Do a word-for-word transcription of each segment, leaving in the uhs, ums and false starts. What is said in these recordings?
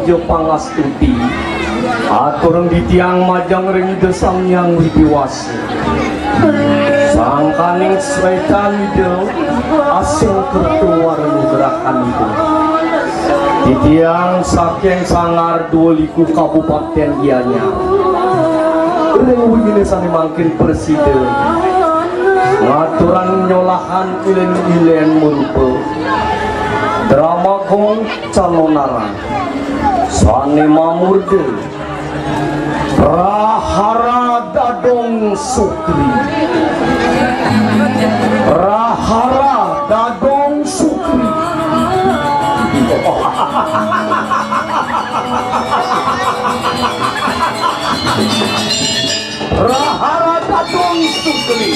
Pangastuti, aturang titiang majeng ring Ida Sang Hyang Widi Wasa. Sangkaning swetan Ida, asing kerta wara nugrahan Ida. Titiang saking Sanggar Dua Liku Kabupaten Gianyar. Ring wenginé sané mangkin prasida ngaturang nyolahan ilén-ilén marupa drama gong calonarang sané mamurda Rahara Dadong Sukri. Rahara Dadong Sukri. Rahara Dadong Sukri.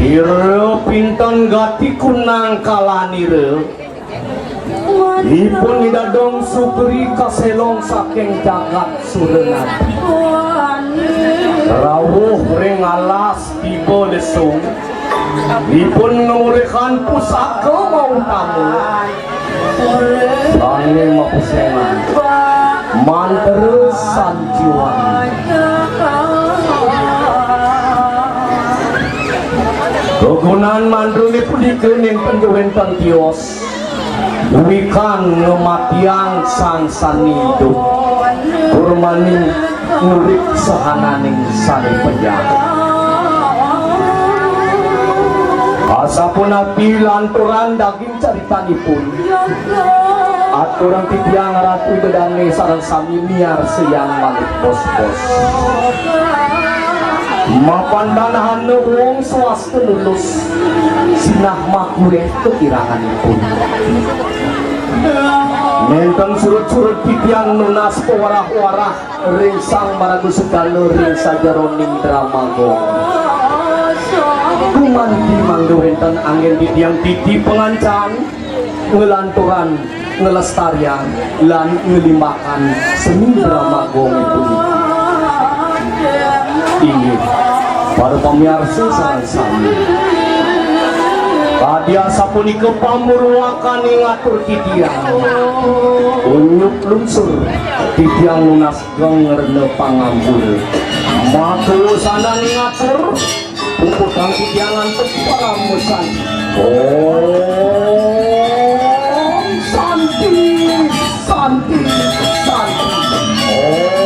Pira pinten gati kunang kalanira. Ipun Ida Dong Sukri kaselong saking jagat Suranadi. Rawuh ring alas tiba lesung. Ipun ngamolihang pusaka mautama. Sané mapesengan mantra sanjiwani. Gegonan mantrané punika nénten wénten tios. Wikan ngamatiang sang sané idup, tur mani ngurip sahananing sané penjara. Asapunapi lanturan daging caritanipun, aturang titiang Ratu Ida Dané sareng sami miarsayang malih pos-pos. Mapan danahana wong swasta lulus, sinah makuéh kakiranganipun. Nénten surut-surut titiang nunas pawarah-warah ring Sang Maraga Segala ring sajeroning drama gong. Gumanti mangda wénten anggén titiang titi pangancan, nglanturang, nglestariang, lan nglimbakang seni drama gong punika. Inggih, para pamiarsa sareng sami. Kadi asapunika pamurwakaning atur titiang. Unyuk lungsur titiang nunas geng rena pangampura. Maka wasananing atur, puputang titiang antuk paramesan. Om Santi, Santi, Santi. Om.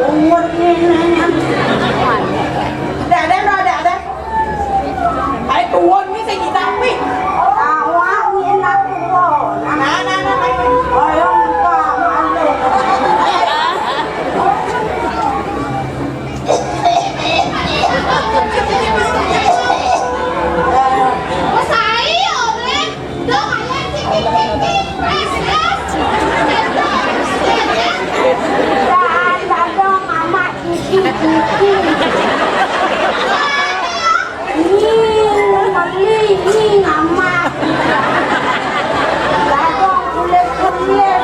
Pungut ni nanya. Dah, dah, dah, dah, dah. Ai tuun ni saya kita pi. Awak ni nak tuun. Nah, nah, nah, nah. Ayo, buka malu. Masai, Oblek. Dong, ayah, cicing, cicing. Es, es. Dadong, amat, cicing, cicing. Ni, beli, ni, amat. Dadong, kulit, kulit.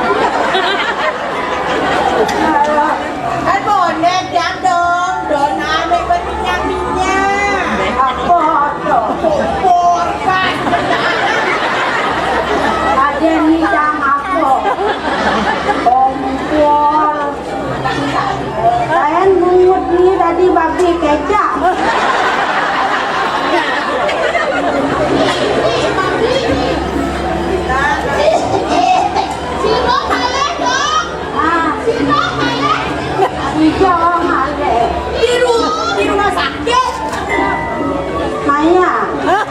Kan bonek, dadong. Don, ame berminyak-minyak. Apa tu? Kompor, kan. Ada ni jam apa? Kompor. Lain bungut ni tadi babi kecap. Siro maleh, Dong. Ah. Siro maleh. Siro maleh. Di ru-, di rumah sakit. Maya. Hah?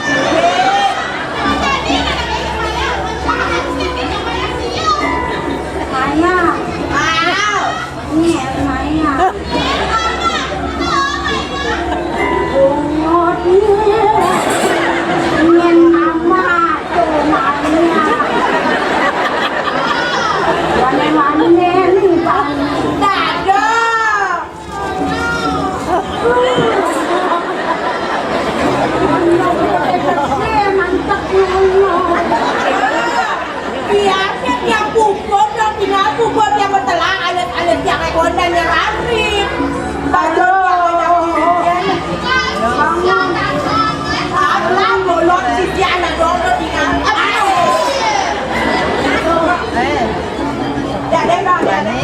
Maya. Wow. Iya, Maya. Bungut, iya. Nyen mama tuh, Maya. Wane-wane nih, Bang. Dadah. Mantep, Maya. Biasa tiap pukul, dong tinggal pukul tiap betelah, alet-alet tiap rekonan yang asik. Aduh. Alah, bolong si Tiana dong, dong tinggal. Aduh. Eh. Ya, deh, dong, ya, deh.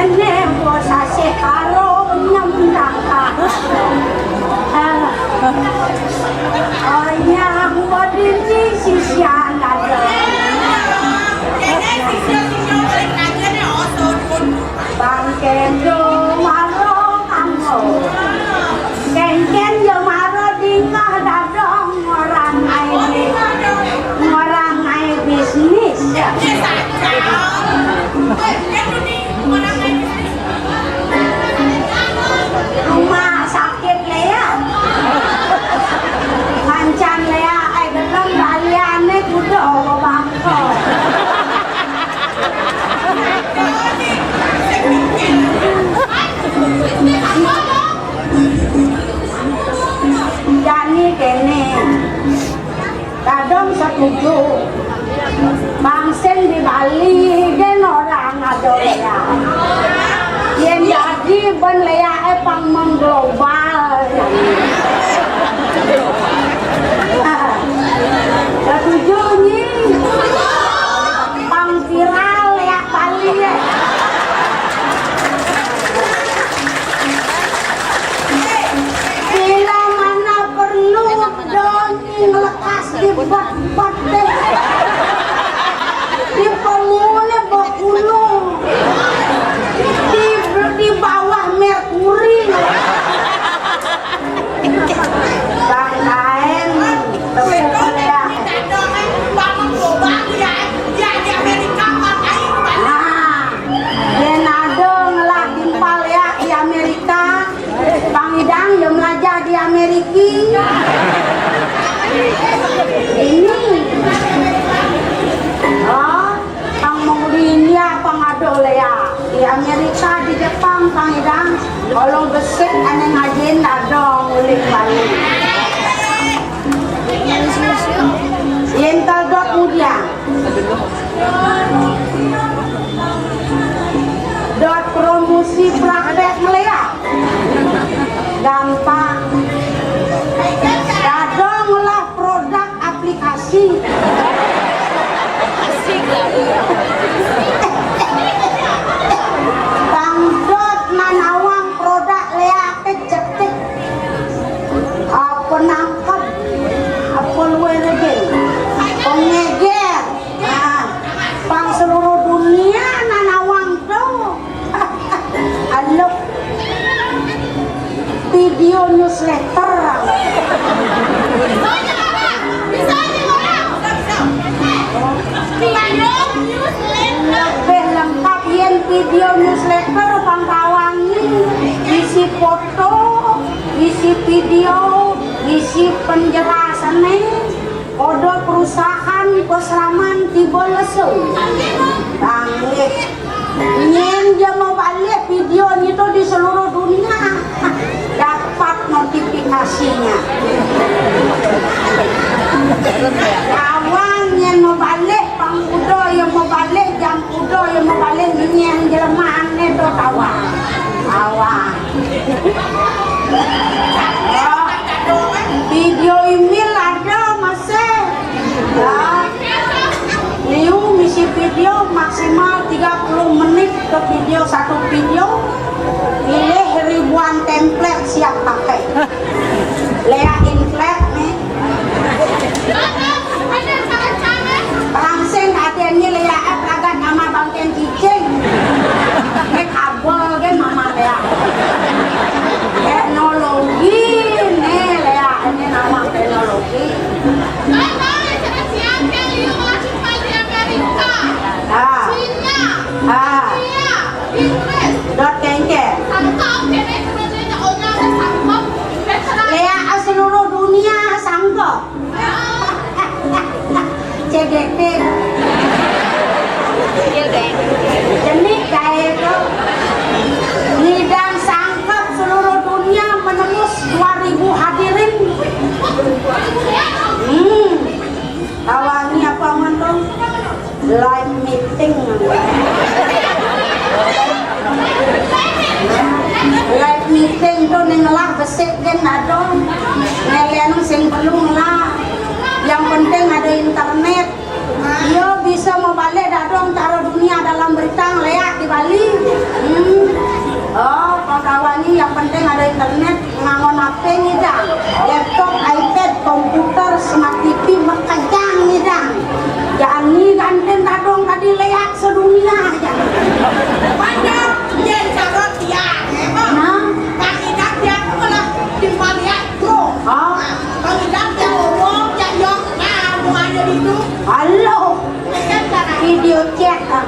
Ene bosase karo nyemdaka. Oyang bodini sisian ada. Bang Kendo maro kamu. Kengken yo maro dingah dadong orang ai, orang ai bisnis. Rumah sakit Lea. Mancan Lea ai gelem baliane kuda bangko. Jani kene, dadong setuju. Bang sing di Bali gen orang ado Lea. Yen dadi ben Lea e pang mengglobal. Setuju nyi. Pang viral ya Bali ya. Bila mana perlu doni ngelekas di bat-bat deh. Di pemule Bengkulu. Di, di bawah Merkuri. Newsletter. Lebih lengkap yén video newsletter pang kawangi, isi foto, isi video, isi penjelasané, kode perusahaan, peselaman tiba lesu. Tanggih. Nyén dia mau balik video itu di seluruh dunia, dapat notifikasinya. Kawan nyén mau balik, pang kuda yang mau balik, jam kuda yang mau balik, nyén jelemané to kawan. Kawan. Oh, video email ada masih. Ya. Liu misi video maksimal tiga puluh menit ke video, satu video. Pilih ribuan template, siap pakai. Léak inflate nih. Langsing adéné léak, eh, pelagat nama bangkén cicing. Nek abol gén mama léak. Teknologi nih léak, ini nama teknologi. Bye bye, siapa siapa yang mau masuk di Amerika? Ah. Cina. Ah. Iya. Inggris. Dot kengke. Sangkep, kene sebenarnya orang sangkep. Léak seluruh dunia sangkep. C G T. Jenik kayak itu. Ngidang sangkep seluruh dunia menembus dua ribu hadirin. Hmm. Tawangi apa, Mandong? Live meeting. Live meeting to ning ngelah besik gén dadong. Ngelen sing perlu ngelah. Yang penting ada internet. Yo bisa mau balik dadong, taruh dunia dalam berita ngeliat di Bali. Hmm. Oh, kawan-kawan, yang penting ada internet. Ngangon H P ngidang, laptop, iPad, komputer, smart T V, makejang ngidang. Jani ganten dadong tadi léak sedunia aja. Banyak yang carot dia, emang. Nah. Kang Idang dia malah timpal lihat, bro. Oh. Kang Idang dia ngomong, dia yok, nah, hubungannya itu. Halo. Video chat, ah.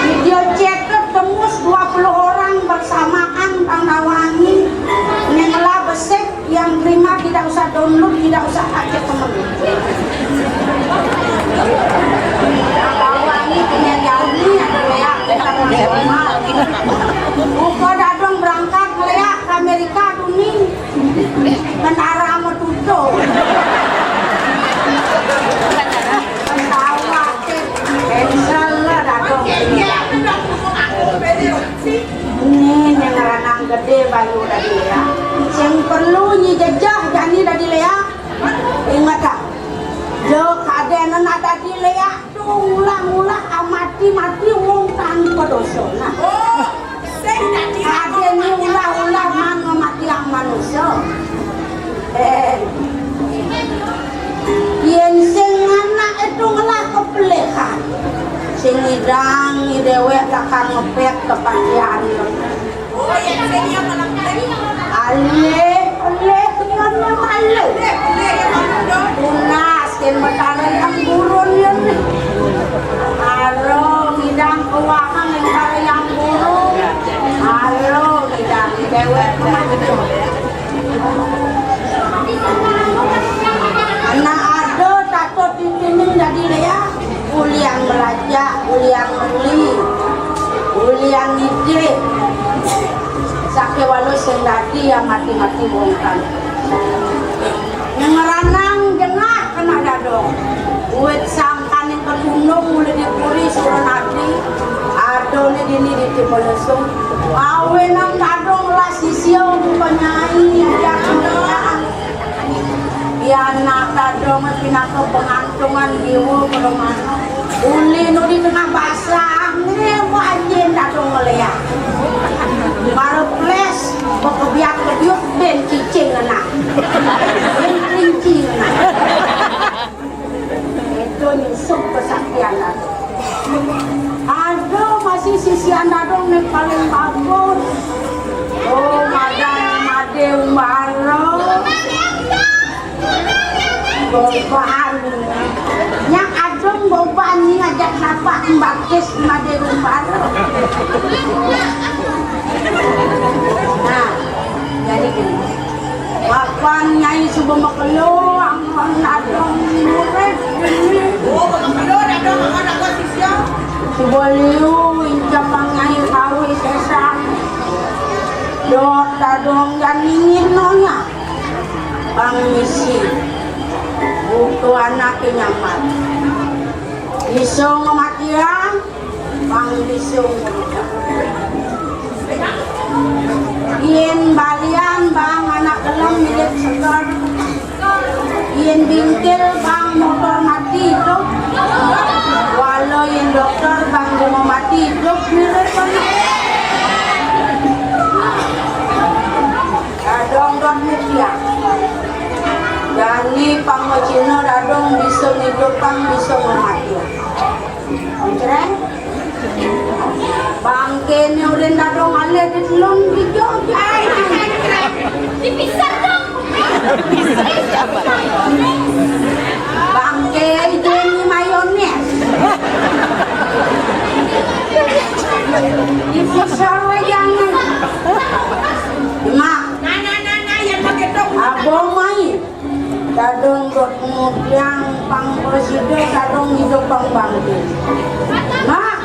Video chat tembus dua puluh orang bersamaan, pang kawangi. Ning ngelah besik, yang terima tidak usah download, tidak usah ajak temen. Kawangi punya jauh nih, ada léak, kita normal. Buka dadong berangkat ngeliat ke Amerika dunia. Mentara sama tutup. Ketawa, cancel lah, dadong. Ini yang ranang gedé bayu tadi ya. Sing perlu nyi jejah jani tadi léak. Ingat ah. Jo kadénen tadi léak. Ulah-ulah amati-mati wong tanpa dosa. Nah. Oh, sing dadi adéné ulah-ulah mang ngamatiang manusa. Eh. Yén sing anak itu ngelah kepelihan. Sing ngidang déwék lakar ngepét kepastian. Alih, alih, ngono malu. Tunas, kén Betara Hyang Gurun yén. Aro ngidang keuwahan Betara Hyang Gurun. Aro ngidang déwék kemana? Anak ada tato titining dadi léak. Ulian melajah, ulian meli, ulian ngidih. Sakéwala sing dadi ya mati-mati wong kan. Ngeranang jengah kena dadong. Wit sangkaning ketunung mula di puri Suranadi. Adoné dini di Timulusung. Awénang dadong lah sisia buka nyai. Jangan. Pianak dadong pinaka pangantungan jiwa pramana. Uli nu di tengah basah, né wajin dadong ngeliat. Mara ples, bekebiak-kebiut, bén cicing enak. Bén kelinci enak. Itu nyusup kesaktian dadong. Aduh, masih sisian dadong né paling bagus. Oh, madé, madé umbara. Goban. Nyak adung goban ni ngajak napa mbakis madé umbara. Nah, jadi gini. Kapan Nyai suba makelo, angon adung murid. Oh, makelo, adung, angon adung sisya. Suba liu, incapang Nyai kawis sesan. Dot adung jani ngino nya. Pang misi. Butuh anaké nyamar. Bisa ngamatian, pang bisa ngurus. Yén balian bang anak kelem mirip seger. Yén bingkil bang motor mati idup. Walau yén dokter bang cuma mati idup mirip anak. Dadong dot mutia. Jani pang Cina dadong bisa ngidupang, bisa ngamatian. Oncreng. Bangkéné ulin dadong alé di telun di jog. Dipisah dong. Bangké itu ini mayones. Dipisah wé jangan. Mak. Nah, nah, nah, nah, yang pakai dong. Abang main. Dadong dot mudiang pang presiden, dadong idup pang bangkit. Mak.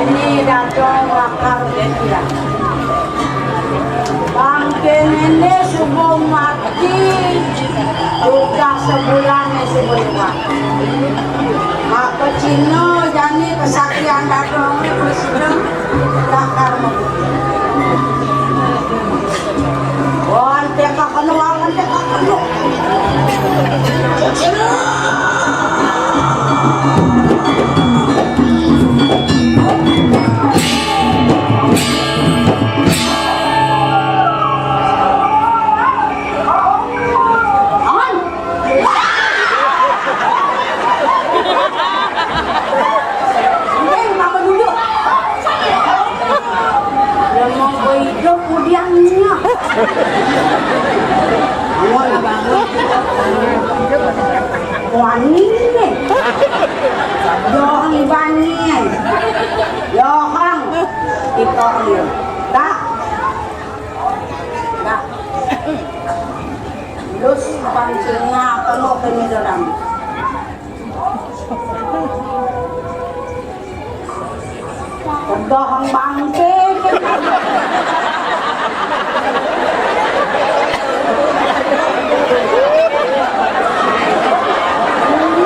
Jani dadong lakar dia. Bangké néné suba mati, udah sebulan né suba liwat. Maka Cina jani kesaktian dadong presiden lakar mati. Wan, teka kena, wan, teka kena. Aman. Nggih, mama dulu. Lah mau idup kemudiannya. Aman banget. Wani nih. Johan bani. Johan. Kita nih. Tak. Tak. Terus pancingnya apa mau penyederan? Udah bangké.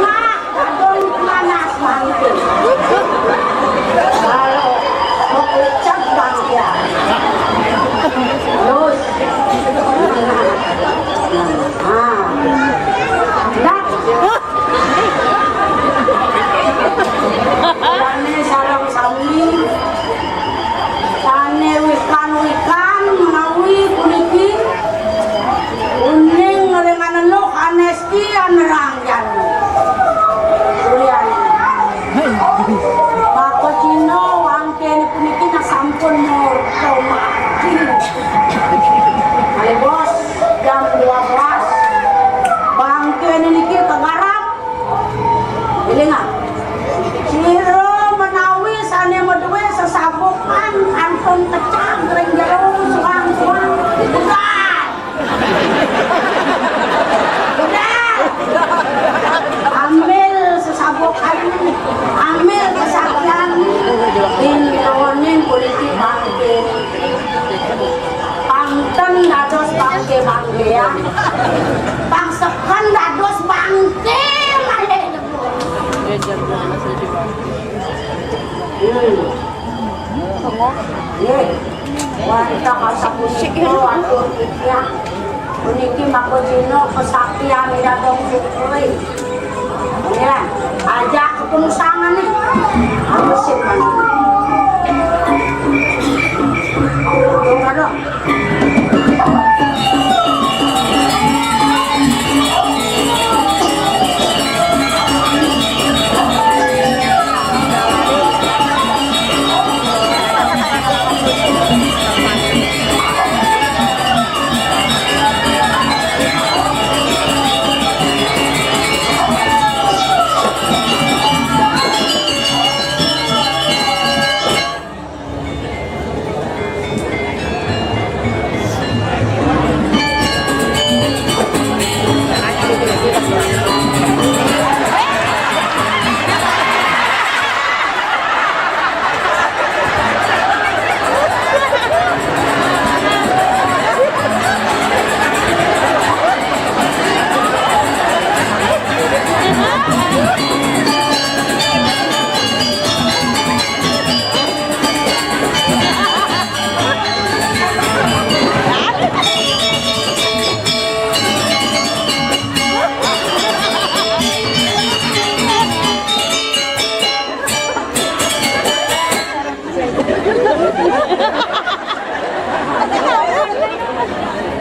Nah, aduh, panas bangké. Kalau mau lecet bangké. Terus. Nah. Dah. Sané sareng sami, sané wikan Bangke ya. Bangsekan dados bangke malih. Hmm. Nggih. Wantah sapunika atur titiang. Puniki maka jina kesaktian Ida Dong Sukri. Ya, ajak kepengusangan nih. Alusin mana? Dong, dong.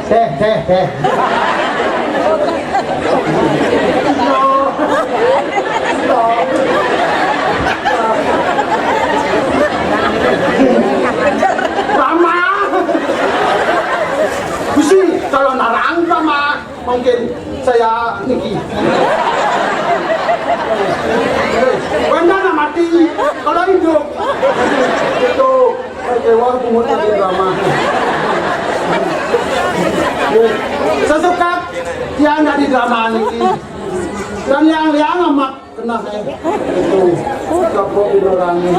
Teh, teh, teh. Mama. Gusti, kalau narang, Mama. Mungkin saya niki. Wanda nak mati, kalau hidup. Itu kecewa pungut di drama. Sesuka tiang dari drama niki. Dan yang liang amat Kena, eh. Itu. Kapok di orang ini.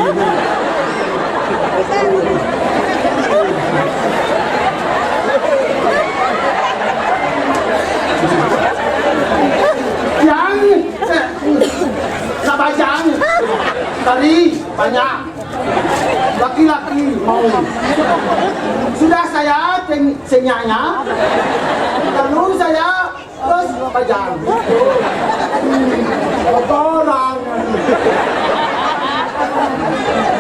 Yang, eh, sabajang. Tadi banyak. Laki-laki mau. Sudah saya ten-, senyaknya. Lalu saya Terus pajar. Kotoran.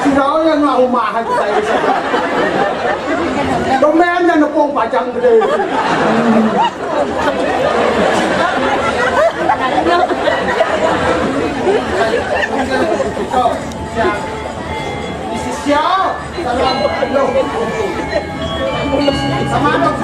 Sira yang nak rumah aja saya bisa. Domen yang nepung pajang gede. Tuh, siap. Misi siap. Sama dong.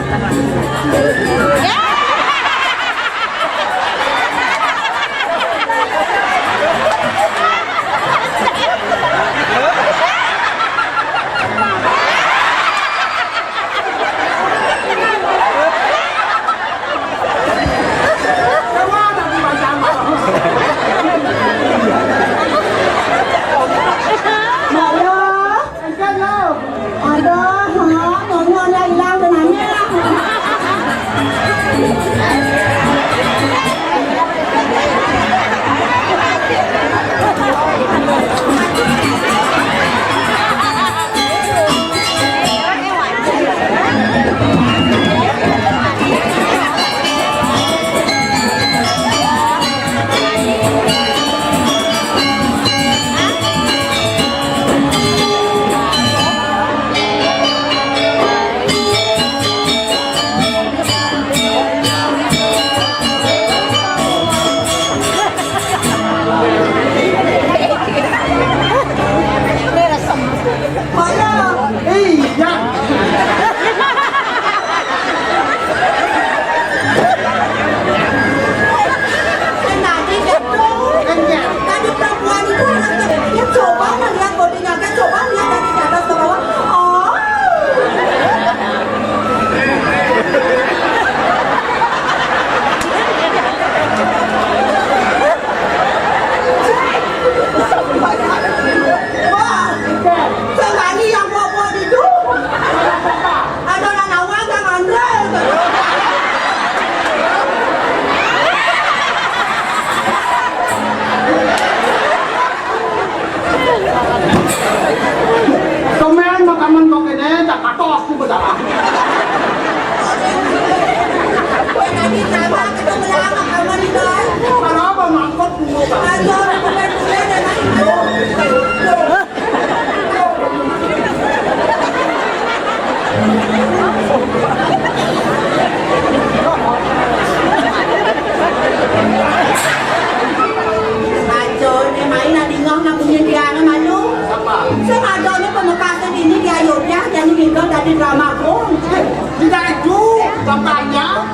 Lampahnya?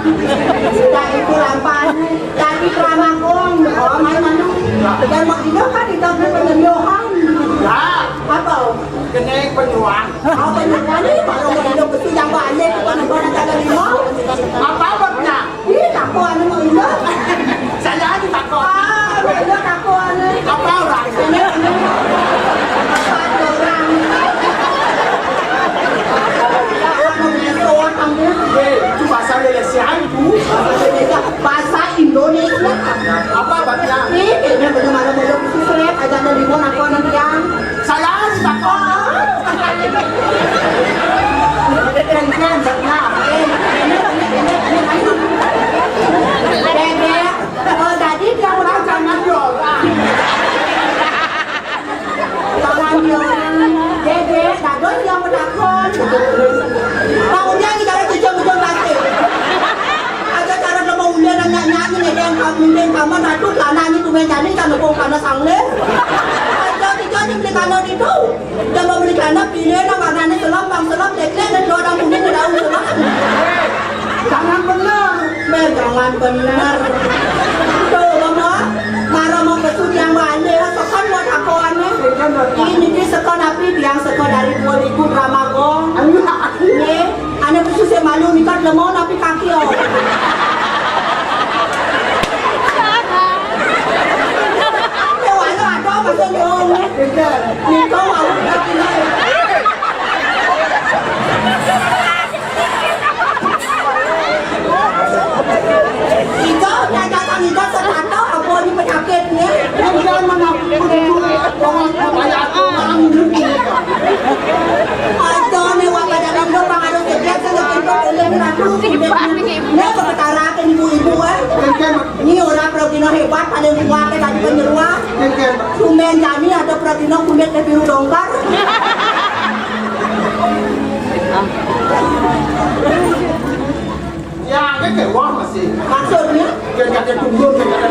Nah, itu lampahnya. Dari Keramagong. Oh, main mana? Dan mau hidup kan di tahun penyembuhan. Ya. Apa? Kena penyuang. Oh, penyuang ni baru mau hidup betul yang balik. Bukan orang kata lima. Apa abadnya? Ih, takut anu mau hidup. Saya aja takut. Ah, mau hidup takut anu. Apa orang? Ini, ini. Apa orang? Apa orang? Eh, itu bahasa Malaysia itu. Bahasa Indonesia. Apa abadnya? Ih, kayaknya belum ada belum susah. Aja ada lima nakon nanti yang. Saya harus takut. Kan, kan, abadnya. Eh, ini, ini, ini, ini. Bebek. Oh, tadi dia orang jangan jual. Jangan jual. Dede, dadon yang menakon. Bangunnya di dalam tujuh-tujuh pasti. Ada cara dia mau udah nanya-nanya, ada yang kamu, ada yang kamu, satu, karena ini tuh meja ini, kan, dukung karena sanglir. Ada tiga di beli karena itu. Dia mau beli karena pilih, nah, warnanya selam, bang selam, lek-lek, dan dua orang mungkin ke daun selam. Jangan benar. Ber, jangan benar. Tuh, Mama, marah mau besut yang balik, sekan mau takoannya. Ini di sekan api, yang sekan dari dua ribu Keramagong. Ayo, aku. Nih, anak besut saya malu, nikah lemon, tapi kaki, oh. Dia walau ada, masa nyong, eh. Benar. Nikah, walau kaki, eh. Iko, nyatakan iko sepatah apa ni penyakitnya? Yang jangan mana pun itu orang banyak orang ini. Ada ni wak pada rindu pengaruh kerja, saya rindu oleh ratu. Ni berketara ke ibu-ibu, eh. Ni orang pergi hebat, paling kuat, eh, tadi penyeruak. Tumben jani ada pergi kulit biru dongkar. Ya, kan kayak wah masih. Maksudnya? Kan kata tunggu, kan kata.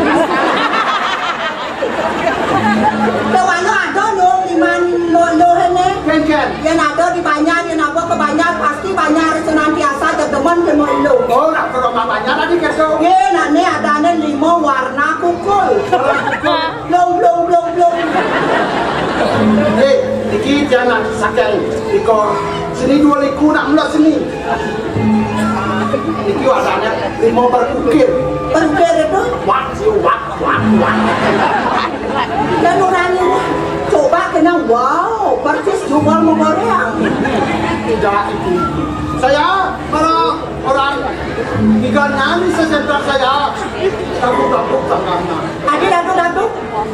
Tawano ada lo, iman lo, lo, hene. Kan, kan. Yang ada di banyak, yang apa ke banyak, pasti banyak senantiasa ada teman sama lo. Oh, nak ke rumah banyak tadi, kan, tu? Ya, nak ni ada ni lima warna kukul. Warna kukul. Blong, blong, blong, blong. Eh, niki jangan sakal iko. Sini dua liku nak mula sini. Niki warnanya lima berukir. Berukir itu? Wak, si wak, wak, wak. Dan orang ini coba kena, wow, persis juga mau Korea. Tidak itu. Saya para orang tiga nani sesentak saya. Takut-takut tangannya. Ada lagu-lagu?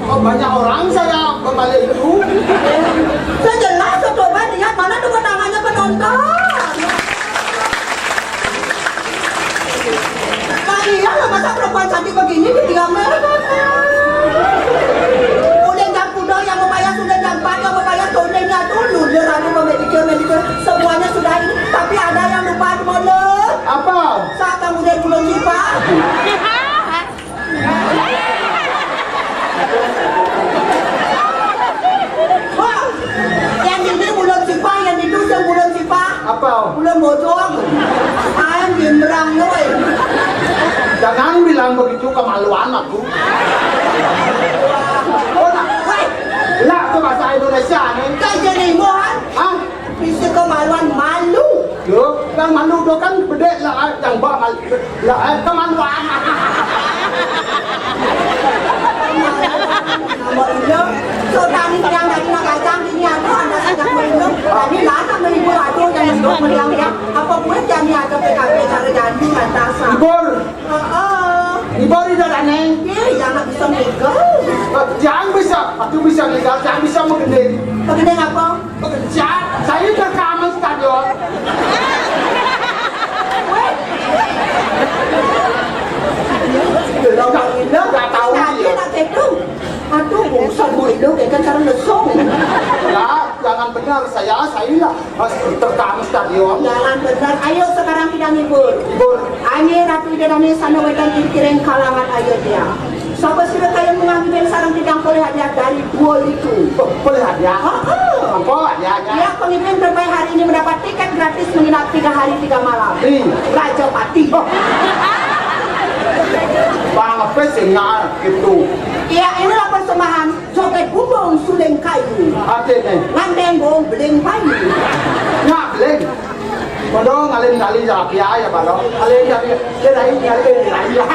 Oh, banyak orang saya berbalik itu. Sejelas coba lihat mana tepuk tangannya penonton. Kalian lah, masa perempuan cantik begini didiamkan? Udah jam kuda yang membayar, sudah jam empat yang membayar, tolongnya dulu. Dia ragu memedikir, medikir, semuanya sudah ini. Tapi ada yang lupa, Mona. Apa? Saat kamu dari Pulau Sipa. Wah, yang ini bulan Sipa, yang itu yang bulan Sipa. Apa? Bulan Bojong. Ayam gembrang, woi. Jangan bilang begitu, kemaluan aku. Oh, nak. Woi. Lah, tu bahasa Indonesia ni. Kau jadi ngoan. Ah? Bisa kemaluan, malu. Yo, yang malu tu kan bedek lah, yang bah mal-, lah, eh, kemaluan. Nama dia? So, tadi bilang tadi nak kacang, ini ada, ada sejak malu. Tadi lah, sama ibu ada yang hidup, bilang dia, apa buat jadi ada P K P cara jadi, kata sa. Libur. Heeh. Libur di dalam ni. Ya, yang nak bisa legal. Jangan bisa, aku bisa legal, jangan bisa mengendali. Mengendali apa? Pekerja, saya ke kamar stadion. Weh. Dah, dah tahu dia. Tadi nak cakap. Aduh, bosan mau hidup, ya kan, cara lesung. Ya, jangan benar saya, saya lah. Terkam stadion. Jangan benar. Ayo sekarang kita ngibur. Ngibur. Ane Ratu Ida Dane sana wetan ing kireng kalangan ayo dia. Sapa sira kaya menganggibin sarang tidak boleh hadiah dari dua itu. Boleh hadiah? Heeh. Apa? Ya, ya. Ya, pengunjung terbaik hari ini mendapat tiket gratis menginap tiga hari tiga malam. Di? Rajapati. Oh. Bang, apa sih nggak gitu? Ya, inilah persembahan joget bumbung suling kayu. Artinya? Ngandeng bong beling payu. Nggak beling. Padahal ngalin kali ya, ya, ya, padahal. Ngalin kali, dia lain, ngalin, dia lain.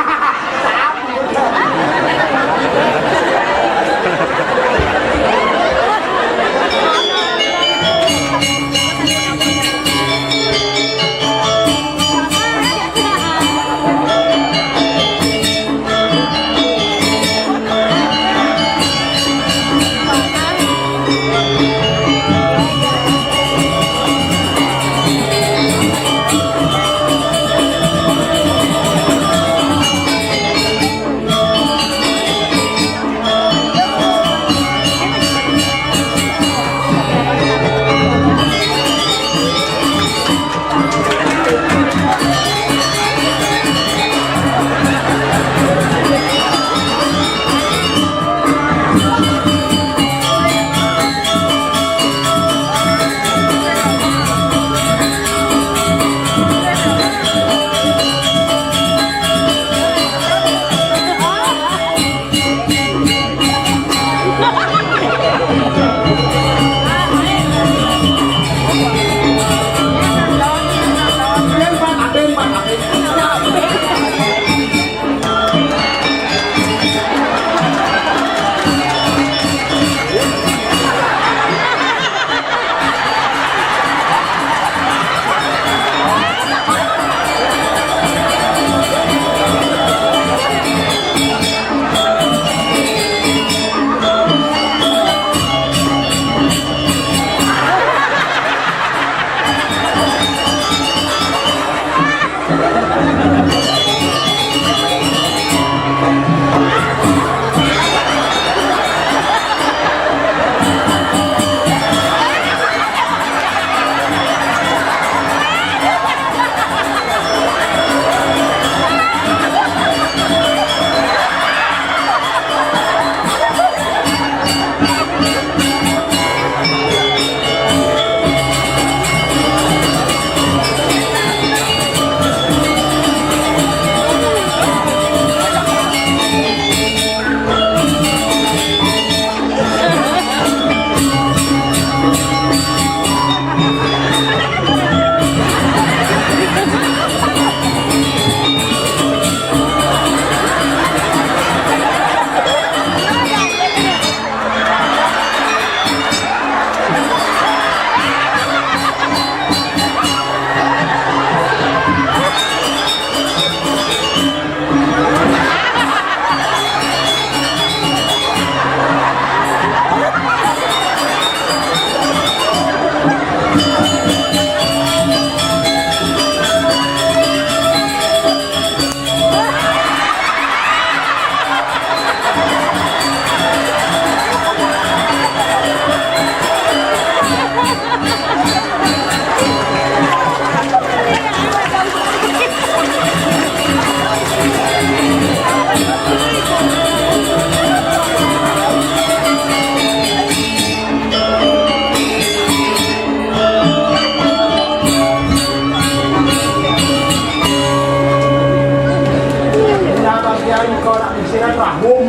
Kenapa dia ini kau nak isiran rahum?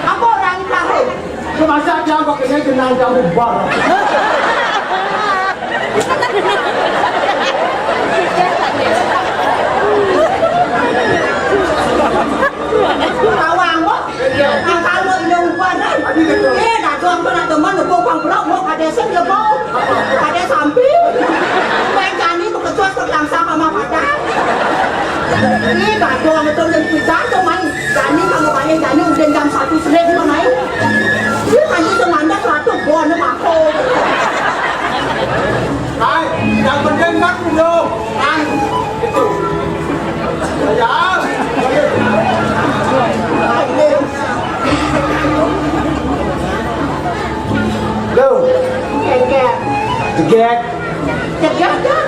Apa orang tahu? Semasa dia pakainya jenang jauh bar. Bawang kok. Angkal mau inyong barang. Eh, dadong kena teman, lebong bang belok, mau kadesen lebong. Kades sampi. Bang jani bekecuas ke langsang sama padang. Ih, dadong itu yang pidan tuh, main. Jani kamu balik, jani udah jam satu sore, mau main. Dia kan itu mandak seratus bon, aku. Hai, yang penting kan dulu. Kan, itu. Ya. Lo. Cegek. Cegek. Cegek, kan?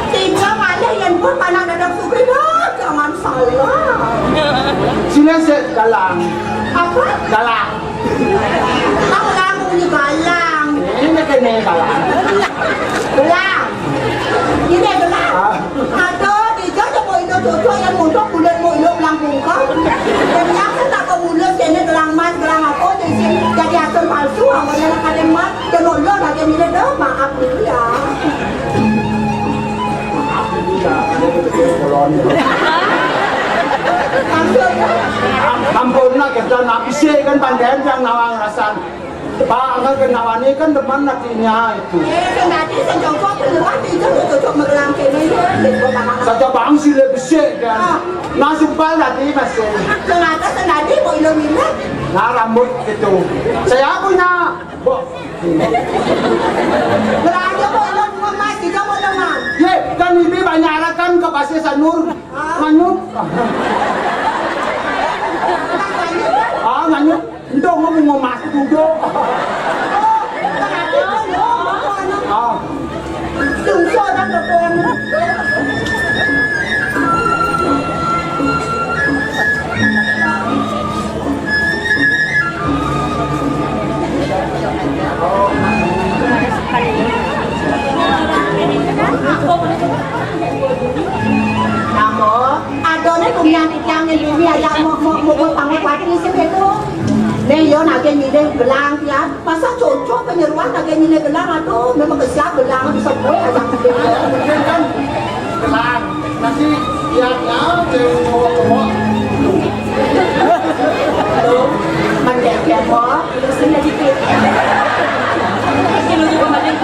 Tiga malah yang pun mana dadak sugri, wah, jangan salah. Sini sik dalang. Apa? Dalang. Tahu lah, aku punya galang. Né, Bang. Gelang. Ini gelang. Ah. Aduh, dija coba itu cocok yang montok kulit mau ilok belang bungkam. Dan yang tak kau mulus, ini gelang emas, gelang apa, jadi, jadi akun palsu, awalnya nak ada emas, dan mau ilok lagi milih dah, maaf dulu ya. Maaf dulu ya, ada betul kolon. Maksudnya? Am-, ampun lah, kita nak bisik kan, pandai yang nawang rasan. Pak, angkat ke nawane kan demen hatinya itu. Eh, sendadi, sendongkok, sendongkok, itu cocok megelang kene, ya. Saja bang sile besik kan. Ah. Nah, sumpah tadi masih. Ternyata sendadi mau ilok-ilok. Nah, rambut itu. Saya punya, Bok. Belanja mau ilok bunga emas, kita mau ilok emas. Ye, kan ini banyak arah kan ke Pasir Sanur. Ah. Manyut. Ah, manyut. Entong ngomong emas duduk. Ah. Namo, adone kumian tiang ini aja mau, mau, mau, mau pangut wati sih itu. Nih, yo, nage nyide gelang tiap. Masa cocok penyeruan lagi nyile gelang, aduh, memang kesiap gelang, aduh, semua aja. Mungkin kan gelang, nanti lihat ya, cewek cowok-cowok. Aduh, mendek ya, kok. Lu sendiri dikit. Lu juga mendek.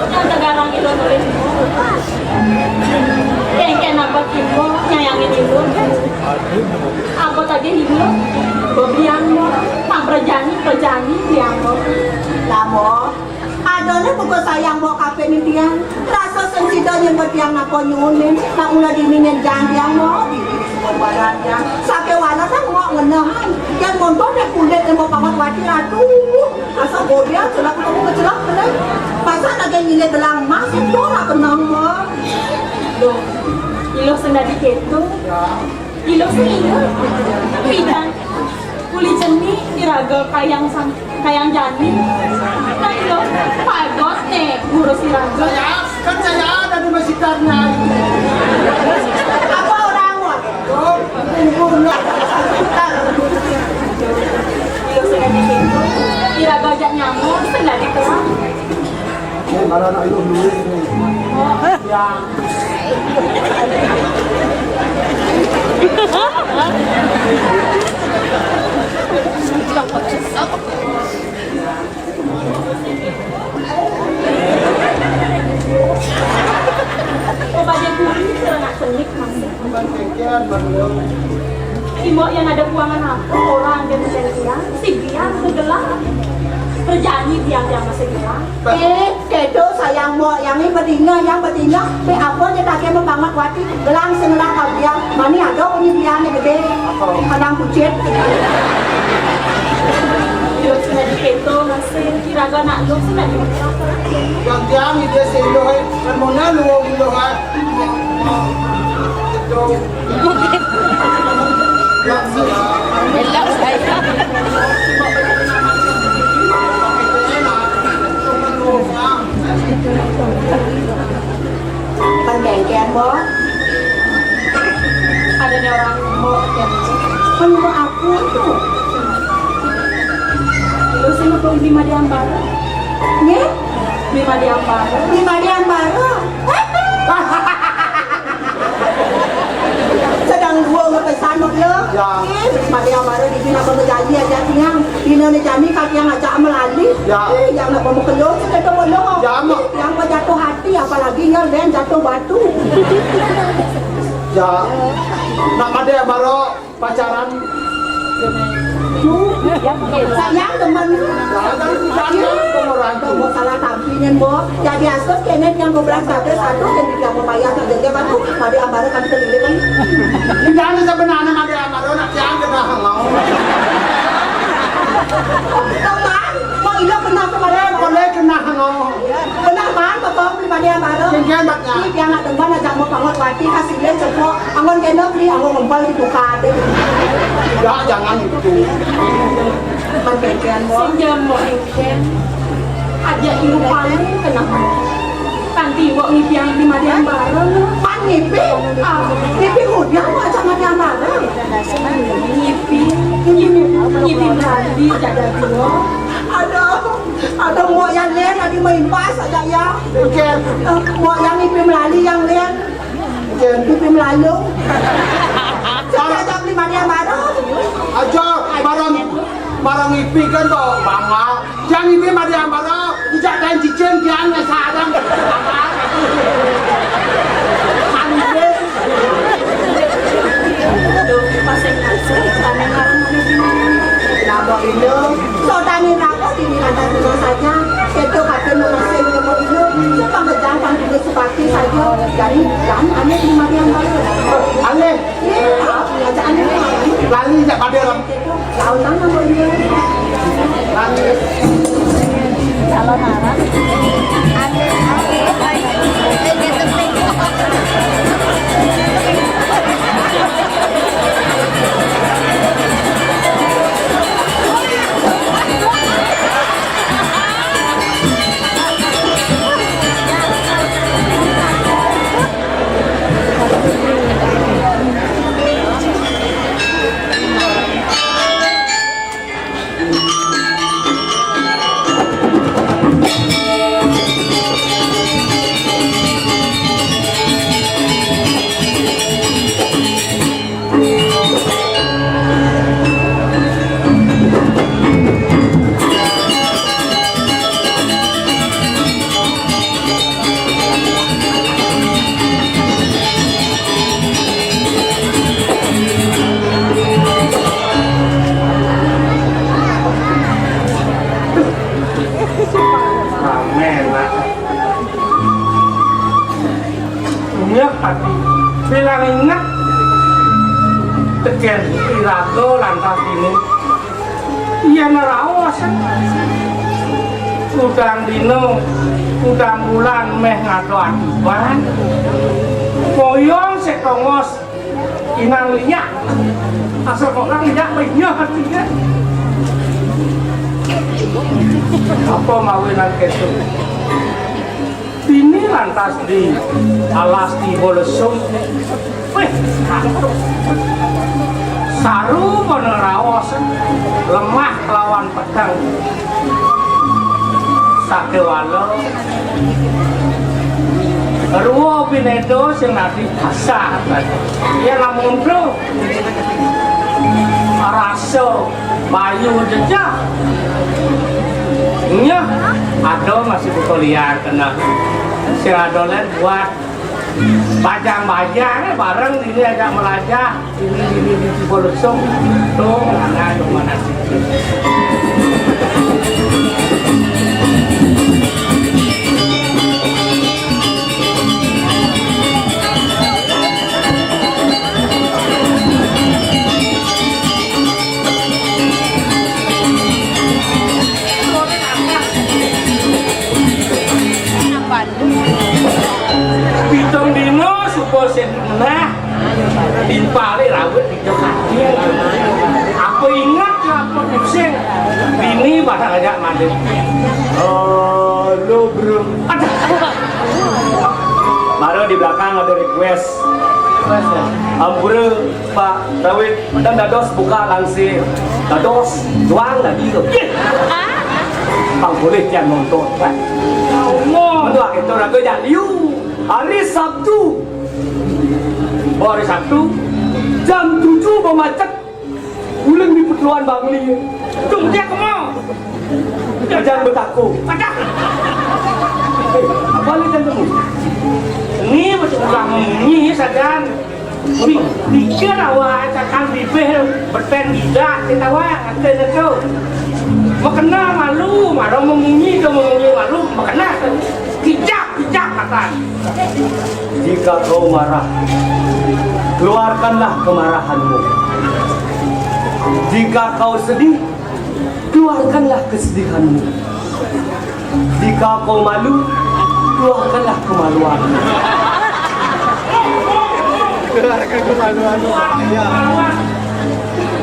Yang sekarang itu nulis. Kengken apa kimbo nyayangin ibu? Apa tadi ibu? Bobiang mo, pang perjani, perjani biang mo. Lamo, adone buka sayang mo kape ni tiang. Rasa sensida nyen buat tiang napa nyunin. Nak mula dini nyen jang tiang mo, dini di semua badan tiang. Sake wala kan ngok ngeneng. Yang montor deh kulit yang mau pamat wati ratu. Asal bobiang celak kamu kecelak bener. Pasal lagi nyile gelang emas, itu nak kenang mo. Loh, iluh sing dadi kéto. Iluh sing inget. Pidan. Uli jani iraga kayang sang, kayang jani. Nah, iluh pagos né ngurus iraga. Saya, kan saya ada di masjidnya. Apa orang, Wak? Oh, kumpul. Iluh sing dadi kéto. Iraga ajak nyamuk, sing dadi terang. Ini malah anak iluh dulu ini. Ya. Obat yang kuning, serenak senik, masih. Imbok yang ada buangan apa orang dia mencari dia, si dia segelar. Kerjaan dia yang masih gelar. Eh, kéto sayang mbok, yang ini bedinga, yang bedinga. Pe apa je kake membanget wati, gelang sing ngelah kau dia. Mani ada punya dia ni gede. Kadang kucit. Yo, sudah dikéto, masih kira-kira nak lu sudah dikéto. Yang dia ni dia sih, lu, eh, kan mau nak lu, lu, eh. Pendengkian, Mbok. Adanya orang Mbok yang menyuruh aku itu. Terus ini pergi Madiambara. Nggih? Beli Madiambara. Beli Madiambara. Sedang dua ngepesan, Mbok, ya. Ya. Eh, Madiambara di sini apa berjanji aja tiang. Dina ni jani kaki yang ajak melali. Ya. Eh, yang nak pemukul, sudah tu belum. Ya, Mak. Yang berjatuh hati, apalagi yang lain jatuh batu. Ya. Nak Madiambara pacaran. Sayang teman. Jangan, jangan, jangan, orang tu. Mbok salah tampi nyen, Mbok. Jadi asus kene yang beberapa satu, satu, yang tidak membayar, yang dia bantu. Madiambara kan keliling. Jangan sebenarnya Madiambara nak tiang kena hangau. Teman, mau ilang kena kemarin. Boleh kena hangau. Kena man, betul, Madiambara. Kengken, Mbok, ya. Ini dia nak Anggon kéné beli, anggon ngempal di tukang deh. Ya, jangan gitu. Mangkén, Mbok. Sing jam Mbok éngkén. Aja ilu paling kenapa? Kanti Mbok ngipiang di madian bareng. Pan ngipi? Ah, ngipi udah, Mbok, aja madian bareng. Ngipi, ngipi, ngipi lagi, jaga dua. Aduh, aduh, Mbok yang lain lagi main pas aja ya. Oke. Eh, Mbok yang ngipi melali yang lain. Jen pipi melayu. Saya ajak beli mani yang baru. Aja, barang, barang ipi kan kok bangga. Jangan ipi mani yang baru. Ijak kain cicing, jangan nggak sadar. Aduh, pasang nasi, sana ngarang mana sini? Lama ini. Sodani rako dini lantas dulu saja. Itu kata mengasih ilmu itu. Sebab berjalan juga sebakti saja. Jadi, dan aneh di Mariam baru. Aneh. Iya, ngajak aneh. Lali jak pada lam. Tahu sana boleh. Lali. Kalau marah, aneh. Amin, Mak. Nyeh ati, bilang inget tekén iraga lantas dini. Yén raos, kudang dina, kudang bulan méh ngado akiban. Moyong sik tongos inang liak. Asal kok nang liak méh nyeh atiné. Apa mawinan kéto? Dini lantas di alas tiba lesung. Wéh, saru pada raos, lemah kelawan peteng. Sakéwala rua binéda sing nadi basah. Yén lamun to rasa bayu jejeh. Nyeh, ada masih buka liar kena. Sing ada lain buat bajang-bajang, eh, bareng dini ajak melajah. Dini, dini, dini, bolosong. Tuh, mana, tuh, mana sih? Pitung dina suba sing genah, timpalé rawit dija kaki. Apa inget ya, apa pusing? Bini pada ngajak mandi. Halo, Bro. Aduh. Mara di belakang ada request. Request ya? Ampura, Pak Rawit, dan dados buka langsir. Dados doang lagi tu. Bang boleh tiang nonton, Pak. Mentua kita raga jak liu. Hari Sabtu. Hari Sabtu, jam tujuh bemacet. Ulun di Peteluan Bangli. Tung dia kemau. Jangan betaku. Padah. Eh, apa ni, Tuan Temu? Ni macam orang ni saja. Wi, pikir awak cakap bibir berpen gila, kita awak kata tu. Makena malu, malu memunyi ke memunyi malu, makena. Kijak, kijak kata. Jika kau marah, keluarkanlah kemarahanmu. Jika kau sedih, keluarkanlah kesedihanmu. Jika kau malu, keluarkanlah kemaluanmu.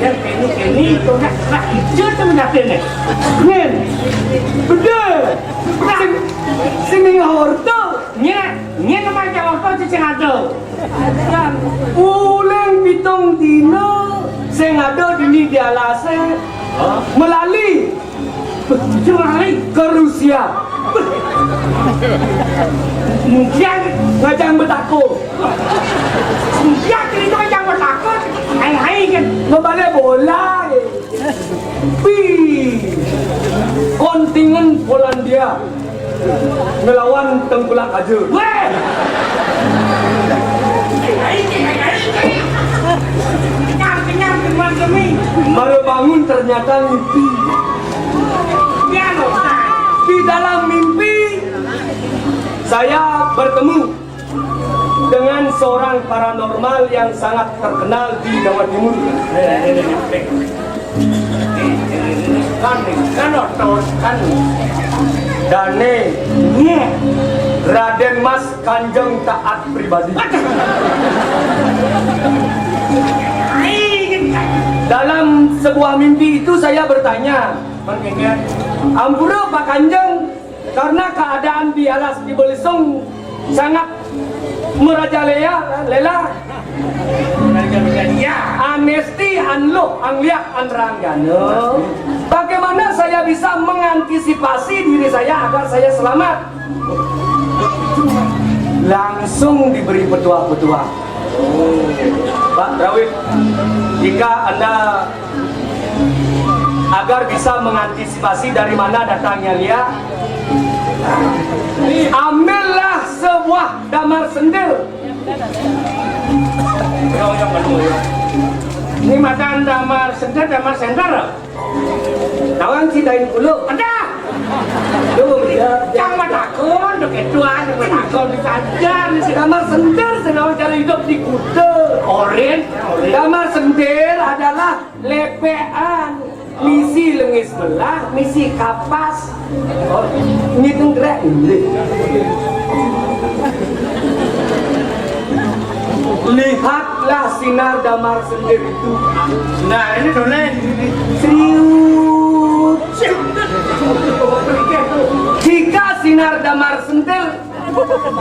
Ya, kene, kene, to nak, nak ijo to mendape ne. Nyen. Bener. Sing, sing ning horto. Nyen, nyen macam apa sing ado? Uling pitung dina sing ado dini di alase melali. Cemari ke Rusia. Mungkin ngajang betako. Mungkin cerita ngajang betako. Hai-hai kan. Ngebale bola. Pi. Kontingen Polandia ngelawan Tengkulak Aja. Weh. Hai-hai, hai-hai. Kenyang, kenyang, teman kami. Baru bangun ternyata mimpi. Di dalam mimpi, saya bertemu dengan seorang paranormal yang sangat terkenal di Jawa Timur. Kan, kan, kan. Dane, Raden Mas Kanjeng Taat Pribadi. Dalam sebuah mimpi itu saya bertanya, Ampura Pak Kanjeng, karena keadaan di alas di Belisung sangat merajalela, lela. Anesti, anluh, angliak, anranggana. Bagaimana saya bisa mengantisipasi diri saya agar saya selamat? Langsung diberi petuah-petuah. Pak Drawit, jika Anda agar bisa mengantisipasi dari mana datangnya lia, ambillah sebuah damar sendir. Ini matan damar sendir, damar sendir. Tawang cintain kulo. Ada. Lu, ya. Cang matakon, dok itu ada matakon di kajar. Damar sendir, sedang cari hidup di kuta. Orin. Damar sendir adalah lepean misi lengis belah, misi kapas. Oh, ngitung gerak. Lihatlah sinar damar sendir itu. Nah, ini dole. Serius. Jika sinar damar sendir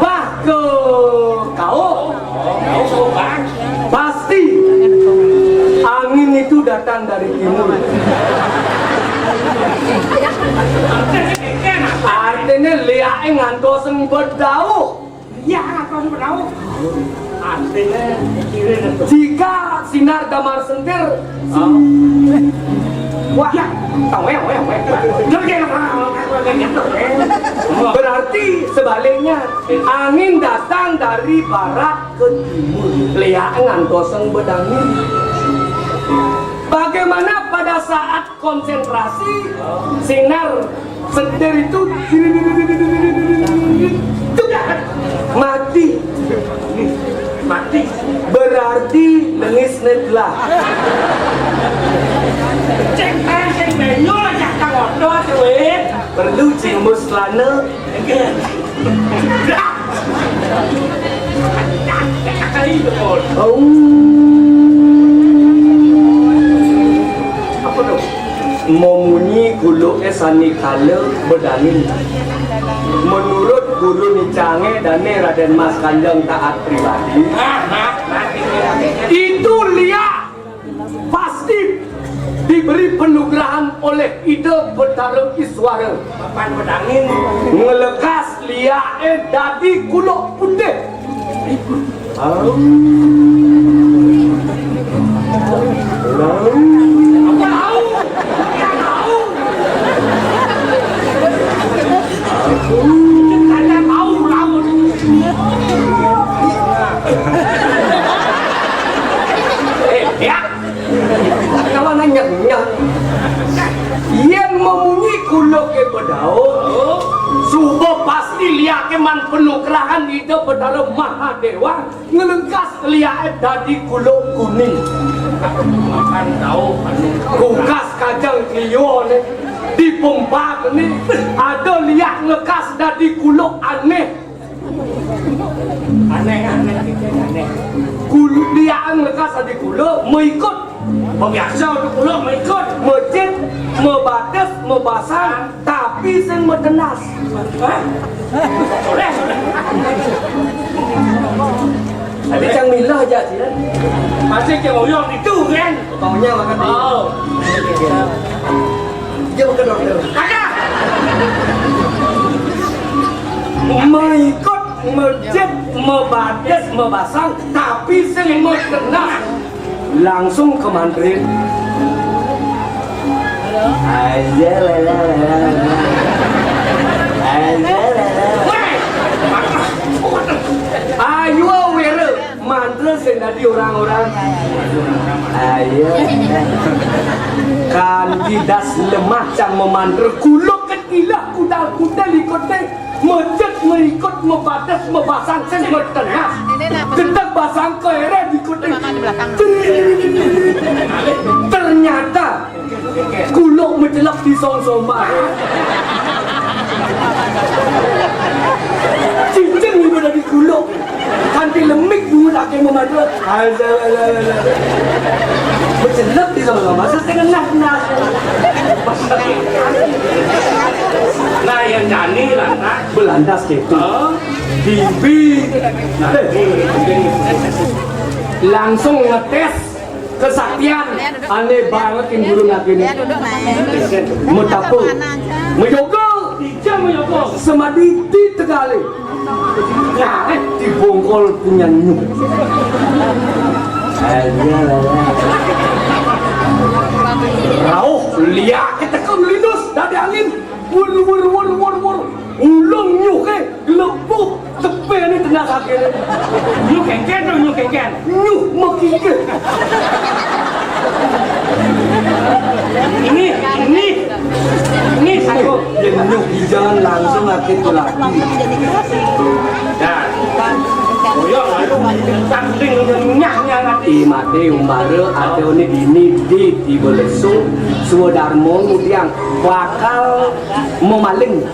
bah ke kau, pasti angin itu datang dari timur. Artinya liake ngantos sing bedauh. Ya, ngantos sing bedauh. Artinya jika sinar damar sendir, wah, ya, taweh, weh, weh. Berarti sebaliknya, angin datang dari barat ke timur. Liake ngantos sing bedangin. Bagaimana pada saat konsentrasi sinar sendir itu mati? Mati. Berarti lengisne telah. Cek, cek, benyol aja kang otot, weh. Perlu cimus lana. Au. Apa tu? Memunyi guluke sanikala bedangin. Menurut guru nicange dane Raden Mas Kanjeng Taat Pribadi, itu liak pasti diberi penugrahan oleh Ida Betara Iswara. Papan bedangin. Ngelekas liake dadi kuluk putih. Au. Lau. Apa lau? Ya, lau. Aku. Tanya lau, lau. Eh, ya. Kawan nanya-nanya. Yen memunyi kuluke bedauh, suba pasti liake man penugrahan Ida Betara Mahadewa nglengkas liake dadi kuluk kuning. Makan tahu anu. Kukas kajeng klione dipempakne ada liak nglekas dadi kuluk aneh. Aneh, aneh, aneh. Kul-, dia nglekas adi kula, mengikut. Biasa untuk kula mengikut. Mejit, mebades, mebasang, tapi sing metenas. Hah? Soleh, soleh. Tapi cang milah aja sih, ya. Masih cang uyang itu, kan? Maunya makan. Oh. Dia bukan dokter. Kagak. Mengikut, mejit, mebades, mebasang, tapi sing metenas. Langsung ke Mandrin. Ayo, lele, lele, lele. Ayo, lele, lele. Weh! Ayo, were. Mantra sing dadi orang-orang. Ayo. Kanti das lemah cang memantra, kuluk ketilah kudal kutel ikute, mejit mengikut, mebades, mebasang sing metenas. Gedeg basang ke ere dikute. Ternyata kuluk mecelep di song sombar. Cincin ibu dadi kuluk. Kanti lemik bungut ake memadul. Mecelep di song sombar. Setengah nah, nah. Nah, yang jani lantas. Belantas gitu. Oh. Bibi. Nah, ini. Langsung ngetes kesaktian ane banget ing guru nagene. Metapu. Meyoga. Ija meyoga. Semadi di tegale. Nah, eh, di bongkol punya nyuk. Rauh liake teka melindus dadi angin. Wur, wur, wur, wur, wur. Ulung nyuke lepuh tepene tengah sakene. Nyuh kengken to, nyuh kengken. Nyuh mekike. Ini, ini, ini satu. Yen nyuh di jalan langsung ake tulaki. Dan koyok lalu tanding nyah-nyah. Imate umbara adone dini di tiba lesu, swadarma ngudiang bakal memaling.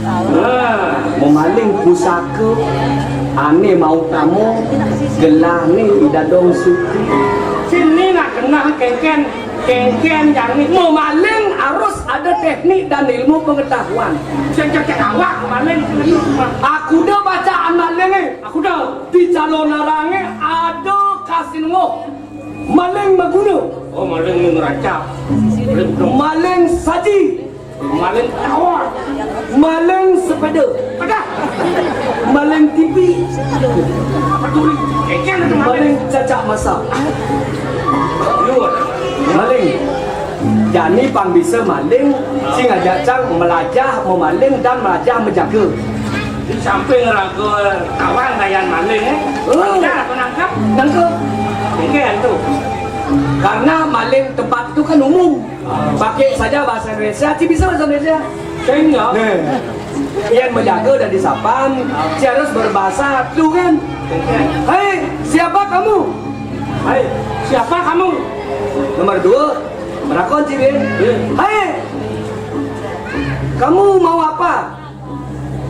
Nah, memaling pusaka ane mautama, gelahne Ida Dong Sukri. Sini nak kenal kengken, kengken jani. Memaling harus ada teknik dan ilmu pengetahuan. Cek, cek, cek, awak maling. Aku dah bacaan malinge. Aku dah. Di calon narange ada kasingo. Maling maguna. Oh, maling ngeracap. Maling saji. Maling tower. Maling sepeda. Pedah. Maling T V. Apa tuh? Keken itu maling. Maling cacak masak. Liur. Maling. Jani pang bisa maling, sing ajak cang melajah memaling dan melajah menjaga. Di samping raga kawan layan maling, eh? Oh. Nangkap apa nangkap? Nangkep. Ini kan tuh. Karena maling tempat itu kan umum. Pakai saja bahasa Indonesia, ci bisa bahasa Indonesia. Sehingga. Nah, yang menjaga dan di sapam, ci harus berbahasa tuh kan. Hei, siapa kamu? Hei, siapa kamu? Nomor dua, merakon ci, Bin. Iya. Hei, kamu mau apa?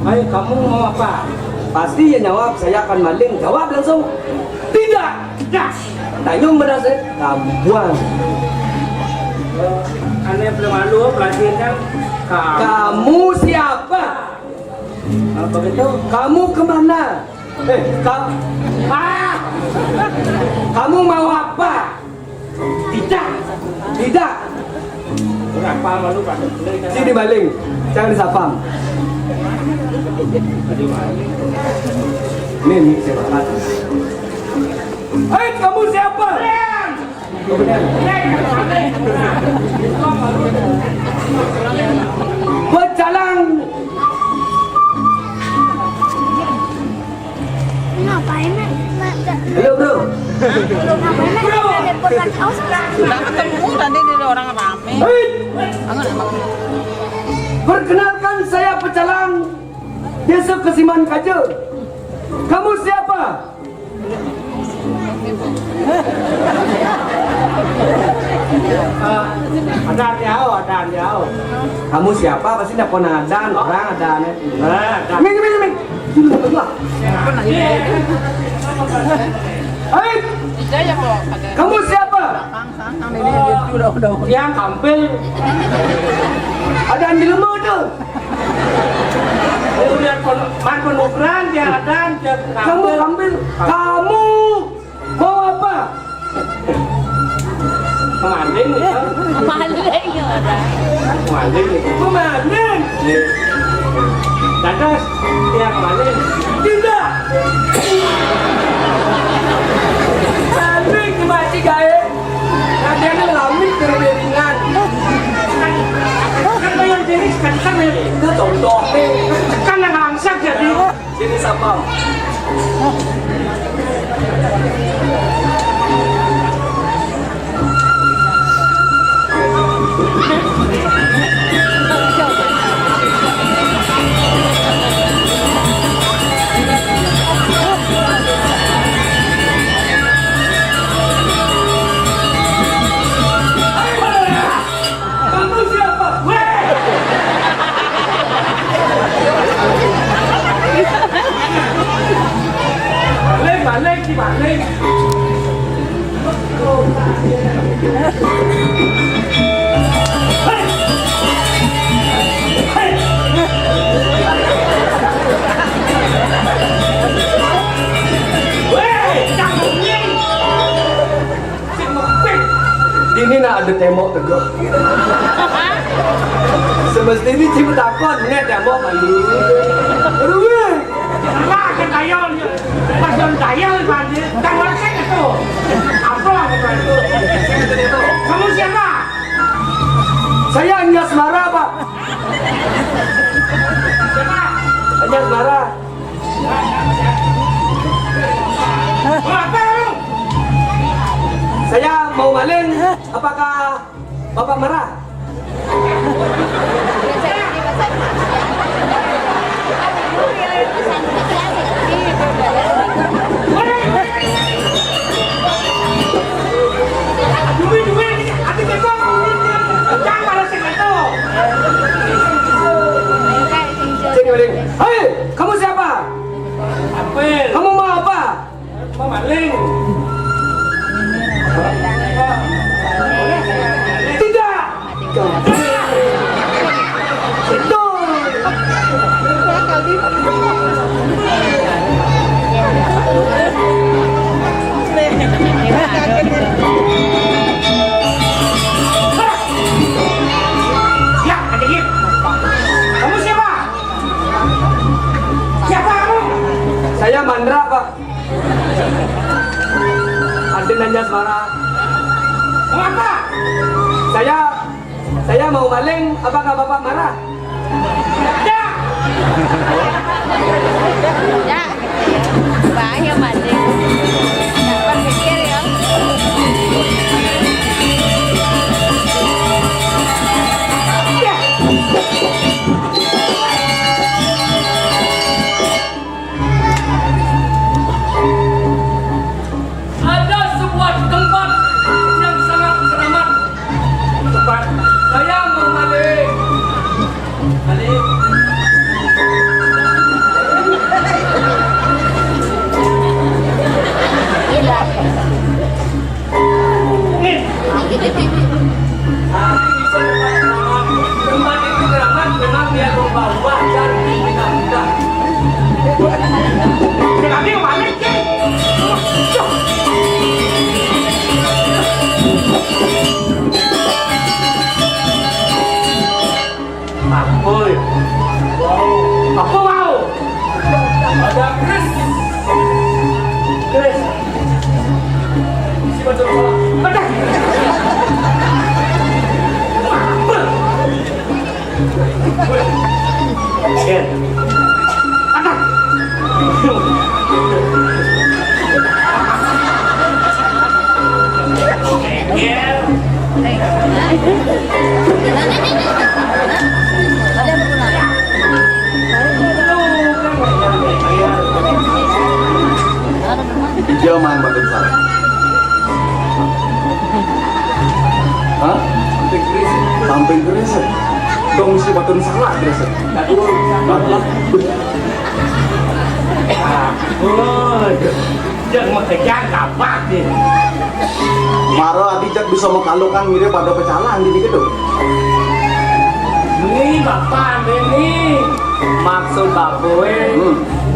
Hai, kamu mau apa? Pasti ya jawab, saya akan maling. Jawab langsung. Tidak. Tidak. Tanyung berasa, kabuang. Aneh belum malu, pelatihan kan. Kamu. Kamu siapa? Kalau begitu, kamu kemana? Eh, ka-, ah! Kamu mau apa? Tidak. Tidak. Berapa malu pada. Sini maling. Jangan disapam. Ini, ini siapa? Hei, kamu siapa? Pecalang. Ngapain, Nek? Halo, Bro. Ngapain, Nek? Ada telepon lagi. Awas, Nek. Udah ketemu tadi di orang rame. Hei. Angan emang. Perkenalkan, saya Pecalang, Desa Kesiman Kaja. Kamu siapa? Ah, ada jauh, ada jauh. Kamu siapa? Pasti nelpon adan, orang adan. Nah, ada. Ming, ming, ming. Hei, kamu siapa? Yang tampil. Ada yang di rumah tuh. Udah kon-, man penukeran, dia ada, dia tampil. Kamu tampil. Kamu mau apa? Maling, ya? Maling, ya, orang. Maling, ya? Maling. Iya. Dados, ya, maling. Tidak. Maling, masih gawe. Kadang ngelamit dari beringan. Kan, kan yang jenis, kan, kan yang itu contoh. Kan yang langsung jadi. Sini, Sapam. Kamu siapa? Weh! Balik, balik, balik. Hei! Hei! Weh, jangan. Ini nak ada tembok teguh. Semestinya cuma takut, ini tembok malu. Aduh, weh. Lah, ke tayal, ya. Pas daun tayal, kan, dia. Kan orang saya tu. Apa aku bantu? Kamu siapa? Saya Anjasmara, Pak. Siapa? Anjasmara. Mau apa kamu? Saya mau maling. Apakah Bapak marah? Hei, kamu siapa? Apel. Kamu mau apa? Mau maling. Tidak. Betul. Ya, ada dia. Kamu siapa? Siapa kamu? Saya Mandra, Pak. Artin Anjasmara. Mau apa? Saya, saya mau maling. Apakah Bapak marah? Ya. Ya. Bahaya maling. Nggak berpikir, ya. Ya. Ada sebuah tempat yang sangat keramat. Tempat saya mau balik. Balik. Tempat itu keramat, memang dia membawa dan kita mudah. Tetapi kemarin, Apa ya? Wow. Apa mau? Ada Chris. Chris. Si Bajul Salah. Ada. Apa? Ada. Dia main pakai salah. Hah? Samping keris. Samping keris. Dong si batun salah keris. Aduh. Waduh, jang makejang kapak nih. Mara adi jak bisa makalukan mirip ada pecalang di ditu. Ini bapak ini. Maksud bapak, eh. Hmm.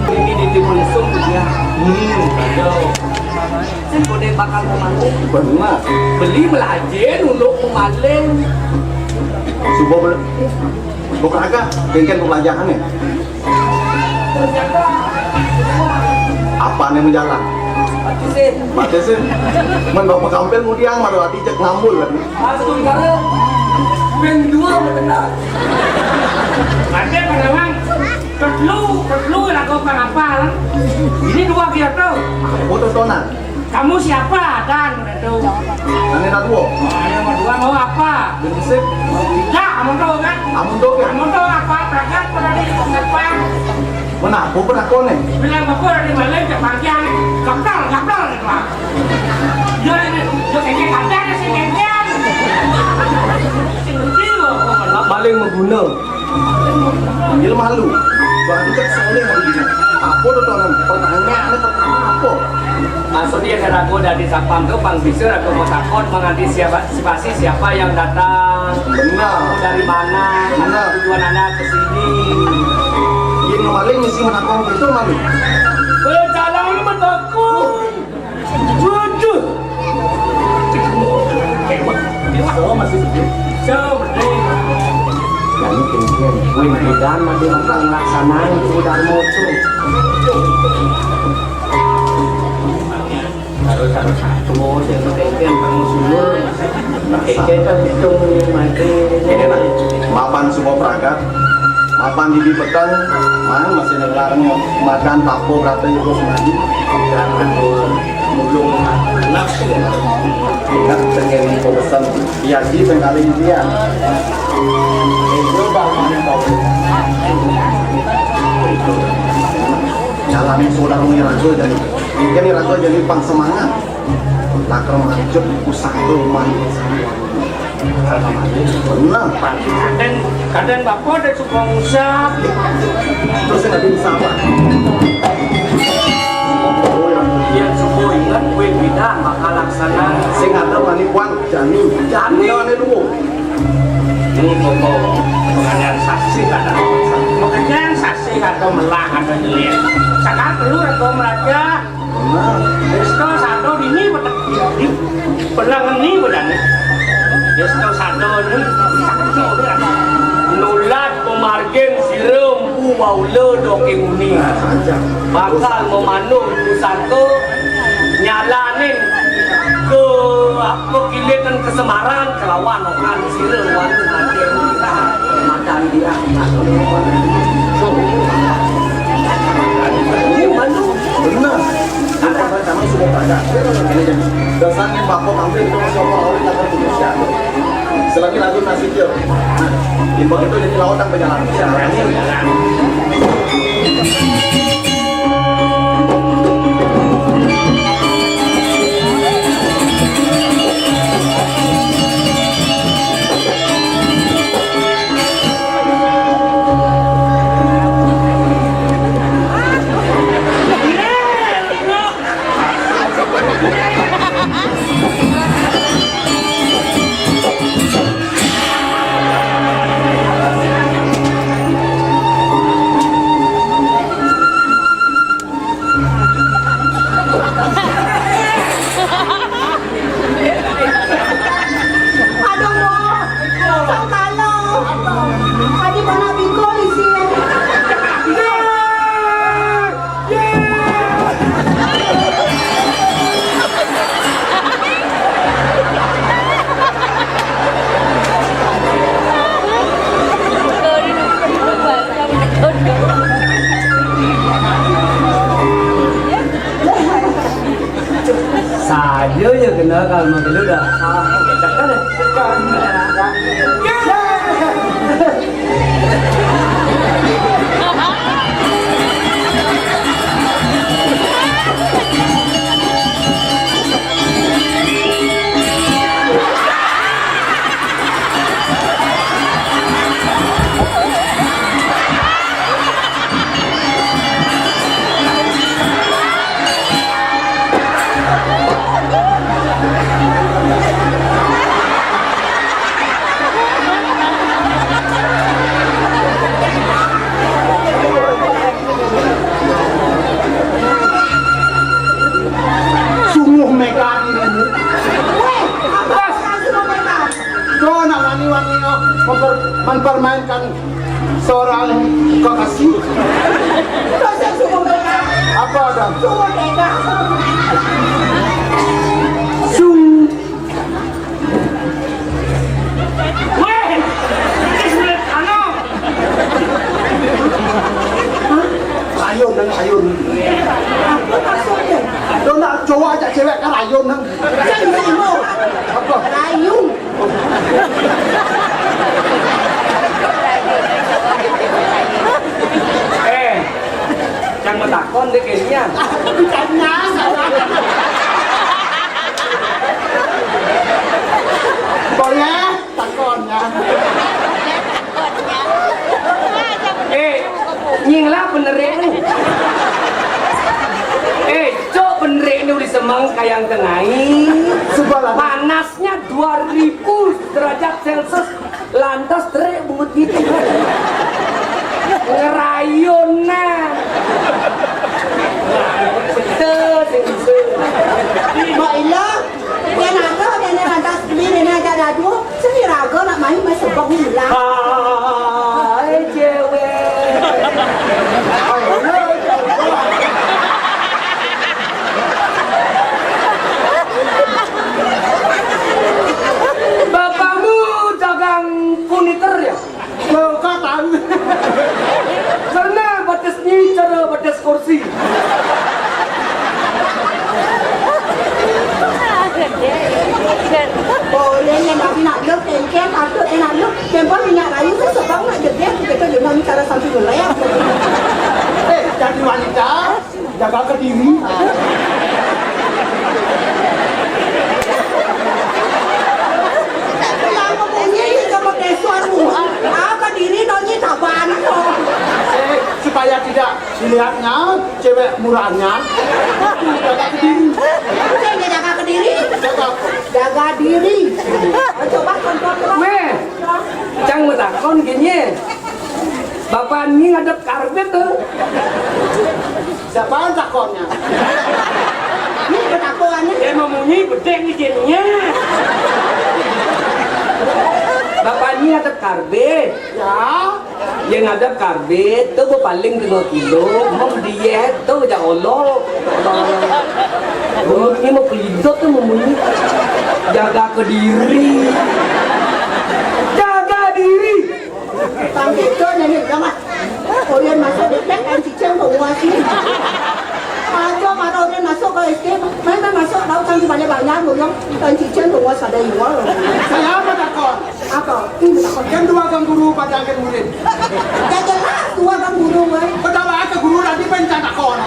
Ini di timun sup ya. Hmm, aduh. Sing kode bakal mau manggung. Benar. Beli belajar untuk pemaling. Subuh bel-, bukan agak, bengkel pelajaran ya. Apa nih menjalan? Mati sih. Mati sih. Men bapak kampil mudiang, maru ati cek ngambul kan. Langsung kare. Men dua benar. Ada penawang. Perlu, perlu lakukan apa? Ini dua kira tuh. Aku tuh tonan. Kamu siapa? Dan itu. Ane nak dua. Ayo, mau dua mau apa? Bensip. Ya, kamu tahu kan? Kamu tahu kan? Kamu tahu apa? Berangkat pada di depan. Mana aku pernah kone? Bilang aku ada di mana? Cek panjang. Gaplal, gaplal gitu lah. Yo ini, yo kayaknya kacang sih kayaknya. Sing kecil loh. Paling mengguna. Ambil malu. Bang cek soalnya hari ini. Apa tuh orang? Pertanyaannya pertama apa? Maksudnya kan aku dari satpam tuh, Bang, bisa aku mau takut mengantisipasi siapa yang datang. Benar. Dari mana? Benar. Tujuan anak ke sini. Yang paling misi menakon itu malu. Berjalan menakut. Waduh. Oh, masih sedih. Jauh, sedih. Jadi kemudian, wih, mudah-mudahan nanti akan melaksanakan itu dan moco. Harus, harus satu, yang penting bangun dulu. Ini, Pak, mapan semua perangkat, mapan di petang, man masih ngelarang makan tapo berarti itu semadi. Jangan mulung nafsu. Ingat pengen pesan. Iya sih, pengkali dia. Itu bangun tahu. Jalani saudara ni raja jadi. Ini raja jadi pang semangat. Lakar maju pusat tu mah. Benar. Kadang, kadang bapa ada suka ngusap. Terus saya nggak bisa apa. Yang suka ingat kue bidang bakal laksana. Sing ada mani kuan jani. Jani. Ini ada dulu. Ini pokok pekerjaan saksi kata. Pekerjaan saksi kata melah kata jelir. Sekarang keluar kau meraja. Desta sado dini betek. Pernah ngeni bedane. Desta sado ni sado dia. Nulat pemargin sira empu baula doke muni. Bakal memanung pusaka nyalanin ke apa kilitan kesemaran kelawan okan sira wali mati makan dia. Ini manung. Benar. Ini kami sudah tanya. Ini jadi dasarnya bapak kami itu masih orang lain akan punya siapa. Selagi lagu nasib dia. Imbang itu jadi lawan dan penyalah. Aduh, Mo. Sangkalo. Tadi mana bingko di sini? Saja ya kenal kalau mau dulu dah. Ah, tekan deh. Tekan. Memper- mempermainkan seorang kekasih. Apa ada? Sung. Weh, anu. Rayun, Nang, rayun. Apa maksudnya? Lo nak cowok ajak cewek kan rayun, Nang. Apa? Rayun. Eh, yang mau takon deh kayaknya. Tanya sama. Boleh, takon ya. Eh, nying lah bener ini. Eh, cok bener ini udah semang kayang tengai. Sebelah. Panas Panasnya dua ribu derajat Celcius, lantas terik bungut gitu. Ngerayun nah. Betul sih, betul. Mbak Ila, dia naga, dia ni lantas beli, dia ni ajak dadu, seni raga nak main, main sebab ni lah. Hai, cewek. Bapakmu dagang furnitur ya? Lo katan. Karena batas ni cara batas kursi. Boleh ni nak nak lo kengkeng, patut ni nak lo. Tempoh minyak kayu tu sebab nak jebak kita guna ni cara sampai gelap. Eh, jadi wanita. Jaga kediri. Kenapa bunyi ni sama kesuarmu? Ah, kediri nonyi taban tu. Eh, supaya tidak dilihatnya cewek murahnya. Jaga kediri. Saya jaga kediri. Jaga apa? Jaga diri. Coba contoh, coba. Weh, cang mau takon gini. Bapak ni ngadep karbet tu. Siapa yang takonnya? Ni ketakuannya. Dia mau munyi bedeng ni jadinya. Bapak ni ngadep karbet. Ya. Yang ngadep karbet tu berpaling dua kilo, mem diet tu ja Allah. Oh, ini mau kelidot tu memunyi. Jaga kediri. Jaga diri. Tang itu nyanyi gamat. Orian masuk dekat kan cicing ke rumah sini. Aja mana orian masuk ke S D, main main masuk tahu kan banyak banyak orang kan cicing ke rumah sadar iwal. Saya apa takon? Apa? Ini takon. Kan dua gang guru pada akhir murid. Ya jelas dua gang guru weh. Pertama ke guru nanti pencak takon.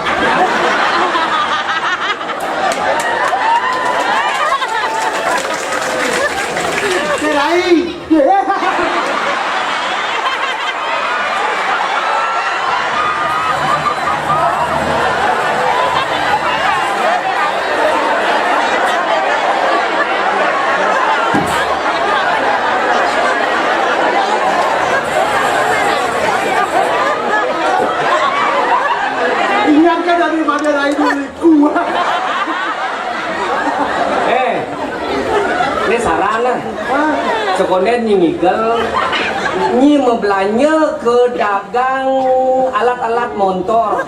Serai. Ingatkan dari Madura itu. Eh, ini saran lah. Sekonden nyi ngigel, nyi mau belanja ke dagang alat-alat montor.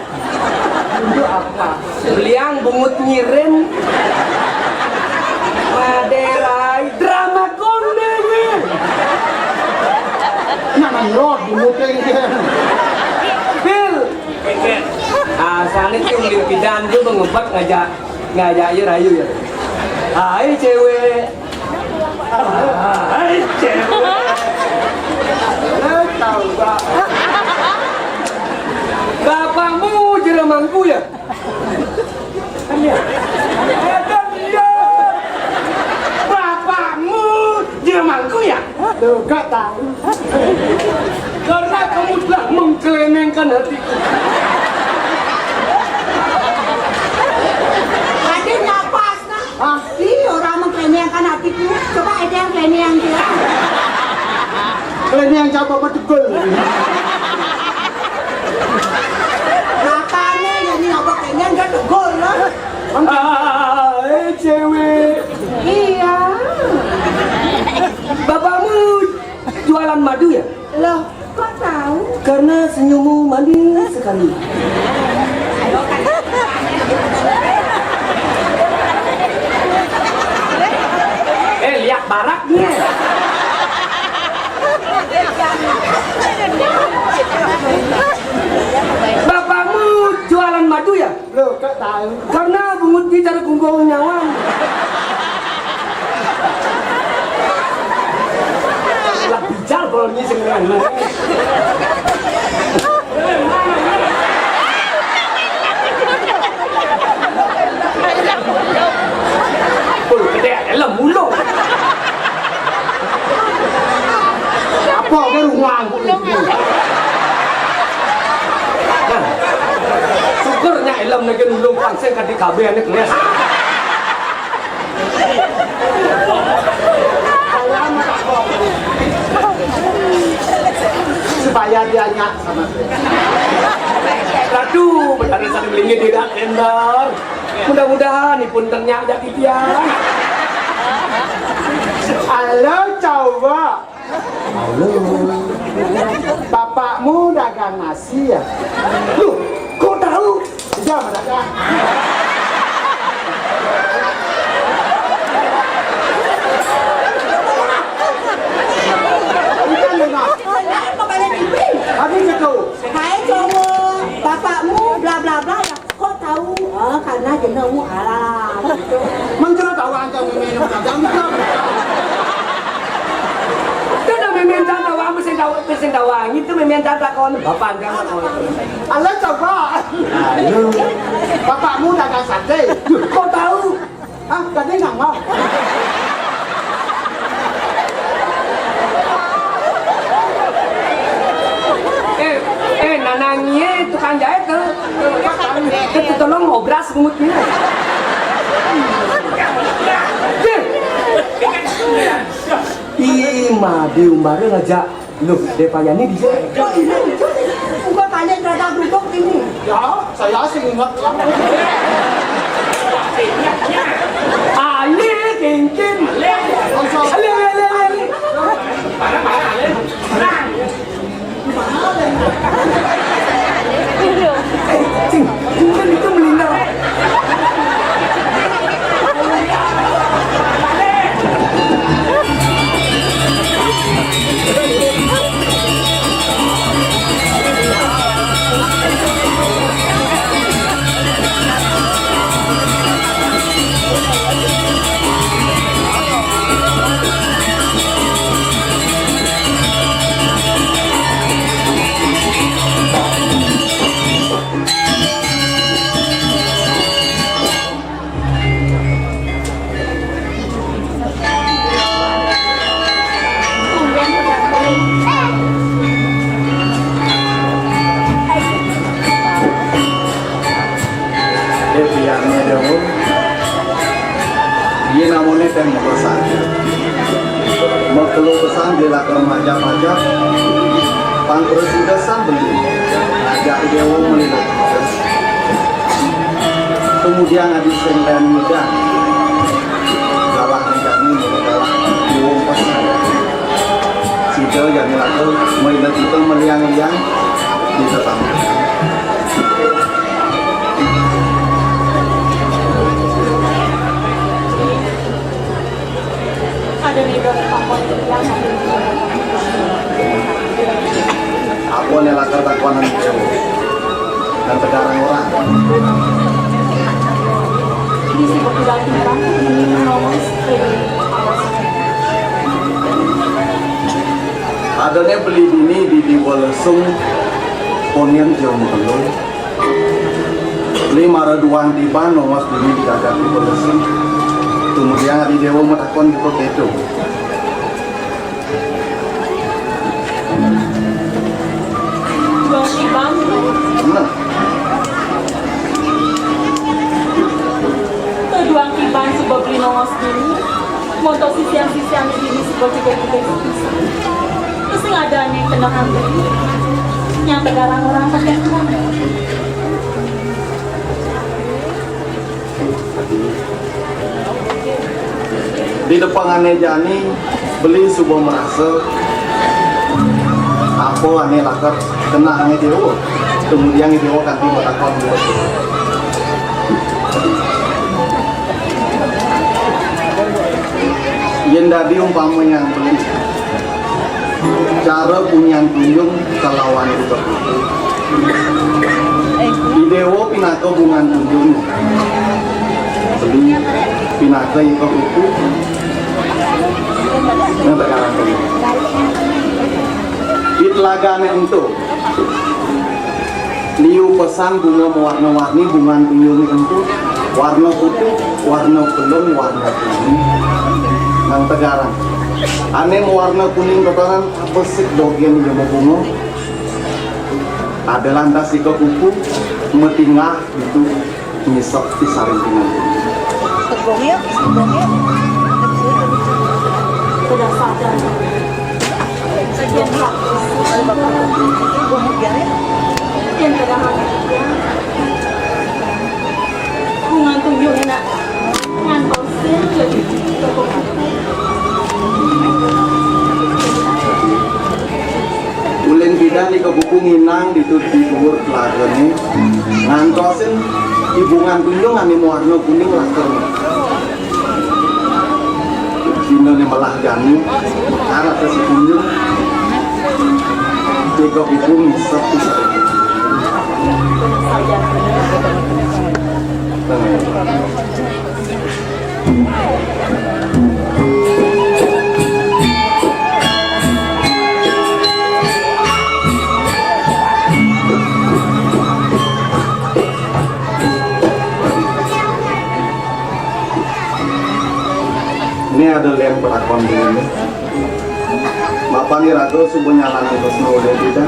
Untuk apa? Beliang bungut nyirin. Maderai drama konden. Nah, nah, roh bungut ini. Bil, asalnya tuh limpidan juga ngebak ngajak. Ngajak aja rayu ya. Hai cewek. Hai cewek. Lo tahu gak? Bapakmu jeremangku ya? Kan dia. Kan dia. Bapakmu jeremangku ya? Tuh, gak tahu. Karena kamu telah mengklenengkan hatiku. Tadi napas nah. Hah? Ih, orang mengklenengkan hatiku. Coba ada yang kleneng dia. Kleneng yang siapa? Apa tegul? Makanya jadi apa kleneng dia tegul lah. Hai cewek. Iya. Bapakmu Jualan madu ya? Loh, kok tahu? Karena senyummu manis sekali. Eh, lihat baraknya. Bapakmu jualan madu ya? Loh, kok tahu? Karena bungut dia cara kumpul nyawang. Lah bijar bolonyi sing ngene. Pul gede elem mulung. Apa ke ruang? Nah, syukurnya elem niki nulung pang sing kadhi kabeh nek nges. Supaya dia nyak sama saya. Aduh, betari satu belingi tidak tender. Mudah-mudahan ipun ternyak jadi dia. Halo, coba. Halo. Bapakmu dagang nasi ya? Loh, kok tahu? Dia dagang. Bukan dengar. Saya apa balik mimpi? Habis itu. Hai, cowok, bapakmu bla bla bla ya. Kok tahu? Oh, karena jenengmu Alam. Mencuri tahu angka meme ini mendagang. Itu udah meme yang tahu, apa sih tahu, apa sih tahu? Itu meme yang tahu, takon, bapak kan takon. Alah, coba. Aduh. Bapakmu dagang sate. Kok tahu? Ah, tadi nggak mau. Eh, eh, nanangie tukang jahit tuh. Itu tolong obras ngutnya. Deh. Ih, mah diumbarin aja. Loh, Depayani dia. Kok ini? Gua tanya rada duduk ini. Ya, saya sih ingat ya. Ale, kengken. Ale, ale, ale, ale. Eh, cing, bukan itu melindar. Eh, biarnya dong. Iya, namanya teh mau pesan. Mau keluh pesan, dia lakar majak-majak. Pang terus udah sambel. Ajak dia mau melilot. Kemudian adi sing lain muda. Galah jani, galah wong pas. Sida jani laku, maila kita meliang-liang, kita tamu. Ada nih, Bang, apa yang ada? Apa nih latar takuan itu? Dan sekarang orang. Ini sih kebetulan kita. Adanya beli bini di Diwalesung, Ponian Jauh Mengkendung. Beli mara duang tiban, nongos bini di kagak Diwalesung. Kemudian Adi Dewa matakon gitu gitu. Duang tiban. Bener. Tuh duang tiban sebab beli nongos dulu. Montos sisian-sisian ini sebab juga juga bisa. Terus nggak ada nih kena hampir. Nyampe garang orang pakai kurang. Di depan ane jani, beli suba merasa Apa ané lakar kenehanga déwa? Kemudian déwa kanti matakon. Yén dadi umpama nyang beli, cara punyan tunjung kalawan ida. Idéwa pinaka bungan tunjung. Beli pinaka ika kuku. Nah, sekarang beli. Di telagané ento. Liu pesan bunga mawarna-warni, bungan tunjungé ento. Warna putih, warna pelung, warna kuning. Nang tegarang. Ané mawarna kuning totonan apa sik dogén jema bunga. Ada lantas ika kuku, matinggah gitu, ngisep di saring pinang. Tegong yuk, tegong yuk. Sudah sadar. Sekian praktis. Yang tengah hati. Bungan tunjung nak. Ngan pasir jadi toko. Ulin pidan ika kuku nginang ditu di duur telagané. Ngantosin i bungan tunjung ané mawarna kuning lakar. Dinané melah jani, mekar atas si tunjung. Ika kuku ngisep. Nah. Ini ada lem perakon dulu nih. Mapan iraga suba nyalanan tresna ulih pidan.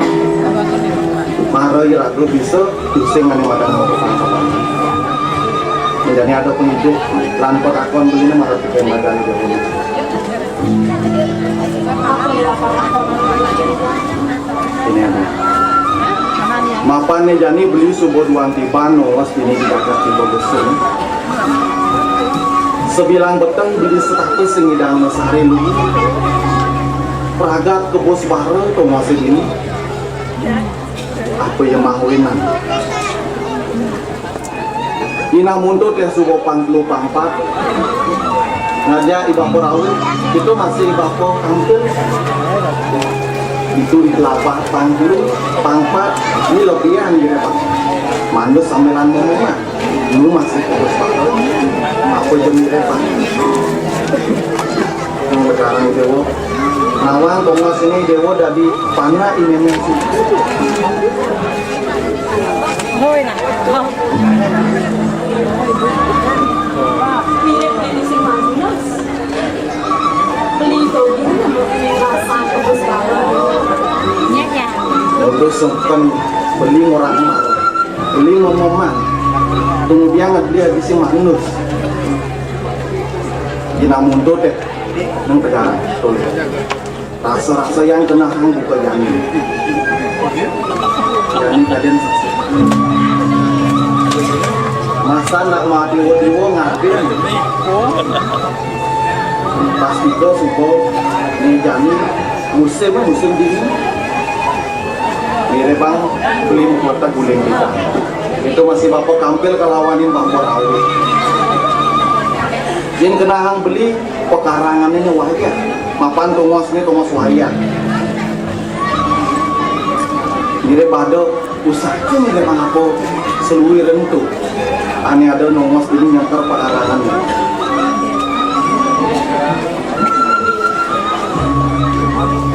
Mara iraga bisa tusing ané madan apa pangkapan. Jani ada pengidup lan perakon beliné mara pidan badan jauh. Ini ada. Mapan né jani beli suba duang tiban nongos dini di jagat Timur Besung. Sabilang peteng beli setata sing ngidang mesare lu. Pragat kebus bara tongos dini. Apa ya mawinan? Inah muntut ya suba pang telu pang pat. Ngaja ibapa rauh, itu masih ibapa kampil. Itu di kelapa pang telu, pang pat, ini lebihan gitu, Pak. Mandus sambilan ngomong, nah. Dulu masih terus, Pak. Apa jam gitu, Pak? Yang sekarang itu, nawang tongos ini dewa dadi panak ini, men. Hoi, nah. Oh. Mirip di sing manus. Beli to ini rasa kebus banget. Iya, ya. Terus sungkan beli orang mah. Beli mememan. Kemudian beli habis si manus. Dina muntut deh. Nang tegang. Tuh. Rasa-rasa yang kena hang buka jani. Jani kadén saksi. Masa nak mati wadiwa ngadén. Pas tiga suka ni jani musim, musim dingin. Mirip bang beli kota guling kita. Itu masih bapak kampil kalawanin bapak rawit. Jin kena hang beli pekarangannya wayah. Mapan tongos ni tongos wayah. Jadi pada usahakan ni memang apa seluwi rentu. Ani ada nongos ini nyangkar pekarangan.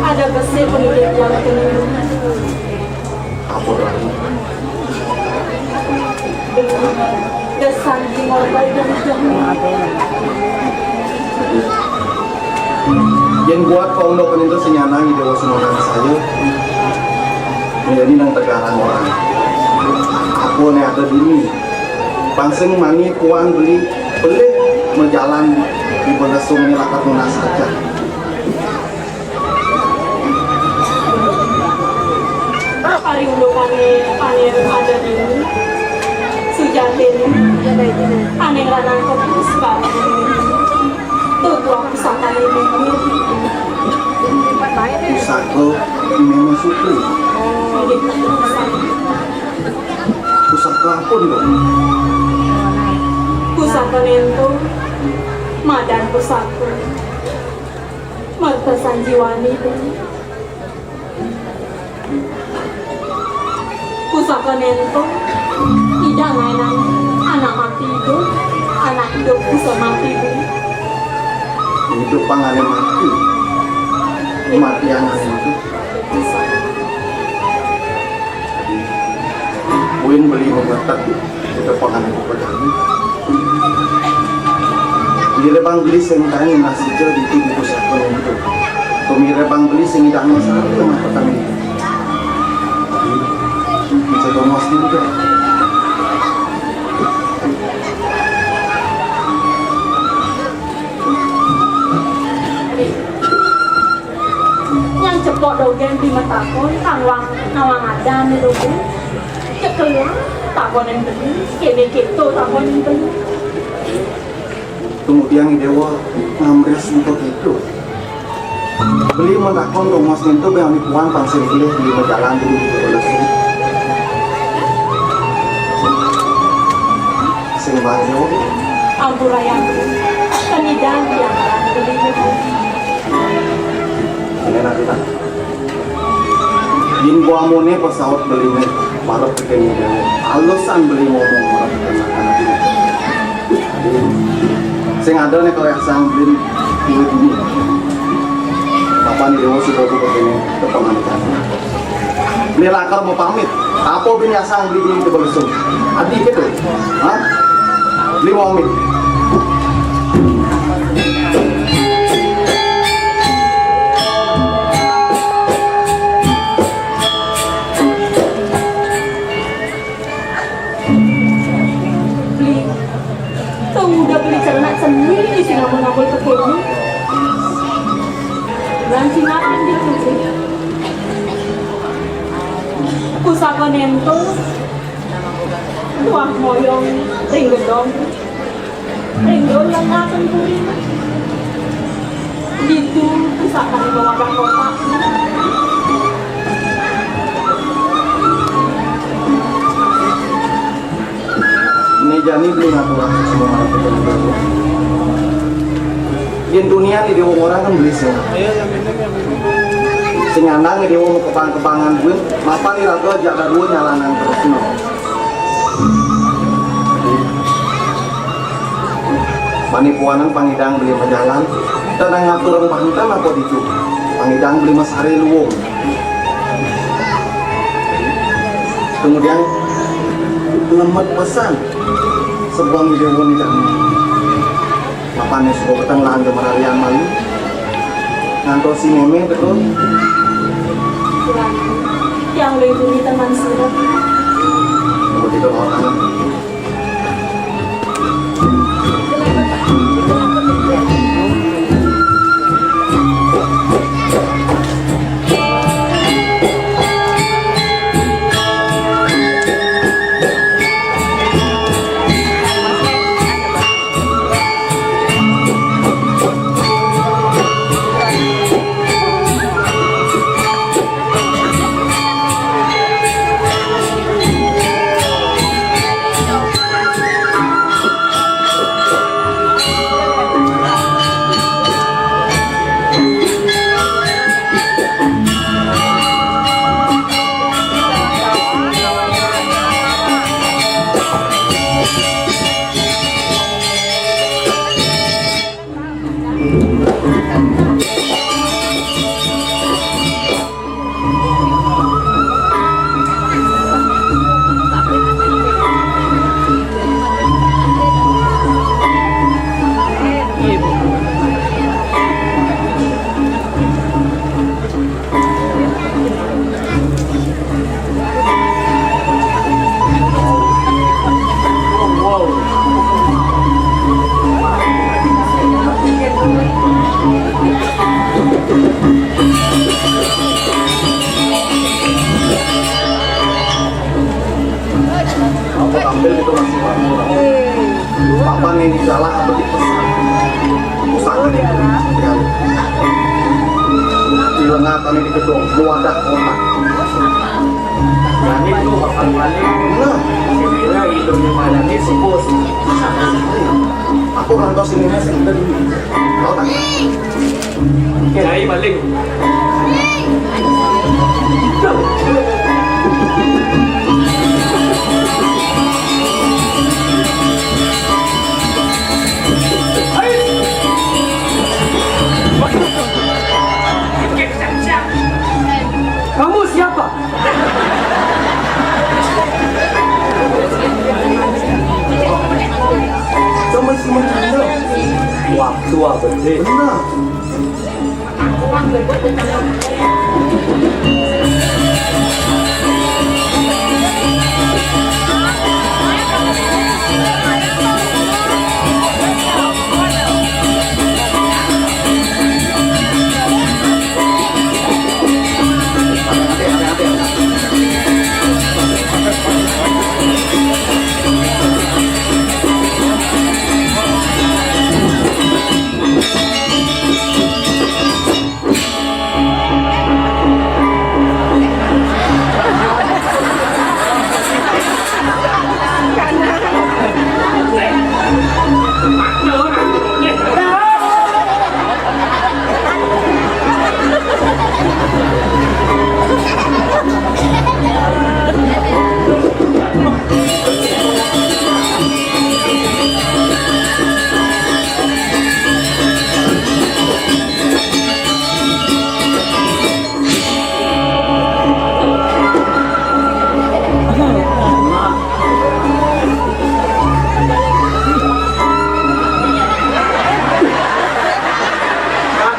Ada besi pendidik yang kena. Apa lagi? Yén buat kaum dokter itu senyanang ide wasungan saya, ini nang tegarang orang. Apa nih ada dini? Pangsing mani kuan beli, beli menjalan di Benesung ini lakar lunas saja. Ari undukane ané ada dini, sujatine ané lanang kepus banget. Tutu aku sakane dini. Pusaka Pusaka nénto, madan pusaka. Merta sanjiwani, Bu. Pusaka nénto, Ida ngaénang anak mati idup, anak idup bisa mati, Bu. Idup pangané mati, mati anaké idup. Buin beli memetet, kita pangan itu pedang. Mira bang beli sing tani nasi jo di tibi pusaka itu. Mira bang beli sing idang sari mah petani. Bisa domos juga. Nyang cepok dogén di metakon, tangwang nawang adan di dogén. Cekelan takonin beli, kéné kéto takonin beli. Kemudian Déwa ngamres untuk itu. Beli metakon tongos nintu béang di puan pang sing beli beli majalan dulu di Balesu. Sing banyu. Ampura ya. Penidan yang beli. Ini nanti tak. Yin buamoné pesaut beliné, marep kéné. Alesan beli ngomong marep kéné. Sing ada nih kalau yang sang beli duit ini. Kapan Déwa sudah buka ini kepengen. Beli lakar mau pamit. Apa bin yang sang beli ini ke Balesu? Adi gitu. Hah? Beli mau pamit. Beli. Tuh udah beli celana sendiri sih ngabul-ngabul ke kiri. Bulan sinaran di sini. Pusaka nénto. Wah, moyong ring gedong. Ring gedong yang ngaten kuwi. Ditu pusaka nénto wadah kotak. Ini jani beli ngatur semua orang. Yen dunia di Déwa orang kan beli sih. Sing andang Déwa mau kebang-kebangan duit, mapan di raga jak ada dua nyalanan terus no. Mani puanan pangidang beli majalan, tenang ngatur pangidang apa ditu. Pangidang beli masare luwung. Kemudian lemet pesan sebuah video ini kan. Mapan yang suka peteng lahan kemerarian malu. Ngantos si meme betul. Yang lebih teman surat. Kalau tidak mau anak. Apa tampil gitu masih Pak? Apa nih salah apa dipesan? Usaha nih. Ya. Di lengah kami di gedung, wadah kontak. Nah, ini tuh bakal balik. Nah, Hidungnya mana nih, sebus. Aku ngantos ini, Mas. Tahu tak? Kiai paling. Kamu siapa? Sama si Marcelo. Wah, tua gede. Benar.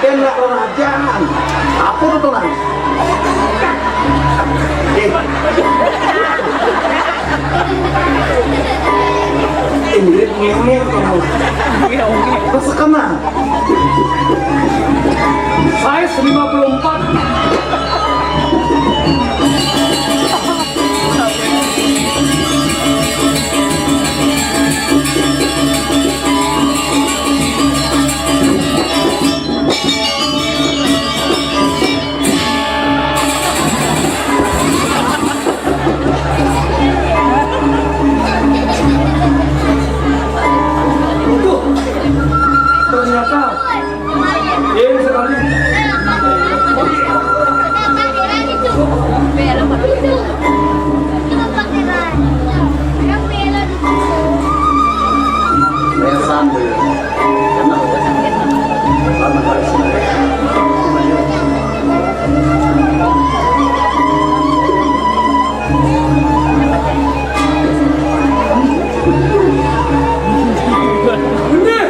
Raden lah kerajaan. Apa tuh, Tuan? Eh. Ingrid ngewe kamu. Terus kena. Size lima puluh empat. Ternyata ini sekali. Besan, ya.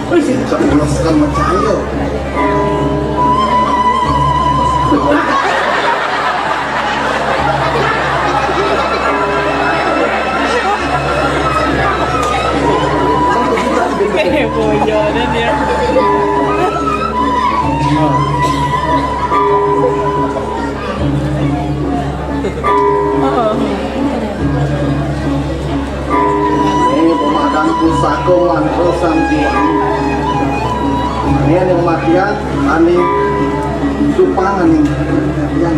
Wis, cok, males kan macaya. Bojonan ya. Ini pemadam pusaka mantra sang jiwa. Ini yang matian ani supang ani. Yang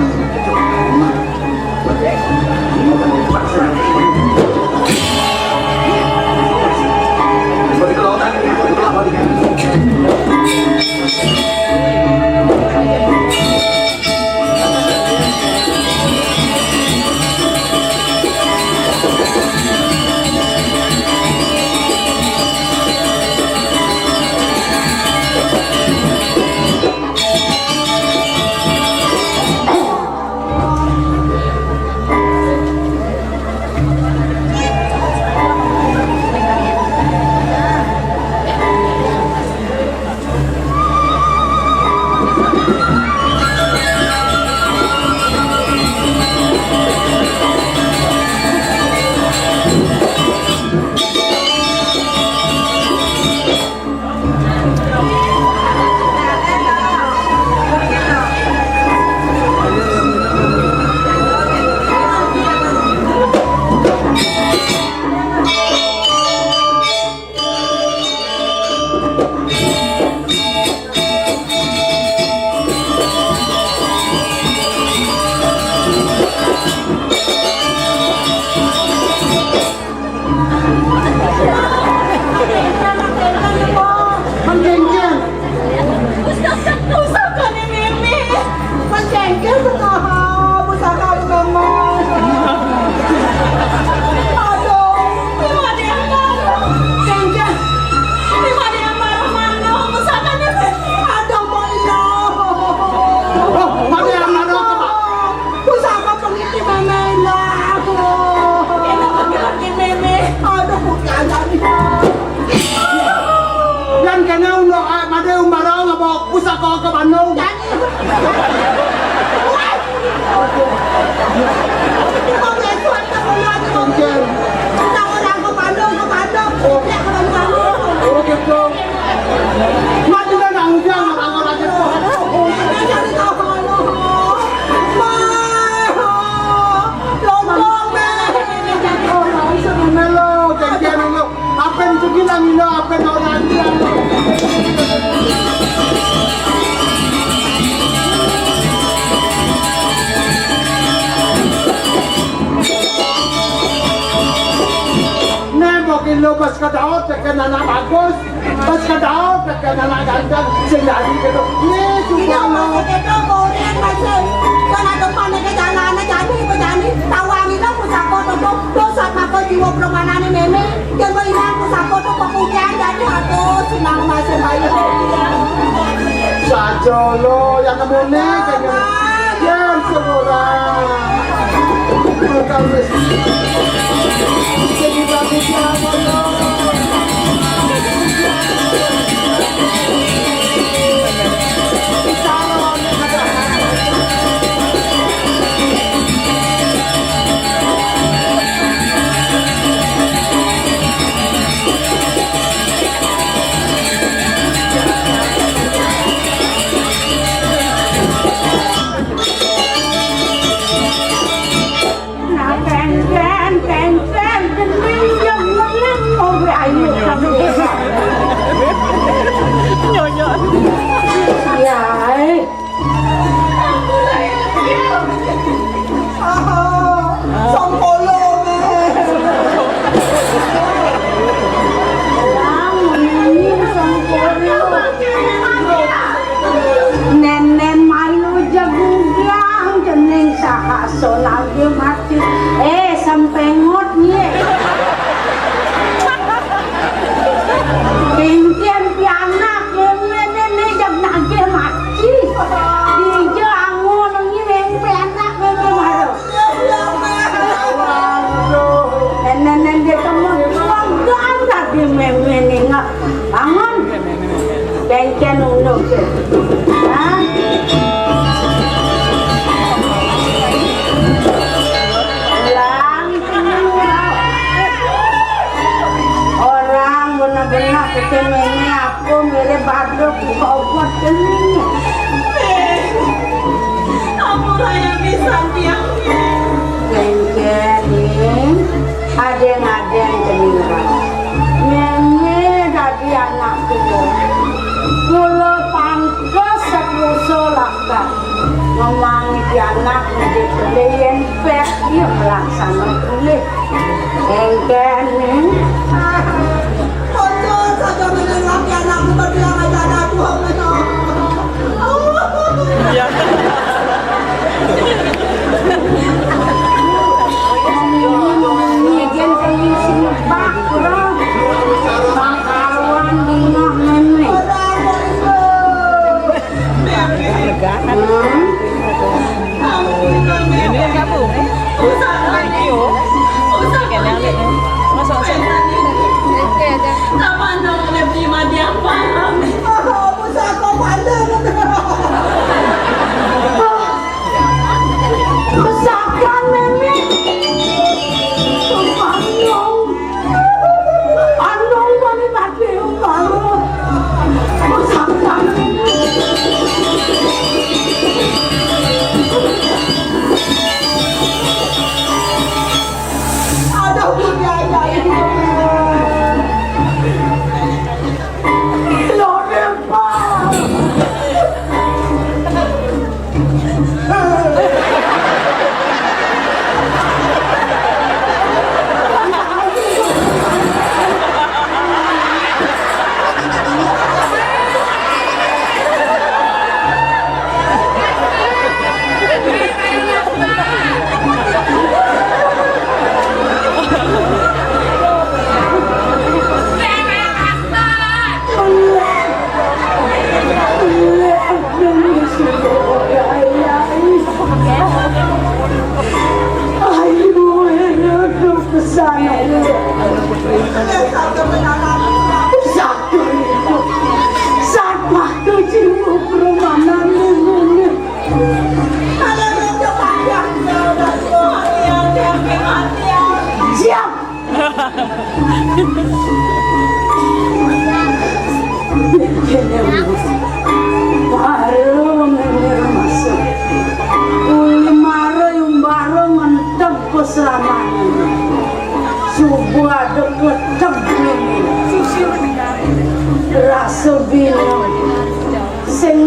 Ke Bandung. Jani. Wah. Kok besok kita mau lagi mau. Oke. Kita orang ke Bandung, ke Bandung. Oke. Kita ke Bandung. Oh, gitu. Mak juga nggak ngundang orang-orang itu. Kita cari tahu. Wah. Lontong, Mak. Oh, langsung melo, janjian dulu. Ape nunjukin nang Ino, ape tau nanti, ape. Nek, mungkin lo pas kedaot, tekan anak bagus. Pas kedaot, tekan anak ganteng. Sing dadi gitu. Iya, juga lo. Masih gitu, goreng, masih. Kan ada panik ke jalan, jadi, jadi. Tawangi dong, pusako, tuh, tuh, tuh, saat mako jiwa permanen ini. Yen kowe ilang pusako to pepunyah dadi aku senang masih bayi ya. Sajolo yang nemune kaya yen seorang. Bukan wis. Jadi bagus apa lo? Nah, tenten, tenten, gending, yang ngeling, oh, ayo, kamu. Nyonyo. Ya, eh. Songkolo, Nek. Nenen malu jagugang, jeneng saha sonage mati. Eh, sempengot, ye. Bengken pianak, bengken nene jag nage mati. Dija angon ngi bengken pianak, bengken malu. Nenen, nenen, dia temu, gua gak ada meme nih, nggak. Bangun. Bengken unduk. Hah? Lang, orang benar-benar kecemene aku mirip badruk buka obat ini. Ampun, raya pisan tiang. Bengken nih. Adeng-adeng ceninggal. Meme dadi anak kula. Kula pantes sepuso lakar. Ngomong pianak gedhe-gedhe yen pek iya melaksana kulih. Engken. Ojo saja menang laki anak seperti yang aja ada tuh. Iya.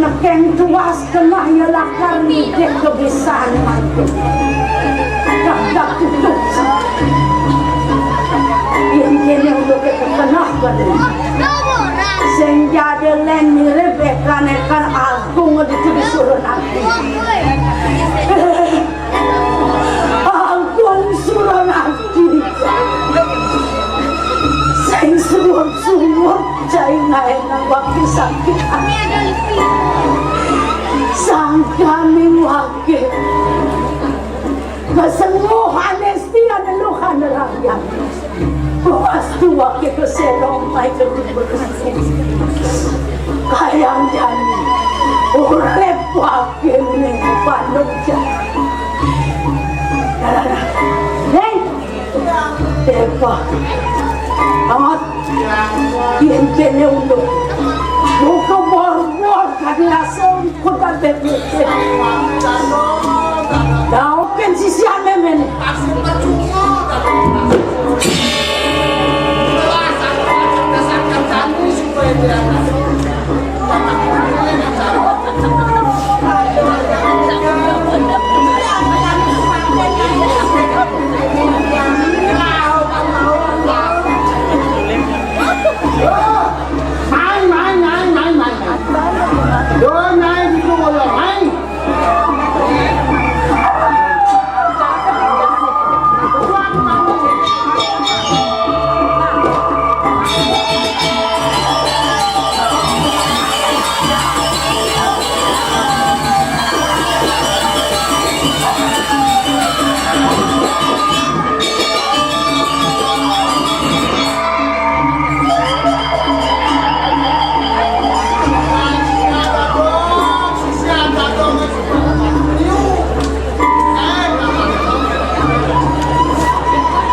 Nekeng tuas keneh ia lakar nitih kebisan mantu. Dak dak tutup. Yen kene udah kekenah badu. Sing jade len mirip ekan-ekan agung di tulis surun ati. Ampun, Suranadi. Sing suwun-suwun, cai ngaenang waktu sakit. Sangkaning wakil. Kesenguh anesti ane luhan rakyat. Pastu wakil keselong mai ke. Kayang jani. Urip wakil ning panung jani. Hei, Dewa. Amat. Yen kene unduk. Buka bor-bor kadi asem kota bebek. Daukin sisi ane men.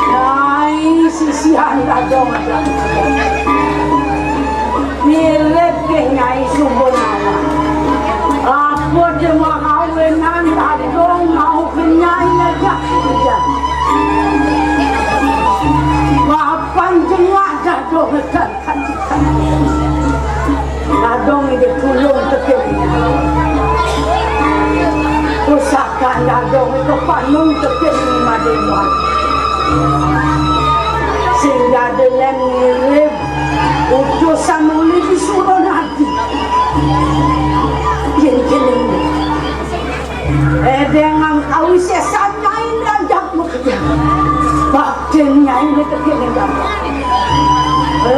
Nyai sisihan dadong aja. Mirip ke Nyai Subonawa. Apa cuma kawinan dadong mau ke Nyai aja. Aja. Kapan jengah dadong aja. Dadong ide tulung tekeni. Pusaka dadong ide panung tekeni madewa. Sing dade len ngirim utusan uli di Suronadi. Yen kene. Edengang kawisesan Nyai Raja Mutia. Bakten Nyai ini kekini dapat.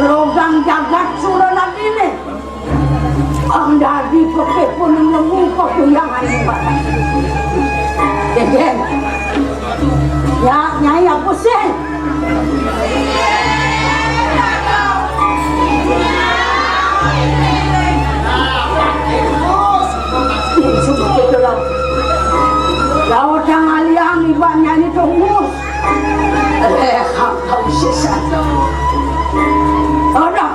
Rogang jagat Suranadine. Ang dadi pekepun nemu peguyangan ini, Pak. Deden. Ya, Nyai apa sih? Laut yang aliang ibaratnya ini tunggu. Eh, kau sisa. Ada.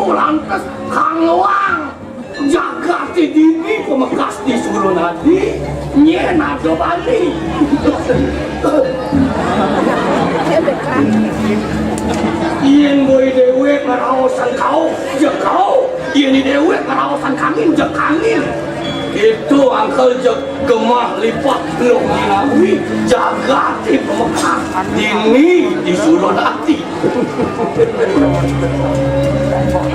Lantas kang luang jagaté dini pamekas di Suronadi, nyén ada bali. Yén boy déwék ngraosan kauh, jeg kauh. Yén i déwék ngraosan kangin, jeg kangin. Itu angkel jeg gemah lipat loh ginawi jagaté pamekas dini di Suronadi.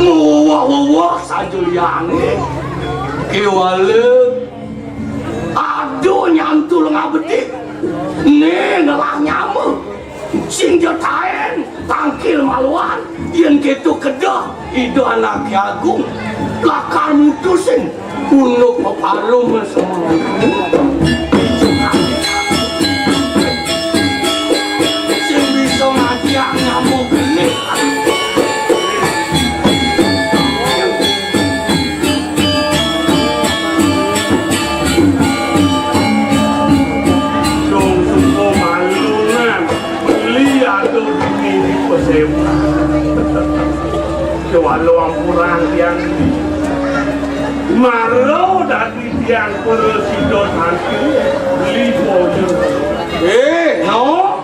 Muwah-muwah sajuliané kéwala ada nyantul ngabedik, né ngelah nyama. Sing ja taén tangkil maluan, yén kéto kedeh Ida Anaké Agung lakar mutusin unduk peparum semua. Sing bisa ngajiang nyamuk geni. Dong semua malunan beli atau dini di pesewa. Kewalo ampuran tiang. Maro dadi tiang perlu sido nanti beli bojo. Eh, no.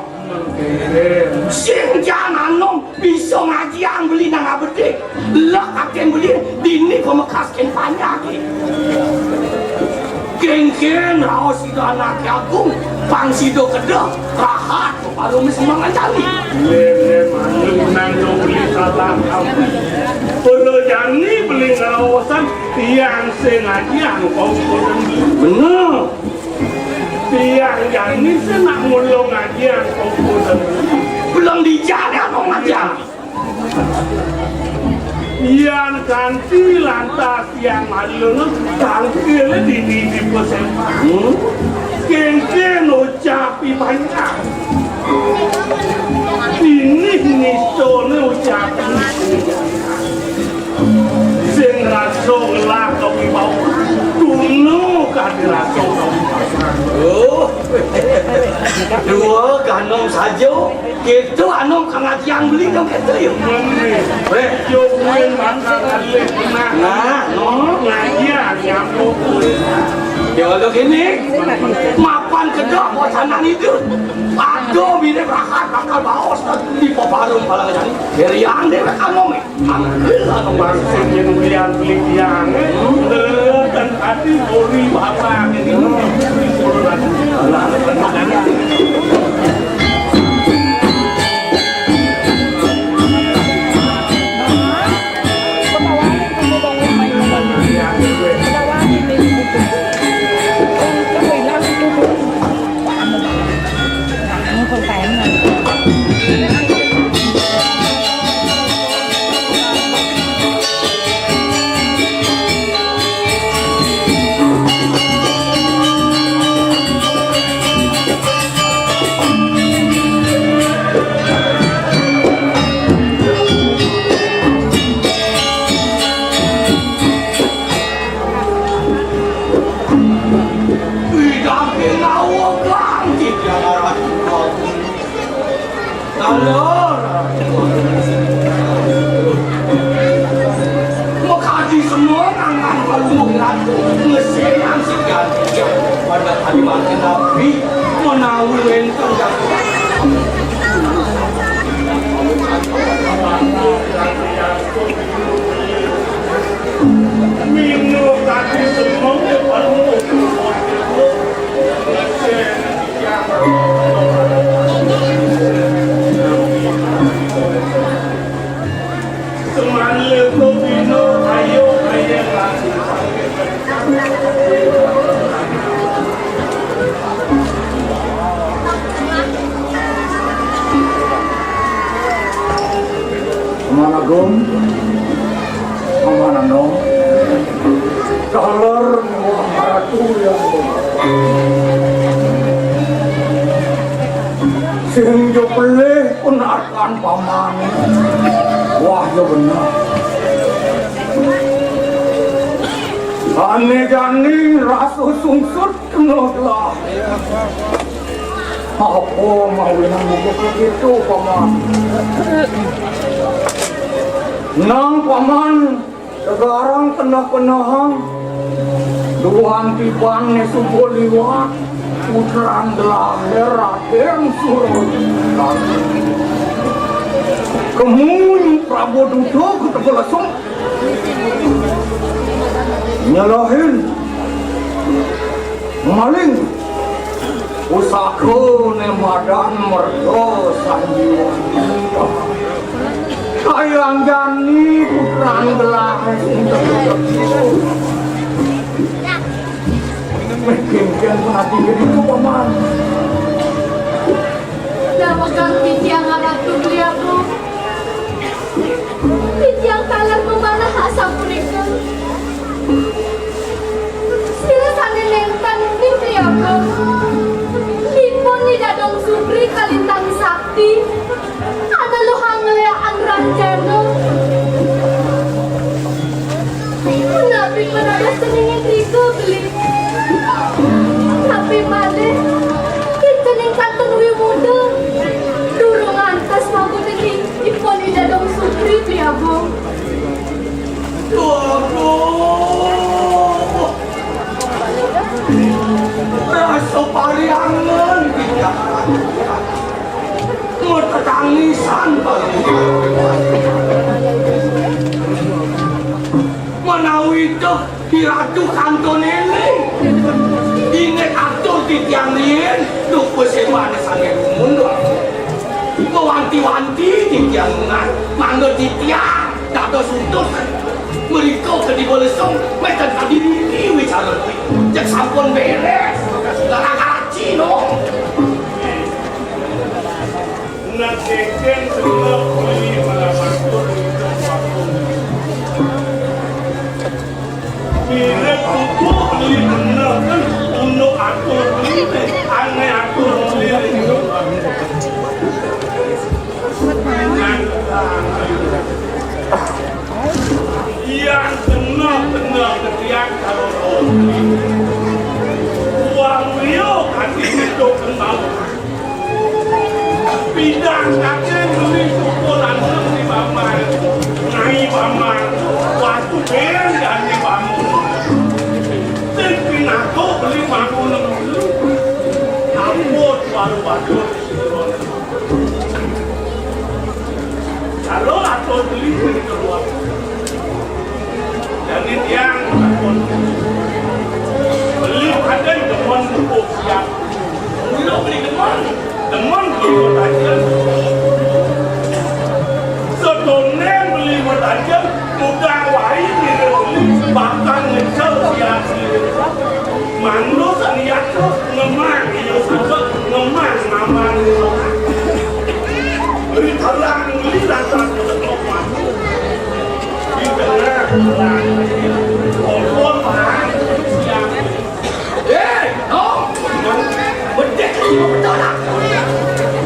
Sing jan anom bisa ngajiang beli nang abedik. Lek atin beli dini pamekas kén panjake. Kéngkén raos Ida Anaké Agung, pang sida kedeh rahat peparum sembangan jani. Lén-lén manut nang beli salah aku. Perlu jani beli ngeraosan tiang sing ngajiang kau. Bener. Tiang jani sing nak mulung ngajiang kau. Belum dijani aku ngajiang. Yan kanti lantas tiang malu tangkil dini di pesembahan. Kéngkén ucap i panjang. Dini nistoné ucap. Sing rasa ngelah kawibau, tuna kadi rasa kawibau. Oh. Dua ganom saja. Kéto anom kangajiang beli dong kéto ya. Wéh, yo kuwi makan alih nah. Nah, no. Ngajiang nyambung. Ya Allah, kéné. Mapan kedok bosanan itu. Aduh, mirip rahat bakal baos di peparum palang jani. Herian deh kamu. Ambil lah kembang sing yang ulian beli tiang. Eh, dan hati ori bapak ini. Alor. Mekadi semua ngangan kalungguh ratu, ngesenang segan pada kalimat nabi, menawi wénten dakwah. Minggu tadi semua kalungguh. Paman Agung, Paman Anom, taler nyuwun Ratu yang sing jo pelih penarkan Paman. Wah, ya bener. Ané jani rasa sungsut kena gelah. Apa mawinan muka begitu, Paman? Nang paman, sekarang keneh-kenehang duan tiban né suba liwat, putran gelahé Radén Surawijaya. Kemu Prabu Duta ka Tegalesung. Nyelehin maling. Pusaka né madan merga sanjiwani. Kayang jani putran gelah. Mungkin-mungkin pun ati jadi itu, Paman. Daweg titiang Ratu Beli Agung. Titiang taler mamanah asapunika. Sira sané nénten ning Beli Agung. Ipun Nyi Dadong Sugri kalintang sakti. Aneluhang ngléakan ranjana. Napi padados ceningé drika, Beli? Napi malih, yen cening kantun wimuda, durung ngantos magunening ipun Ida Dong Sugri, Beli Agung. Duh, duh. Rasa pariangan, Ida. Tetangisan. Menawi teh Ki Ratu kantun éling. Inggih atur titiang riin, duh pasémbané sané dumun, duh. Mawanti-wanti titiang nunas, mangda titiang dados utus. Mrika kadi balesung, meten kadi niki wicarane. Cek sampun beres. Lah, Cino. Nek kengken sebab beli malam atur itu waktu. Mirip tubuh beli bener kan untuk atur beli, aneh atur beli. Yang benar-benar ketiak kalau beli. Uang liu kan itu kenal. Pidang kakek beli suku langsung di Bambang. Ngai Bambang. Waktu ben jadi bangun. Sing pinako beli bangun beli. Ampun baru bagus. Kalau atur beli beli keluar. Jadi tiang takon. Beli ada demen buku siap. Mula beli demen. Demen beli berhasil. Sedone beli berhasil. Udah wae beli beli. Bakal ngecel siap. Manus niat ngemang. Iya, sabet ngemang. Ngemang. Beri terang. Beli datang. Hei, no! Bedek ni betul lah.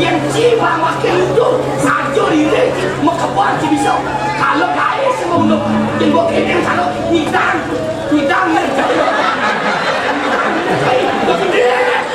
Yang ci bang wakil utuh, saja diri, mekebar ci bisa. Kalau gaé semua ulung, yang gua kena kalau hitam, hitam ni. Hei, bedek.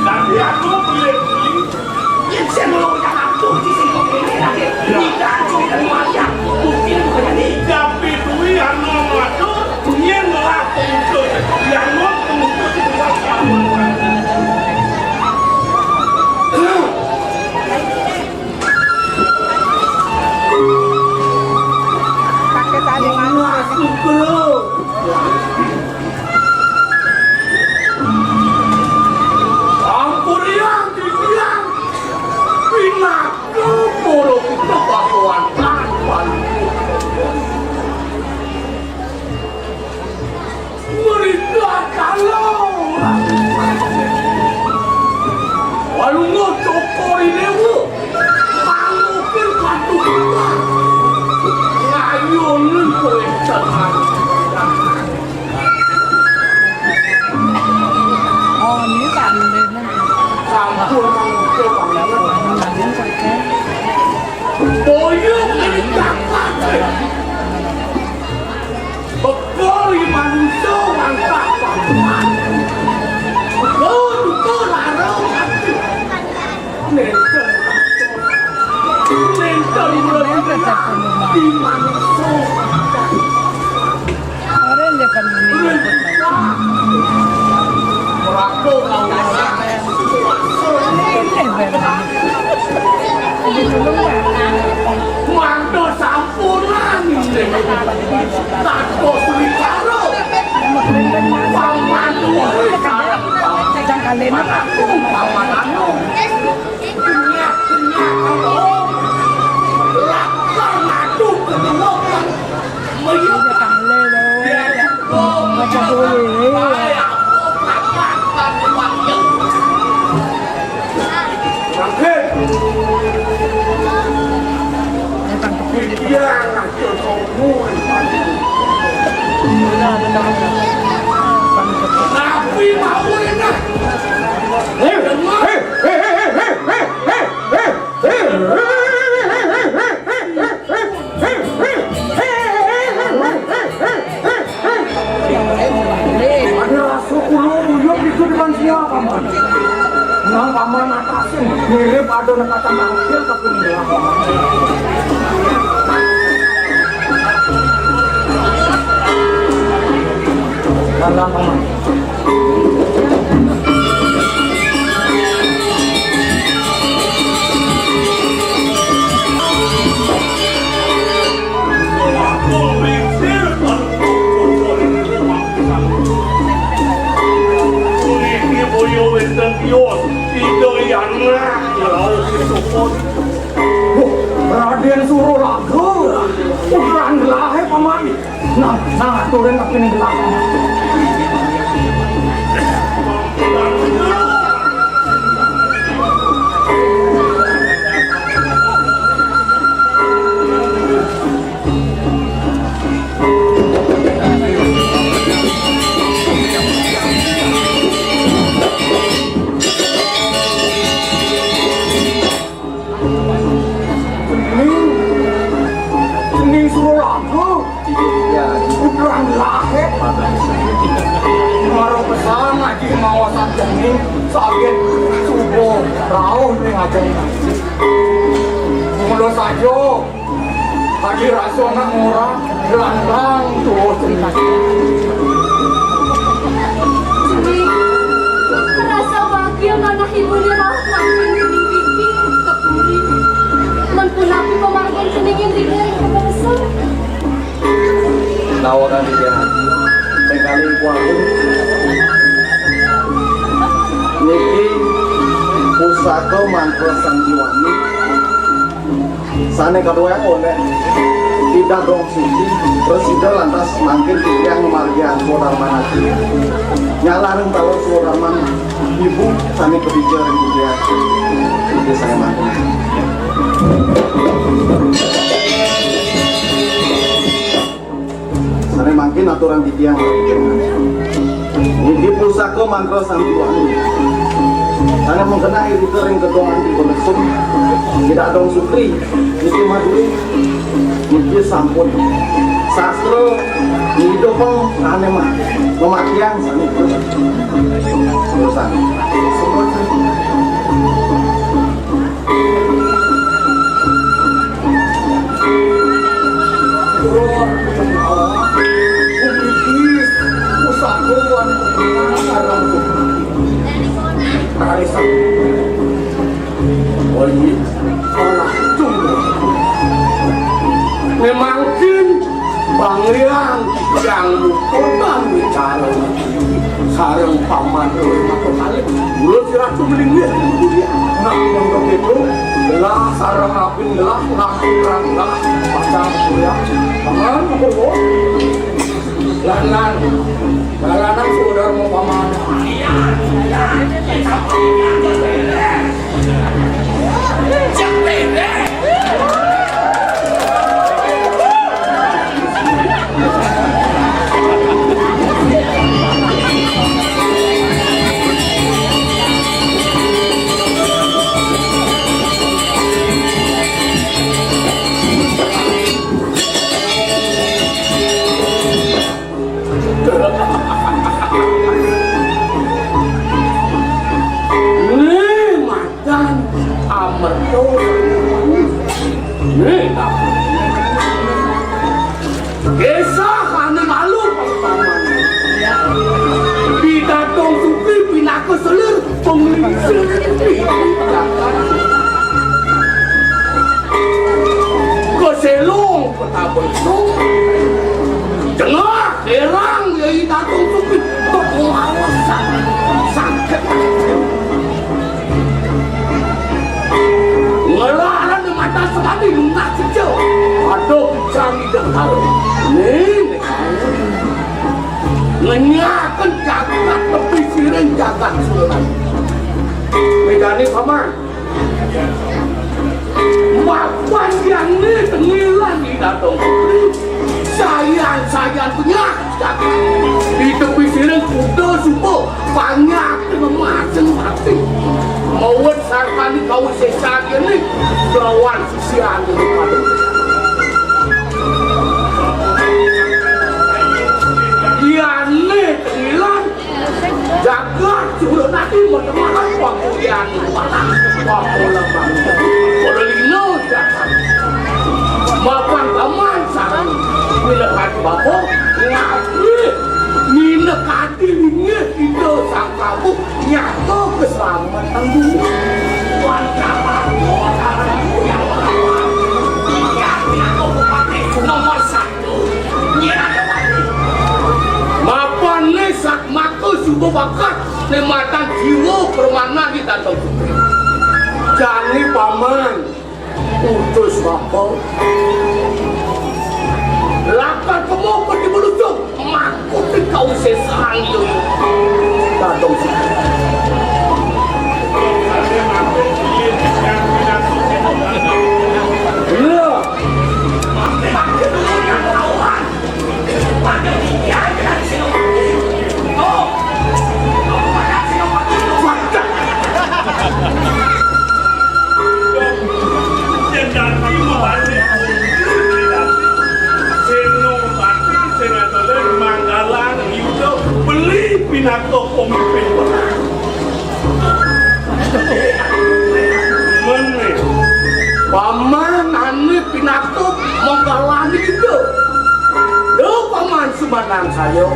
Tapi aku boleh beli. Yen sing nulung kang abduh di sing kok kene lagi. Tidak, cerita Maria. Bukti bukan ini. Tapi kuwi anu matur, yen ora pemutus, yen ora pemutus. Pakai tali manis. Ampuriang titiang pinaka para putra pakuan lan paluku. Ampun, ampun, ampun. Boyong ini kakak. Bekel iki manungsa mangkah papan. Bekel, bekel, larang ati. Nenten. Nenten mula di manungsa mangkah. Ora ndekan ini. Ora kok kau. Ini bener. Mantap sampuran. Tanpa suwikara. Paman luwih. Paman anu. Paman anu. Kenyak-kenyak anu. Lakar ngadu kedua. Tapi mau enak. Hei, hei, hei, hei, hei, hei, hei, hei. Ada rasa kula uyup itu depan siapa, Paman? Nang Paman atasin, mirip ada nekatan tampil tapi nggak, Paman. Paman. Wah, Raden Suralaga. Putra Anggrahe, Paman. Nah, nah, aturin tapi ning gelang. Cening, cening Suralaga, putrane Lahep. Marang pesan aji mawa sajening saged suba rauh ring ajeng. Mula saja aji rasa nak ngorang. Rantang tuwuh cerita. Sri, rasa bahagia manah ibu ni rauh mangkin cening pipi ka puri. Mun punapi pamargin cening indrine ka basa. Nawa kan tiga. Tengkali ibu aku. Niki pusaka mantra sanjiwani. Sane kadua oleh Ida Dong Suci, terus Ida lantas mangkin titiang ngamargiang swadarman ati. Nyalaring taler swadarman ibu sane kapija ring titiang. Inggih sane mangkin. Sane mangkin aturang titiang. Niki pusaka mantra santiwani. Sane mengkena irika ring kedongan di Belesum. Tidak dong sutri. Niki maduri. Niki sampun. Sastra nidupeng sane mah. Memakian sane. Terusan. Memangkin Panglian yang mukutan bicara sareng paman oleh mata kali. Mulut sirah tumlinggih kemudian. Nah, untuk itu, gelah sareng rapin gelah, rapin gelah, pasang kuliah. Paman, monggo. Lanan, lanan saudara mau paman. Keselung, ketabelung. Jengah, herang, ya, i Datuk Sukri. Kok malas, sakit. Ngelaran di mata sekali, lunak sejauh. Aduh, kejam di dengkal. Nih, nih. Ngenyaken jagat tepi siring jagat suleman. Medane paman. Mapan yang ni tengilan di datang putri. Sayan-sayan punya jagat. Di tepi siring kuda subuh banyak dengan macam mati. Mawet sarkani kau sesat ini lawan sisian ini padu. Yane tengilan jagat sudah nanti bertemangan pangkulian panas pakuleman. Kalau lino jagat. Mapan paman sarang minekat babo ngabri minekati linggih kita sang prabu. Nyato keselamatan dunia. Tuan Prabu, Tuan Prabu yang merawat. Ingat, aku bupati nomor satu. Nyirah bupati. Mapan ne sak maka suba bakat ne matan jiwa permana di Tanjung Putri. Jani paman. Utus bapa. Lakar kemo peti melucung, mangkuk di kau sesang yo. Dadong sih. Iya. Beli pinaka pemimpin perang. Mene. Paman ane pinaka menggalani kita. Do paman sumanang saya.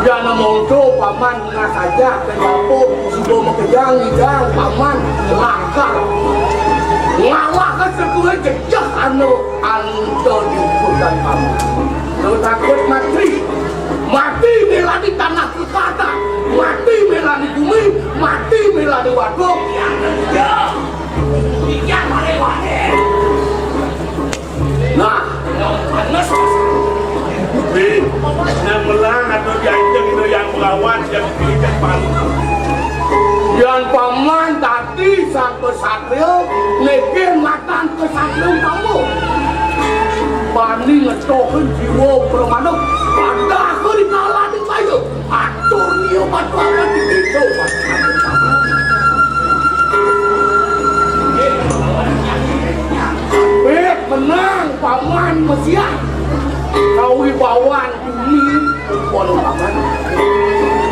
Yana mongko paman ngajak ke dapur suba makejang ngidang paman lakar. Ngalahke setuhe jejeh anu anu diukurkan paman. Do takut mati. Mati melani tanah pusaka. Mati melani bumi. Mati melani warga. Ya. Iya, mare wae. Nah, panas. Wi, nang melang atau dianceng itu yang melawan, yang dipilih palu. Yang paman tadi sang kesatria, niki matan kesatria kamu. Bani ngetohin jiwa permanuk, padahal di kalangan kayu. Atur dia batu awan di pintu. Wit menang paman mesiah. Kawibawan bumi kupon paman.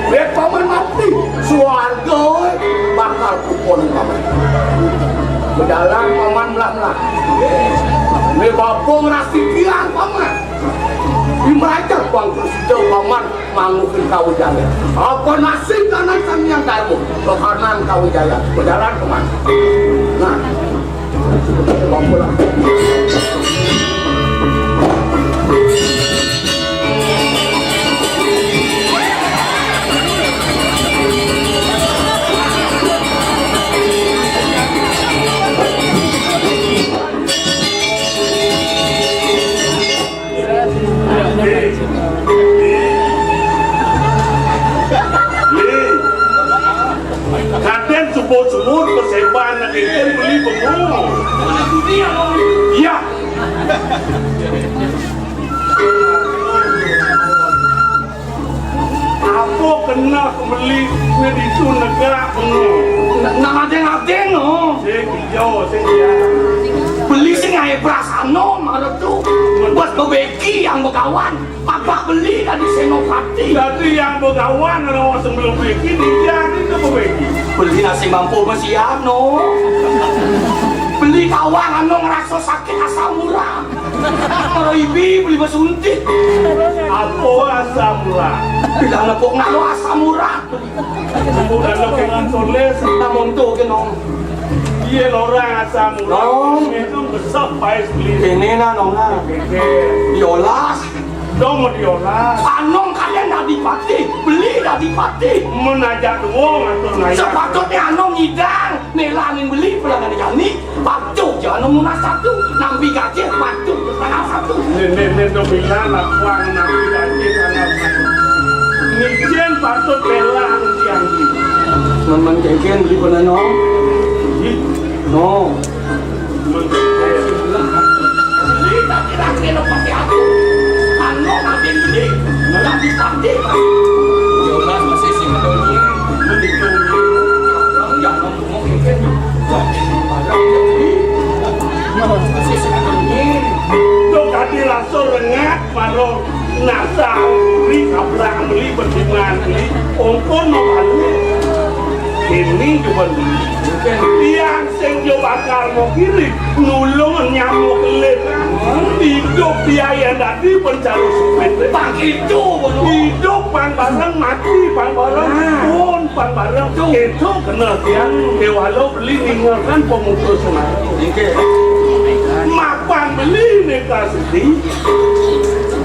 Wit paman mati. Suarga bakal kupon paman. Bedalan paman melah-melah. Wit bapa ngerasi tiang paman. Di merajah bangku sida paman. Mangukin Kawijaya. Apa nasib kanan Sang Hyang Darma? Kekanan Kawijaya. Berjalan ke mana? Nah. Bang pulang. Kadén subur-subur peseban nang kénkén beli bengong. Iya. Apa kena kembeli né ditu negak bengong? Nang adéng-adéng, no. Sing ijo, sing iya. Beli sing aé prasano, marep tu. Buat bebeki yang begawan. Apa beli tadi Senopati? Tadi yang begawan, kalau sebelum bebeki, dia itu bebeki. Beli nasi mampu mesiano. Beli kawang anu ngerasa sakit asam urat. Mara ibi beli basuntik. Apa asam urat? Bilang nepuk ngalo asam urat. Bukan lo pengen tulis. Namun tuh ke nong. Iya, orang asam urat. Nong. Itu besar pais beli. Ini nah, nong nah. Oke. Diolas. Dong mau diolas. Anong kalian dadi patih, beli dadi patih. Menajak duo ngatur naya. Sepatutnya anong ngidang, nelanin beli pelanggan jani. Patuh ja anong nunas satu, nampi gaji patuh ja tanggal satu. Nenek nenek dong bilang lakuang nampi gaji tanggal satu. Micen patut bela anu tiang di. Men-men kengken beli pernah nong. Ih. No. Men kengken. Beli tapi laki lo pasti aku. Anu makin beli, nanti pasti. Jonas masih sih mendonya. Mending dong. Orang yang Dok adi langsung rengat marong nasa ri kablang beli pertimbangan beli ongkon mau balik. Ini juga beli. Tiang sing yo bakal mau kirim nulung nyamuk lek. Hidup biaya dadi pencari supit. Bang itu, Bang. Hidup bang bareng mati bang bareng. Nah. Pun Pan bareng itu kena tiang, eh, walau beli ninggalkan pemutus semangat. Oke. Mapan beli neka sedih,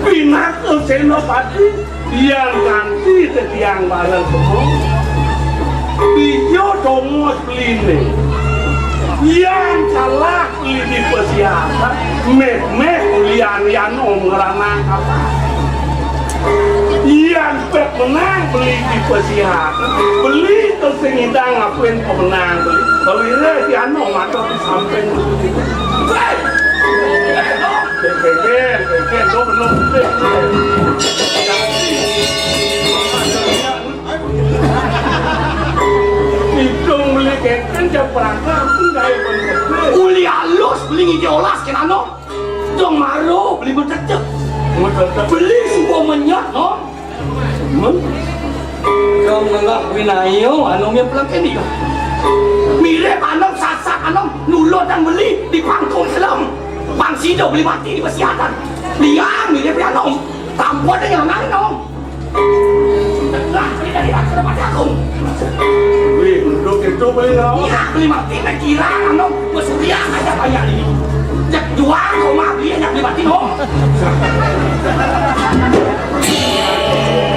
pinaka senopati, yang ganti tetiang bareng semua. Dia domos beli ni. Yang salah beli di pesiasan, meh-meh ulian yang om ngeranang apa. Iyan pek menang beli di pesihat. Beli tu sing idang ngapin pemenang beli. Kawire di anu mata di samping. Hei! Keken, keken, lo belum. Hitung beli keken jam perangkat, enggak ya bener. Uli alus beli ngide olas kenano. Dong maro beli metetek. Metetek. Beli suko menyat, no? Hmm? Dong ngelak winayo, anu mie pelak ini. Mirip anom sasak anom nulo dan beli di pangkung helm. Pang sido beli mati di pesiatan. Liang mirip anom. Tampon dengan anom. Lah, beli dari aku dapat aku. Wih, duduk itu beli naon? Iya, beli mati, main kira, anu, bos Surya aja banyak ini. Cek jual rumah beli, aja beli mati, no.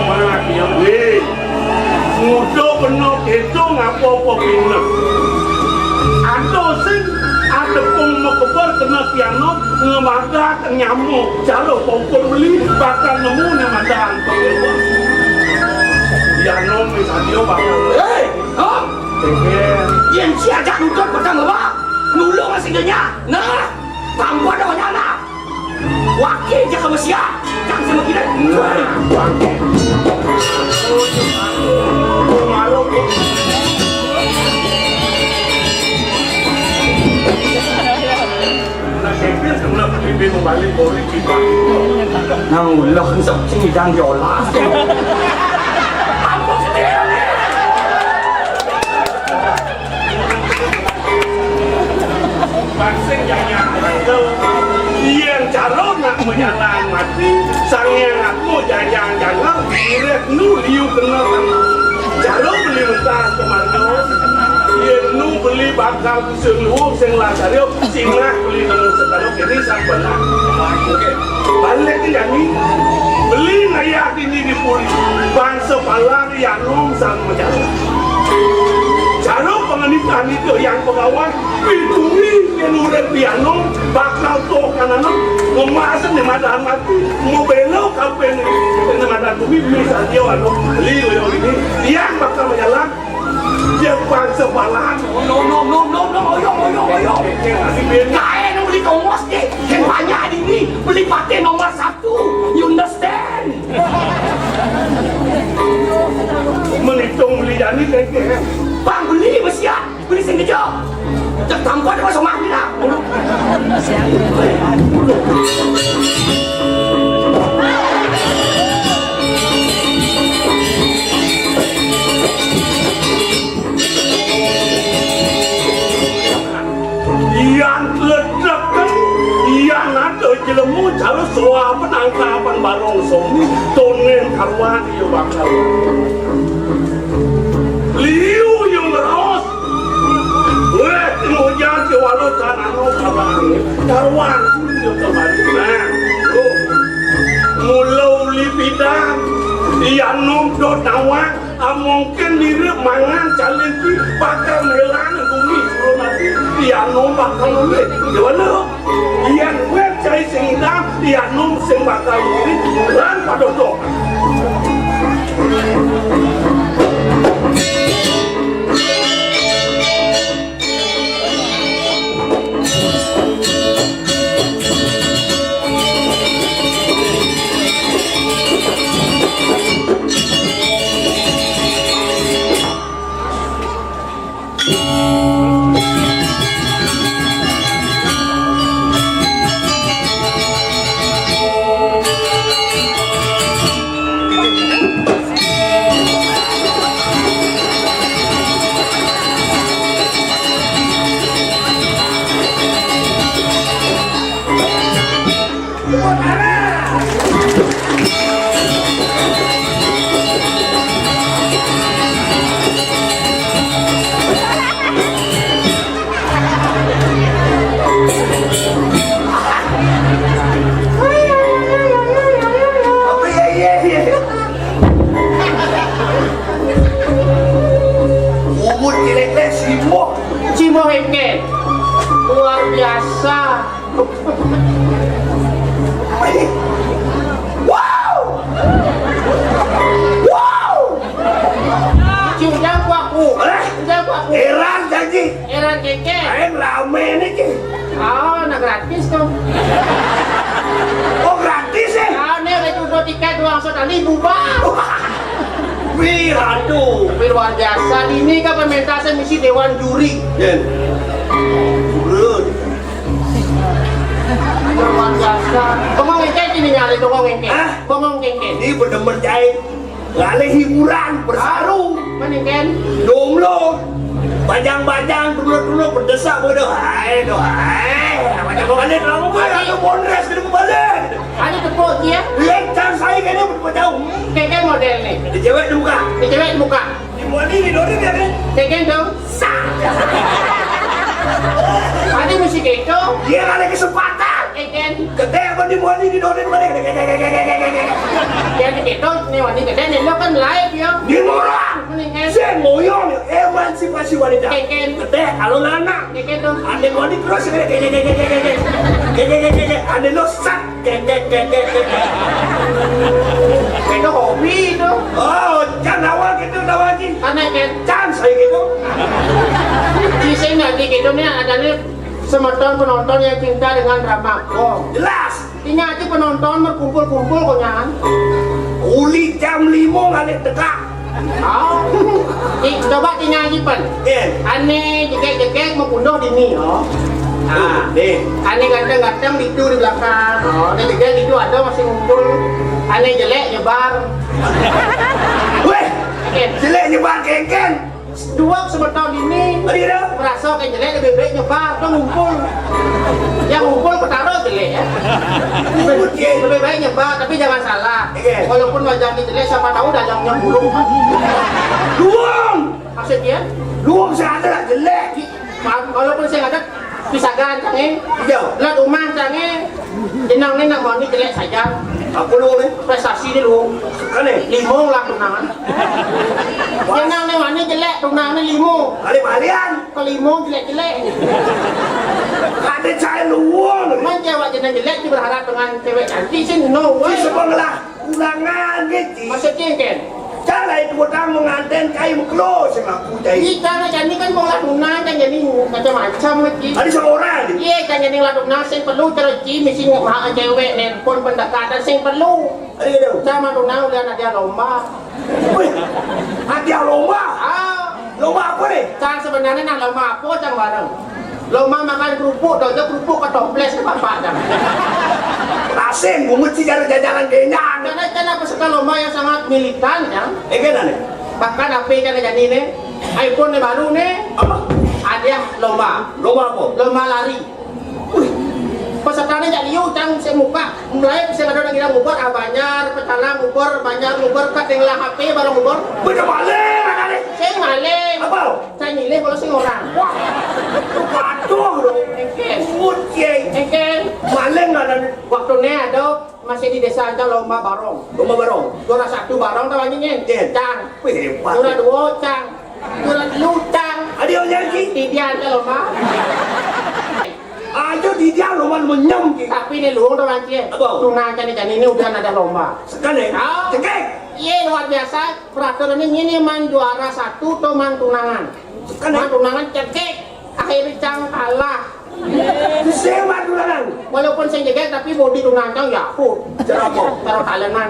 Mana dia, wih? Muda bener itu ngapa apa pinter. Ada sing ada pun mekeber kena tiang, no, ngemagat nyamuk, cara kompor beli, bakal nemu ni madan. Ya, nom, misalnya, bakal. Hei, nom. Teker. Yang si ajak nutut petang lemak, nulung si denya. Nah, tambah dah banyak anak. Wakil je kamu siap, jangan sama kita. Nah, bangke. Malu, ni. Nang ulah ensep sing idang diolah. Bangsing jajang. Yen cara nak menyalang mati, sang yang aku jajang janggal, irit nu liu kena. Cara beli mentah kemana? Yen nu beli bakal Sing luhur, sing lantario, sing lah beli nemu setalo kini sampelan. Oke. Balik ke jani. Beli ngayah dini di puri. Bangsa palang yang nom sang majalah. Cara penganitan itu yang pegawai. Pituri yang udah piano. Bakal toh kananom. Ngemasen di madahan mati. Mau belok kape ni. Ini madahan bumi. Bisa dia anu. Beli yang ini. Yang bakal majalah. Dia bangsa balang. No, no, no, no, no, oyong, oyong, oyong. Kae nang beli tongos ke, yang banyak di ni, beli pate nomor satu. You understand? Melitung beli jani, keke. Bang, beli besiak, beli sing kejo. Cek tampon apa somah ni lah. Yan ledek, yan ada Jelema cara soa penangkapan balong song ni, tonen karuan iya bakal. Liu iya ngeraos. Weh, ngojan ke walau tanah no karuan. Karuan iya kembali. Nah, tuh. Mula uli pidang, iya nom dot nawang. Amongken mirip mangan calin ki bakal melan bumi suruh mati. Iya nom bakal ulih. Gimana? Yan wet cai sing idam, iya nom sing bakal ulih. Lan padodo. Apa ya, iya, iya. Bubur cileknya simo. Simo heke. Luar biasa. Wow! Wow! Cium jangkau aku. Eh? Cium jangkau aku. Heran janji. Heran keke. Aing rame nih, Ki. Oh, nah gratis tuh. Oh, gratis ya? Ya, ini udah jual tiket doang, sudah ribu, Bang. Wih, aduh. Tapi luar biasa. Ini kan pementasnya misi dewan juri. Yen. Bulan. Luar biasa. Bengong ngengkek ini nyari, bengong ngengkek. Hah? Bengong ngengkek. Ini bener-bener jahit. Ngalih hiburan, bersaru. Mana, Ken? Jomblo. Bajang-bajang, dulu-dulu berdesak, bodoh. Hai, doh, hai. Macam kau balik, lama gue, aku bonres, kena balik. Ada tepuk dia? Lihat, can saya kayaknya bertepuk jauh. Kayak model nih. Di cewek di muka. Di cewek di muka. Di moni, di dori, ya, kan? Kayak dong. Sah. Ada musik itu. Dia ada kesempatan. Kayak Ketek apa di moni, di dori, balik. Ya, di itu, nih, wani ketek, nih, lo kan live, ya. Di murah. Mendingan. Saya ngoyong, emansipasi wanita. Kayak Ketek, kalau lanang. Kayak tuh. Ane moni terus, kayak, kayak, kayak, kayak, kayak, kayak, kayak, kayak, kayak, ane lo sat. Kek, kek, kek, kek, kek. Itu hobi itu. Oh, can awal gitu, tahu lagi. Aneh, Ken. Can, saya gitu. Di sini nanti gitu nih, ada nih semeton penonton yang cinta dengan drama. Oh. Jelas. Tinggal aja penonton berkumpul-kumpul, konyangan. Uli jam lima ngalih teka. Oh. Ti-, coba tinggal aja, Pen. Iya. Ane jegek-jegek mau pundoh di ni, oh. Ah, nih. Ane ganteng-ganteng di itu di belakang. Oh, ane jegek itu ada masih ngumpul. Ane jelek nyebar. Weh, jelek nyebar kengkeng. Dua semeton ini. Oh, iya. Merasa kayak jelek, lebih baik nyebar, tuh ngumpul. Yang ngumpul ketaruh jelek, ya. Ngumpul, iya. Lebih baik nyebar, tapi jangan salah. Iya. Walaupun wajahnya jelek, siapa tahu dalamnya buruk. Luang. Maksudnya? Luang saya ada lah jelek. Walaupun saya ada pisagan, cange. Iya. Lat rumah, cange. Jenang ni nak mani jelek saja. Apa lu ni? Prestasi ni lu. Aneh. Lima lah tunangan. Jenang ni mani jelek, tunangan ni lima. Balik-balian. Kelima jelek-jelek. Ada cai luang. Memang cewek jenang jelek, dia berharap dengan cewek cantik sih, no way. Sebab lah. Ulangan, Ki. Maksudnya, Ken? Cara itu orang mengantin cai mekelo sing aku cai. Iya, cara jani kan mau ladunan, kan jani macam-macam, Ki. Ada seorang, Ki. Iya, kan jani ladunan sing perlu cara Ki, mesti mahal cewek, nelpon pendekatan sing perlu. Ada gitu. Sama ladunan udah ada lomba. Wih, ada lomba? Ah. Lomba apa nih? Cara sebenarnya nak lomba apa, cang bareng? Lomba makan kerupuk, taunya kerupuk ke toples ke bapak, cang. Asing, bungut sih jalan jajanan kenyang. Karena kan apa suka lomba yang sangat militan, cang. Eh, kan aneh. Bahkan apa kan jadi nih? iPhone nih baru nih. Apa? Hadiah lomba. Lomba apa? Lomba lari. Wih. Pesertane jak liu, cang sing mukak. Mulai sing ada nang ngidang ngubur, ah, Banjar, Pecalang ngubur, Banjar ngubur, kat sing ngelah H P bareng ngubur. Beda maling, ada nih. Sing maling. Apa? Saya nyilih kalau sing orang. Wah, waduh, dong. Engke. Pungut, ye. Engke. Maling ada nih. Waktune ada masih di desa aja lomba barong. Lomba barong. Juara satu barong tau anjingin. Iya. Cang. Wih, hebat. Juara dua, cang. Juara telu, cang. Ada yang nyanyi? Di dia aja lomba. Aja di dia lomba menyem, Ki. Tapi ini luung tau anjing. Apa? Tunang jani-jani ini udah ada lomba. Sekali. Oh. Cekek. Iya, luar biasa. Peraturan ini, ini man juara satu atau man tunangan. Sekali. Man tunangan cekek. Akhirnya cang kalah. Sing man tunangan. Walaupun sing jegek tapi bodi tunangan cang ya. Huh. Cara apa? Taruh talenan.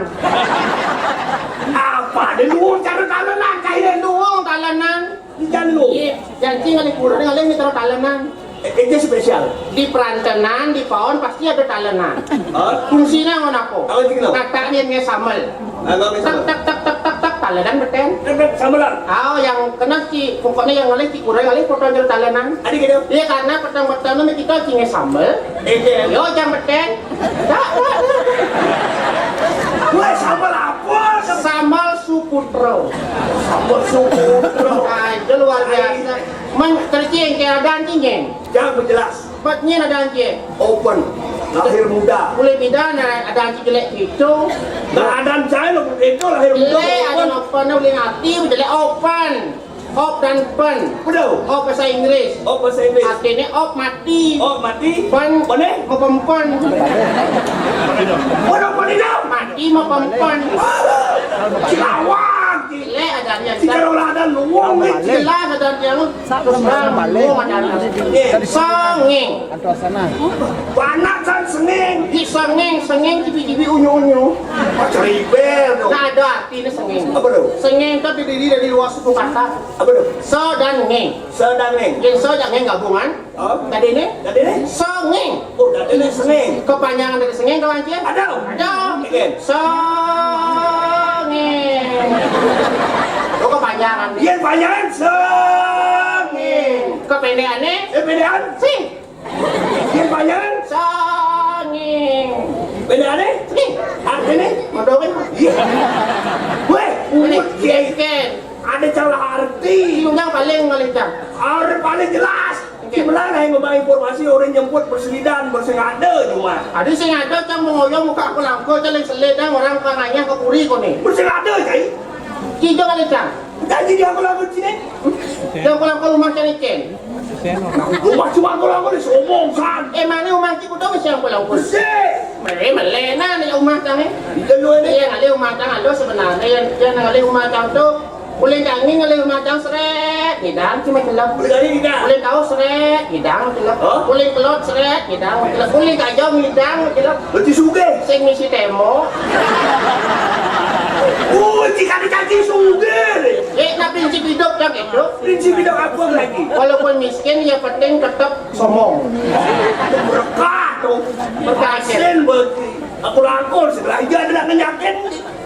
Apa? Ada luung cara talenan, kayak luung talenan. Di jalur. Iya, janji ngalih kurang, ngalih ini taruh talenan. Eh, itu spesial. Di perantenan, di paon pasti ada talenan. Hah? Fungsinya ngono apa? Apa itu kenapa? Kata dia nge sambel. Ah, nggak bisa. Tak, tak, tak, tak, tak, tak, talenan beten. Tak, tak, sambelan. Oh, yang kena ci, pokoknya yang ngalih ci kurang, ngalih potong jero talenan. Ada gitu? Iya, karena petang-petang nama kita ci nge sambel. Eh, iya. Yo, jang beten. Tak, tak, tak. Gue sambel apa? Sambal sukutro. Sambal sukutro. Ah, itu luar biasa. Man, tercing, kayak ada anjingnya. Jangan berjelas. Patnya ada anjing. Open. Lahir muda. Boleh beda, nah, ada anjing jelek gitu. Nah, ada anjing lo, itu lahir muda. Jelek, ada open. Open, boleh ngerti, jelek open. Op dan pen. Betul. Op bahasa Inggris. Op bahasa Inggris. Artinya op mati. Op mati. Pen. Pen, eh? Mau pempen. Waduh, pen itu. Mati mau pempen. Cilawak. Jelek adanya. Si kalau ada luwung nih. Jelas ada yang. Sanging. Panak kan senging. Di senging, senging cibi-cibi unyu-unyu. Macam ribel dong. Nah, ada artinya senging. Apa tuh? Senging itu terdiri dari dua suku kata. Apa tuh? So dan nging. So dan nging. Yang so dan nging gabungan. Oh. Tadi ini? Tadi ini? Senging. Oh, tadi ini senging. Kepanjangan dari senging, kawan, cie? Ada. Ada. Oke. Senging. Oh, kepanjangan. Iya, kepanjangan. Senging. Kependekannya? Eh, pendekan? Sing. Iya, kepanjangan. Senging. Pendekannya? Sing. Artinya? Modokin. Iya. Weh, ini, udah, Ken. Ada salah arti. Undang paling ngelicang. Ada paling jelas. Oke. Sebenarnya yang ngebagi informasi orang nyebut berselidan, bersengada cuma. Ada sing ada cang mengoyong muka aku langko, cang yang selidang orang kanganya ke kuri kone. Bersengada, cai. Cijo kali cang. Janji dia aku langko sini. Yang aku langko rumah cari cen. Rumah cuma aku langko di sombong san. Eh, mana rumah cik udah masih aku langko. Bersih. Mele mele nah ni rumah cang eh. Itu lu ini. Iya, ngalih rumah cang ada sebenarnya yang yang ngalih rumah cang tu. Uling kangin ngalih rumah cang seret, ngidang cuma celep. Uling kangin ngidang. Uling kau seret, ngidang celep. Hah? Uling kelot seret, ngidang celep. Uling kajau ngidang celep. Berarti sugih. Sing misi temo. Oh, jika ada janji sugih. Eh, nah prinsip hidup kan itu. Prinsip hidup apa lagi? Walaupun miskin, ya penting tetap sombong. Berkah tuh. Berkah. Asin berarti. Aku langkul sebelah iya ada nak ngenyakin.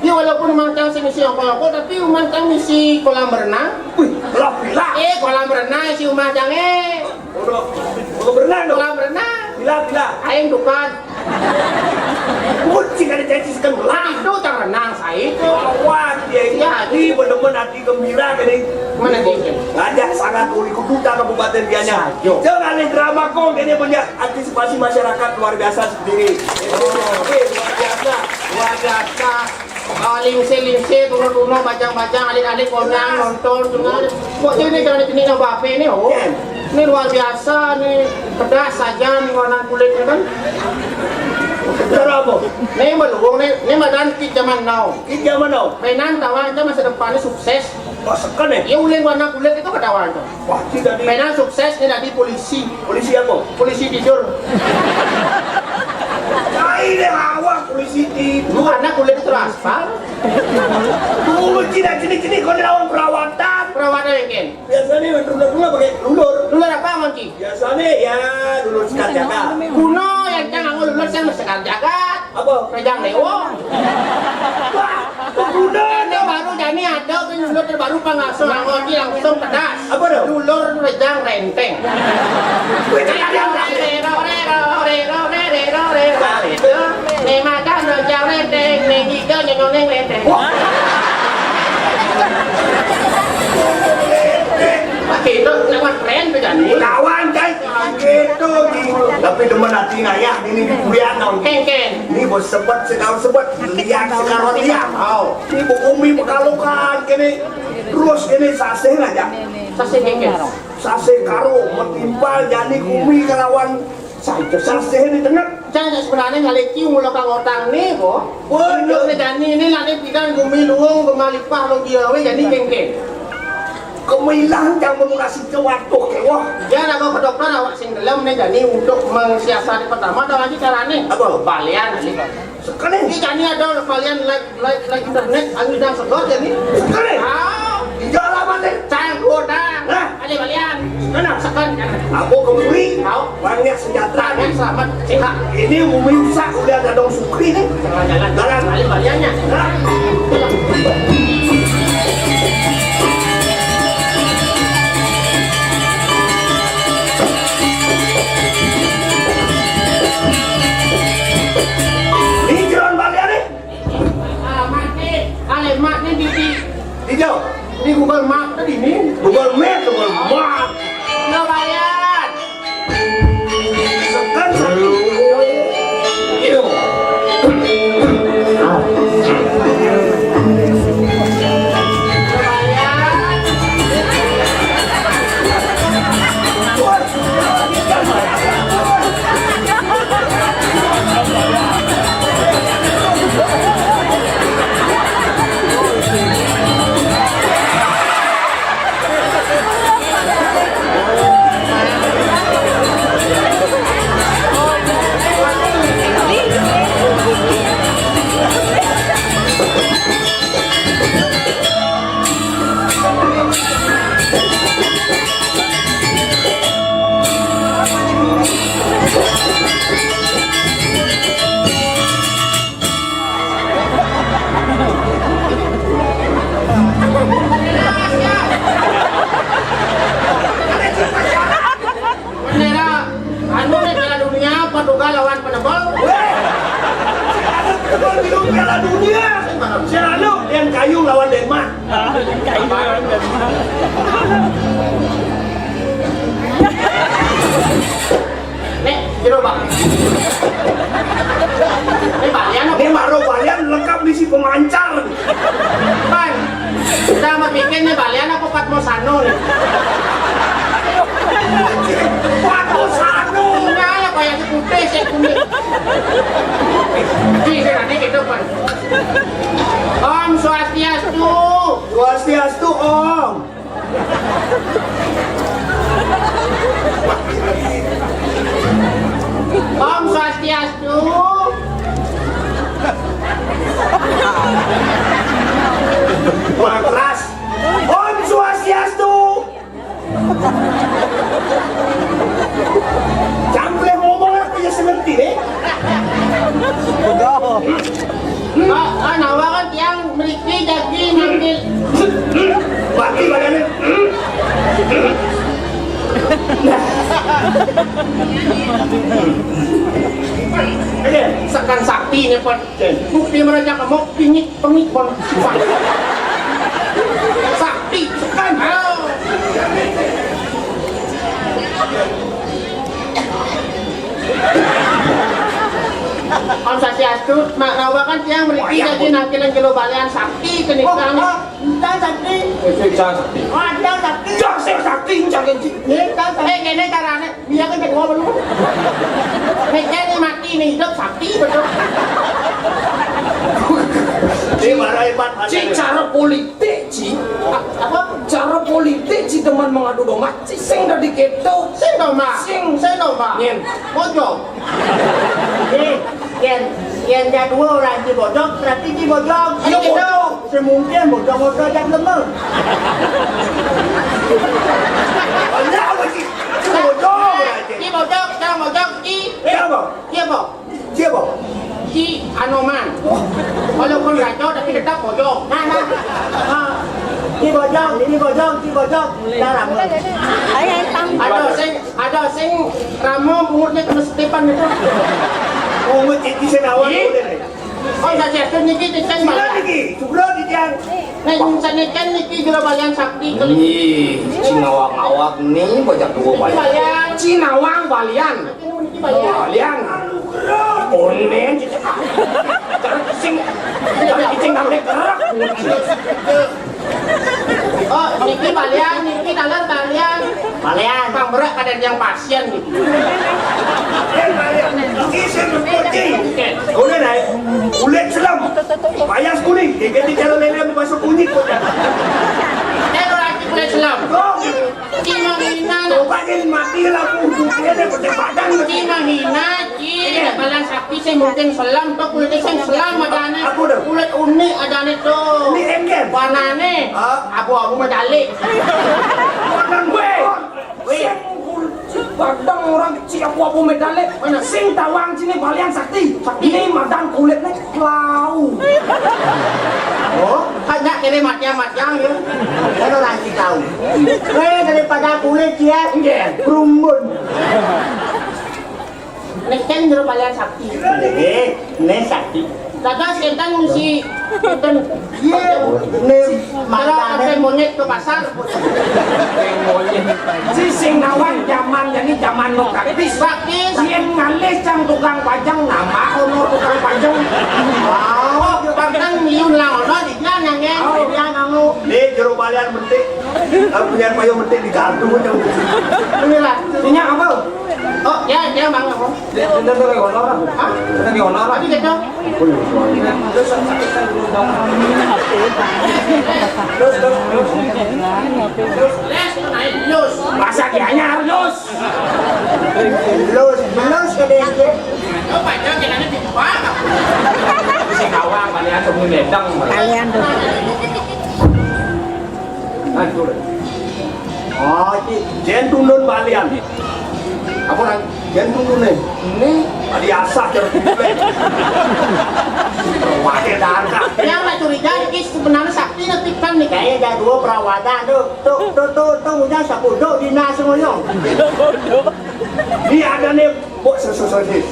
Ya, walaupun mantang sing misi apa-apa, tapi mantang misi kolam renang. Wih, kolam villa. Eh, kolam renang si rumah cang eh. Kolam, kolam renang dong. Kolam renang. Villa, villa. Aing tukar. Kunci kada janji sekan lah. Itu cang renang saya itu. Awas, ya, ya. Ini bener-bener hati gembira kali. Mana dia? Ngajak sangat uli kuduta Kabupaten Gianyar. Sajo. Jangan ada drama kong, ini punya antisipasi masyarakat luar biasa sendiri. Oke, luar biasa. Luar biasa. Ah, lingse-lingse, turun-turun, bajang-bajang, alit-alit, konyang, nonton, dengar. Kok ini jangan ini nambah apa ini, oh? Ini luar biasa, nih pedas saja nih warna kulitnya kan. Cara apa? Nih meluung nih, nih madan kit zaman now. Kit zaman now. Mainan tawang itu masa depannya sukses. Wah, sekan ya? Iya, uling warna kulit itu ketahuan tuh. Wah, tidak di. Mainan sukses nih tadi polisi. Polisi apa? Polisi tidur. Cai deh awak polisi tidur. Karena kulit itu aspal. Dulu cina cini cini kau lawan perawatan. Perawatan yang kan? Biasanya yang dulu pakai lulur. Lulur apa, Manci? Biasanya ya lulur sekat jaga. Kuno yang cang nganggo lulur cang sekat jaga. Apa? Rejang dewa. Wah, kuno. Ini baru jani ada kan lulur terbaru pangasuh nganggo langsung pedas. Apa tuh? Lulur rejang renteng. Wih, rejang renteng. Rero, rero, rero, rero, rero. Ning makan, ning jauh, ning, ning giga, nyonyo, ning lenteng. Wah. Gitu, lawan keren tuh jadi. Lawan, guys. Gitu, gitu. Tapi demen hati ngayah, ini di kuliah, dong. Ken, ken. Ini bos sebet, sekarang sebet. Lihat, sekarang lihat. Au. Ini bu umi mekalukan, kene. Terus kene sasih aja. Sasih, ken, ken. Sasih karo, metimpal, jani kumi kelawan Sa-, sasih ni tengah. Cang, sebenarnya ngalih cium mula kang otang ni, bo. Waduh. Ini jani ni lani pidan gumi luung, gemalipah lo dia, weh, jani kengkeng. Kemilang cang menurasi ke waduh, ke wah. Dia nak ke dokter awak sing dalam ni jani untuk mensiasati pertama, ada lagi caranya. Apa? Balian, ni. Sekali. Ini jani ada balian like Like, like internet, angin dan sedot ya ni. Sekali. Au. Di dalam mana? Cang, godang. Hah? Ada balian. Mana? Sekan. Aku kemuri. Au. Banyak senjata. Banyak selamat. Sehat. Ini bumi rusak, udah ada dong sukri ni. Jalan, jalan. Jalan. Balik baliannya. Hah? Ini jalan balian ni. Ah, mak ni. Kali mak ni di, di, di jauh. Di Google Map tadi ni. Google Map, Google Map. Nggak bayar. Sekarang satu. Iyo. Nggak bayar. Bendera, anu ni Piala Dunia, Portugal lawan Penebel. Weh! Penebel belum Piala Dunia. Sing anu, Lian Kayu lawan Denmark. Nih, jero, Bang. Ini balian apa? Ini baru balian lengkap misi pemancar. Bang, kita mau bikin nih balian apa Patmo Sano nih? Patmo Sano. Enggak lah, kayak si putih, si kuning. Di sini gitu, Bang. Om Swastiastu. Swastiastu, Om. Om Swastiastu. Wah, keras. Om Swastiastu. Cangkleh ngomong apa ya seperti ni? Ah, ah, nawa kan tiang mriki jagi ngambil. Mati badannya. Ini sekan sakti ni, Pak. Bukti meraja kamu pingit pengit pon. Sakti sekan. Om Swastiastu, mak nawa kan tiang mriki dadi nangkiling jero balian sakti kenikang. Oh, oh, entah sakti. Eh, sing cang sakti. Oh, ada sakti. Cang sing sakti, cang sing. Nggih, cang sakti. Eh, ngene carane. Iya kan, Pak, ngomong. Nek kene mati, nek hidup sakti, betul. Ini marah hebat. Ci, cara politik, Ci. A-, apa? Cara politik, Ci, teman mengadu domba. Ci, sing dadi keto. Sing domba. Sing. Sing domba. Nyen. Bojong. Nih, yen, yen jadwal orang Ci Bojong, berarti Ci Bojong. Iya, gitu. Bojong. Semungkin bojong-bojong ajak lemah. Banyak apa sih? Bojong aja. Ci bojong, cang bojong, ci. Eh, apa? Ci apa? Ci apa? Ci Anoman. Walaupun raja, tapi tetap bojong. Nah, nah. Ah. Ci bojong, ci bojong, ci bojong. Dah lama. Ada sing, ada sing ramo bungutnya kena setipan itu. Bungut iki sing nawang. Ih. Boleh, nih. Oh, saja tuh niki titiang. Sila malah. Niki, jebul titiang. Nek sanekan niki jero balian sakti kali. Nih, sing nawang-nawang nih, bocah tua balian. Balian. Sing nawang balian. Niki balian. Balian. Onen, sing, sing ngambil gerak. Oh, niki balian, niki taler balian. Balian. Pang berak kadén yang pasien niki. Isin putih. Oké. Udah naik. Kulit selam. Payas kuning. Diganti cara lele masuk kunyit kok. Éh, lagi kulit selam. Oh. Cina Cina. Coba ini mati lampu putihnya deh, pakai padang. Cina Cina. Iya. Balian sakti sih mungkin selam, tuh kulitnya sing selam adané. Apa dah? Kulit unik adané tuh. Ini engken. Warnané. Ah. Abu-abu metalik. Warna gue. Wih. Sing kulit padang orang kecil abu-abu metalik. Mana? Sing tawang sini balian sakti. Sakti. Ini madan kulitnya klau. Oh, hanya kene matang-matang ya. Kan orang sing tahu. Eh, daripada kulit ya. Nggih. Rumbun. Nek kan jero balian sakti. Eh, nek sakti. Dados enten mesti enten. Iya, nek kalau makanan. Sampai monyet ke pasar. Si sing nawang zaman ini zaman no praktis. Praktis. Yen ngalih cang tukang pajang, nama ono tukang pajang. Oh, pajang miun lah ono di kan yang ya. Oh, dia nganggo. Nek jero balian metik. Aku punya payung metik di gardu macam. Inilah. Punya apa? Oh, ya, dia mang apa? Dia, dia, dia lagi honor, ah. Hah? Dia lagi honor, ah. Tadi gitu. Terus, terus, terus. Terus, les, naik, terus. Masa dia anyar, terus. Terus, terus, ke dia. Apa aja, kita ini di bawah. Si kawang, kalian semua nedang. Kalian tuh. Nah, itu. Oh, iki jen tundun balian. Apa nang jen tundune? Ini tadi asah jar. Pakai darah. Yang nak curiga iki sebenarnya sakti nepikan nih. Kayak ada dua perawatan tuh. Tuh, tuh, tuh, tuh, punya sapuduk dinas ngoyong. Ini ada nih, Mbok, susu sosis.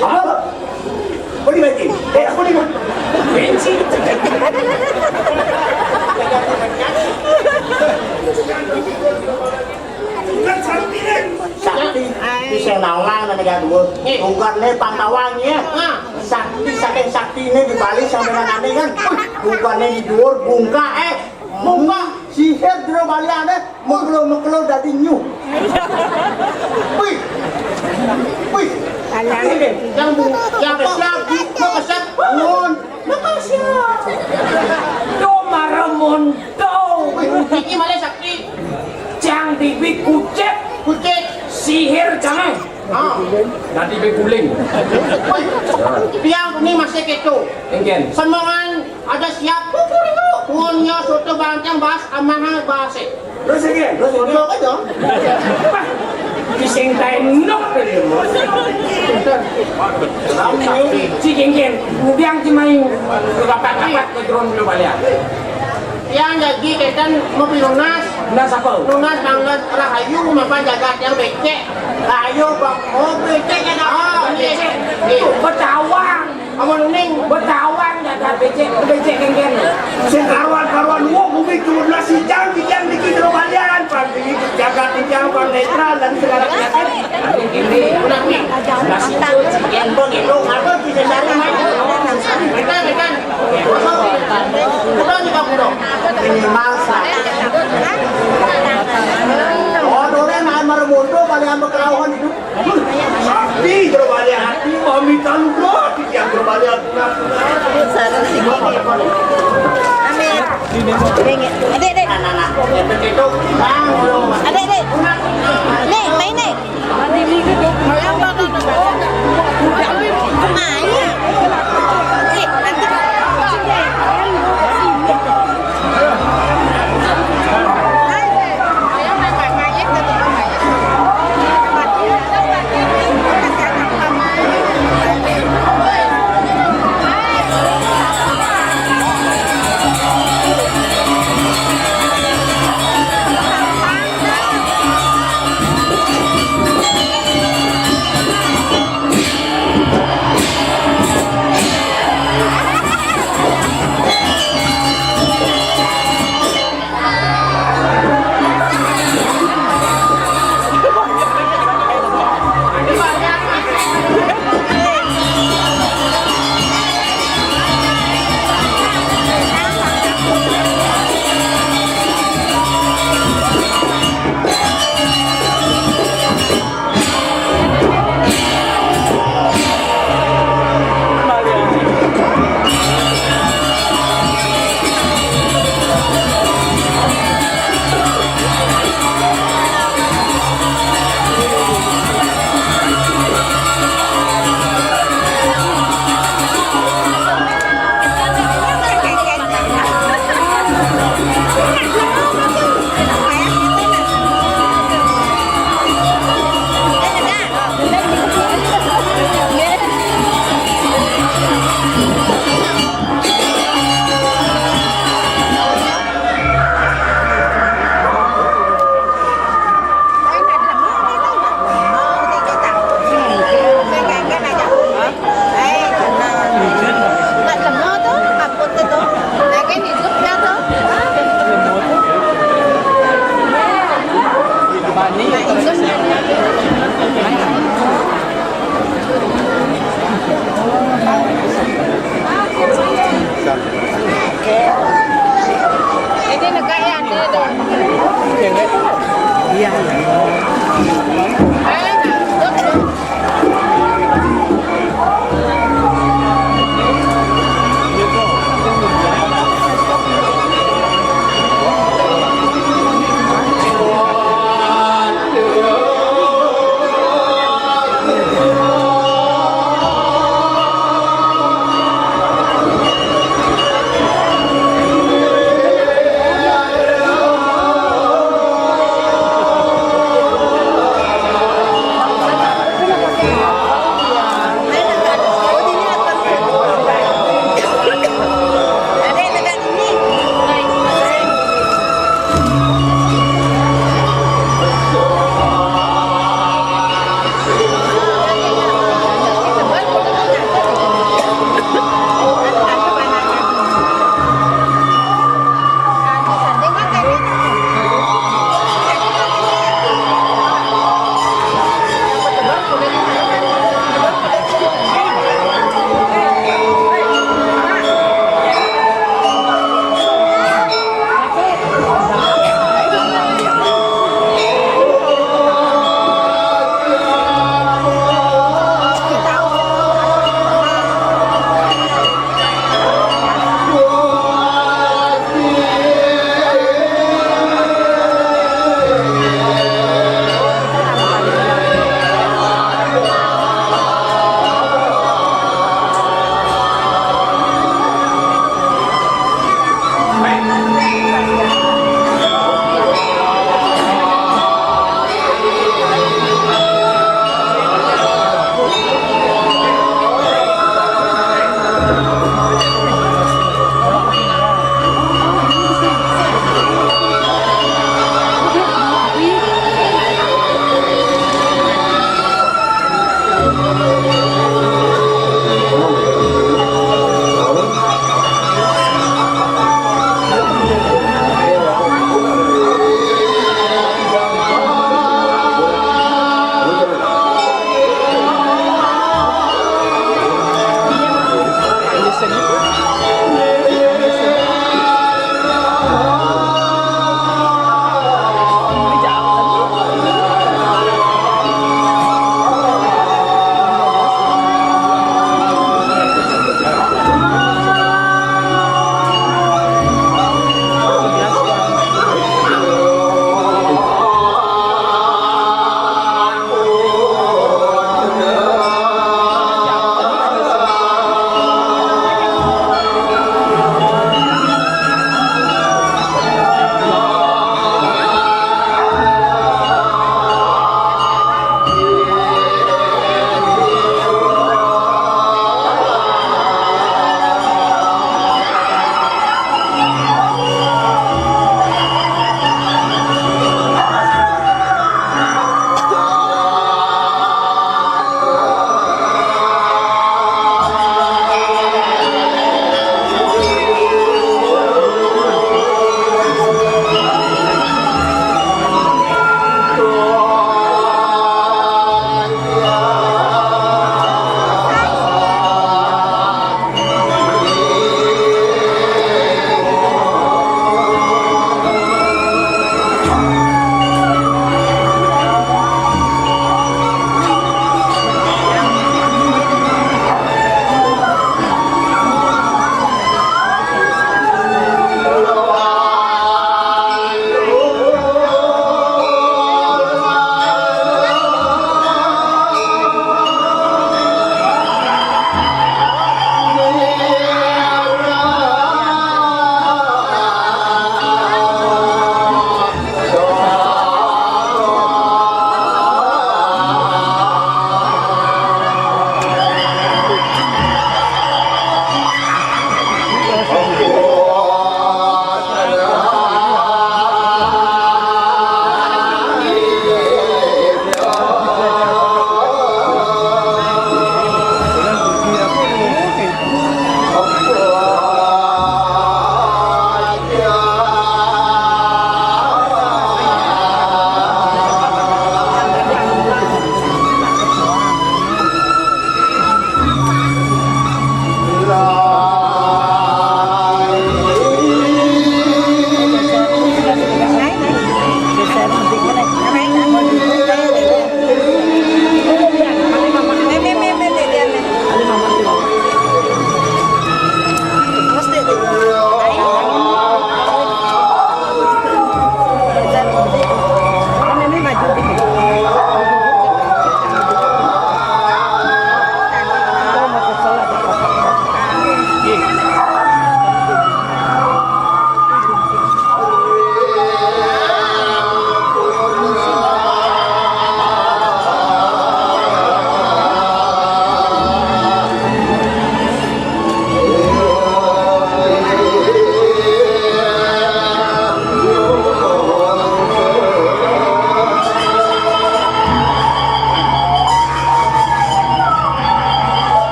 Apa? Apa di lagi? Eh, apa di lagi? Bensin. Sakti, di sing nawang nang negara dua. Eh. Bukan nih pantawang ya. Ah. Sakti, saking sakti ini di Bali sampai nang aneh kan. Bukan nih di dua bungka, eh. Bungka. Sihir jero baliane. Mekelo-mekelo dadi nyuh. Wih. Wih. Alah. Yang bu-, yang kesiap, mau kesiap. Nun. Makasih. Do maremon do. Wih, iki malah sakti. Cang dibi kucit. Kucit. Sihir cang. Ah. Dadi beguling. Wih, tiang ini masih keto. Engken. Semongan ada siap pupur itu. Punya soto banteng bas amang bas. Terus engken, terus engken. Lo aja. Wah, sing tae nok tadi. Si engken, kemudian si main rapat-rapat ke drone dulu balik. Yang jadi ketan mau lunas. Lunas apa? Lunas bangga rahayu, mapa jagat yang becek. Rahayu, Bang. Oh, becek ya, Bang. Ah, becek. Iya. Tuh, Betawang. Amun ning Betawang jagat becek, becek kengken. Sing karuan-karuan, wong bumi cuma nasi jang, dijang dikit rumah jalan, Bang. Ini jagat dijang, Bang, netral dan segala penyakit. Ini, ini, udah nih. Nasi jang, Bang, itu apa? Bisa cari, Bang. Betul, betul. Minimal satu. Oh, dole nak marmoto paling ambek kelauhan itu. Sapi berbalik hati, mami talu roti yang berbalik hati. Amin. Adik, adik. Anak-anak, begitu. Adik, adik. Nih, main nih.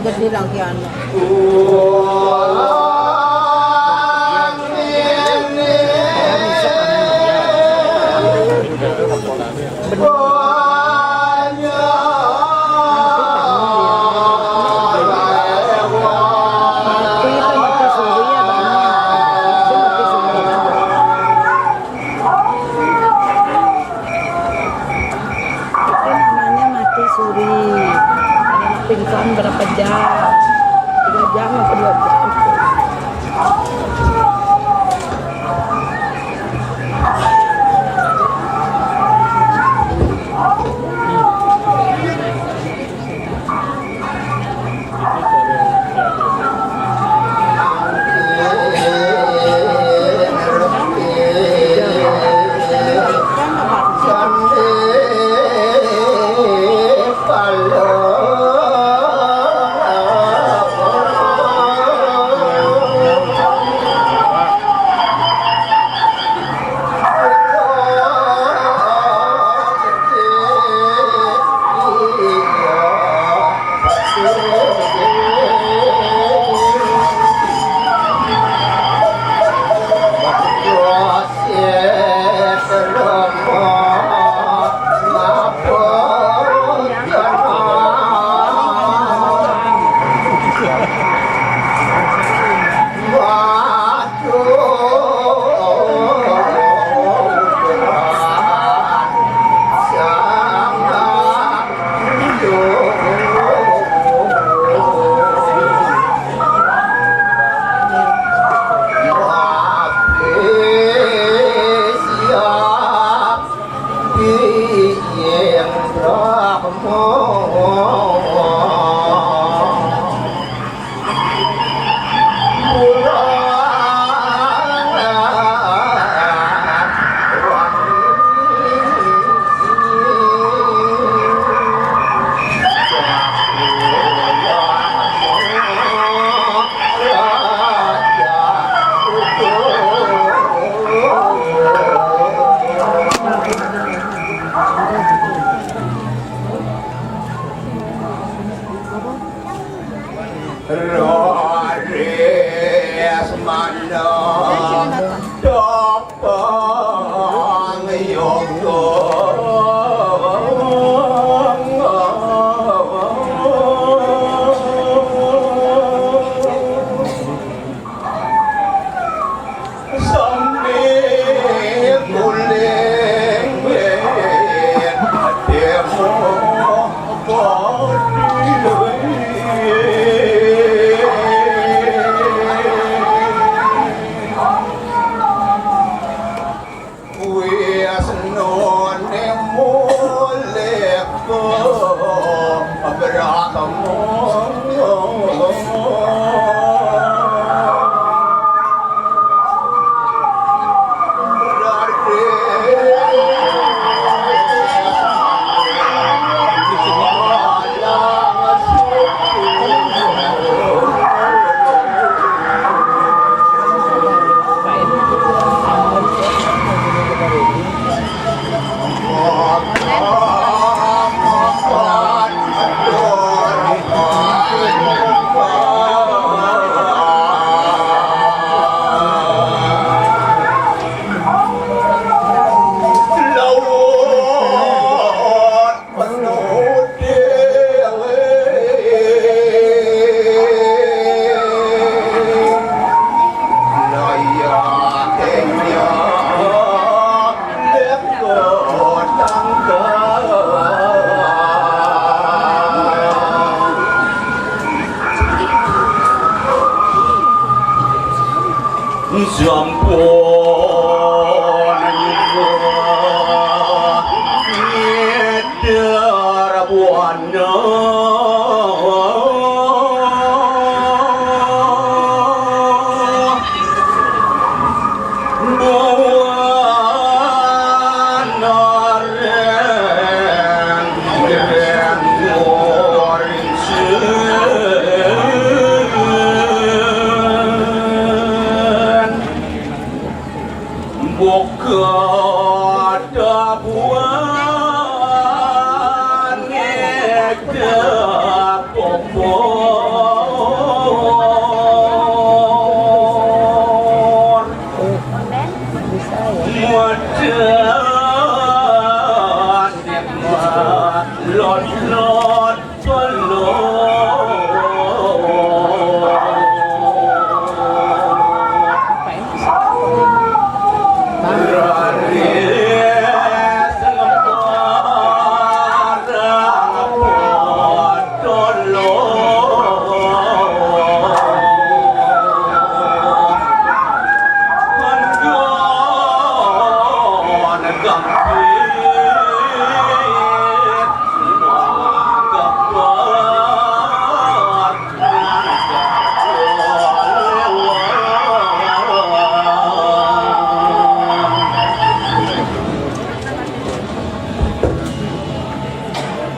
Jadi lagi anu. Mati itu mati suri ya, Bang. Itu mati suri. Itu namanya mati suri. Pingsan berapa jam? Tiga jam apa dua jam?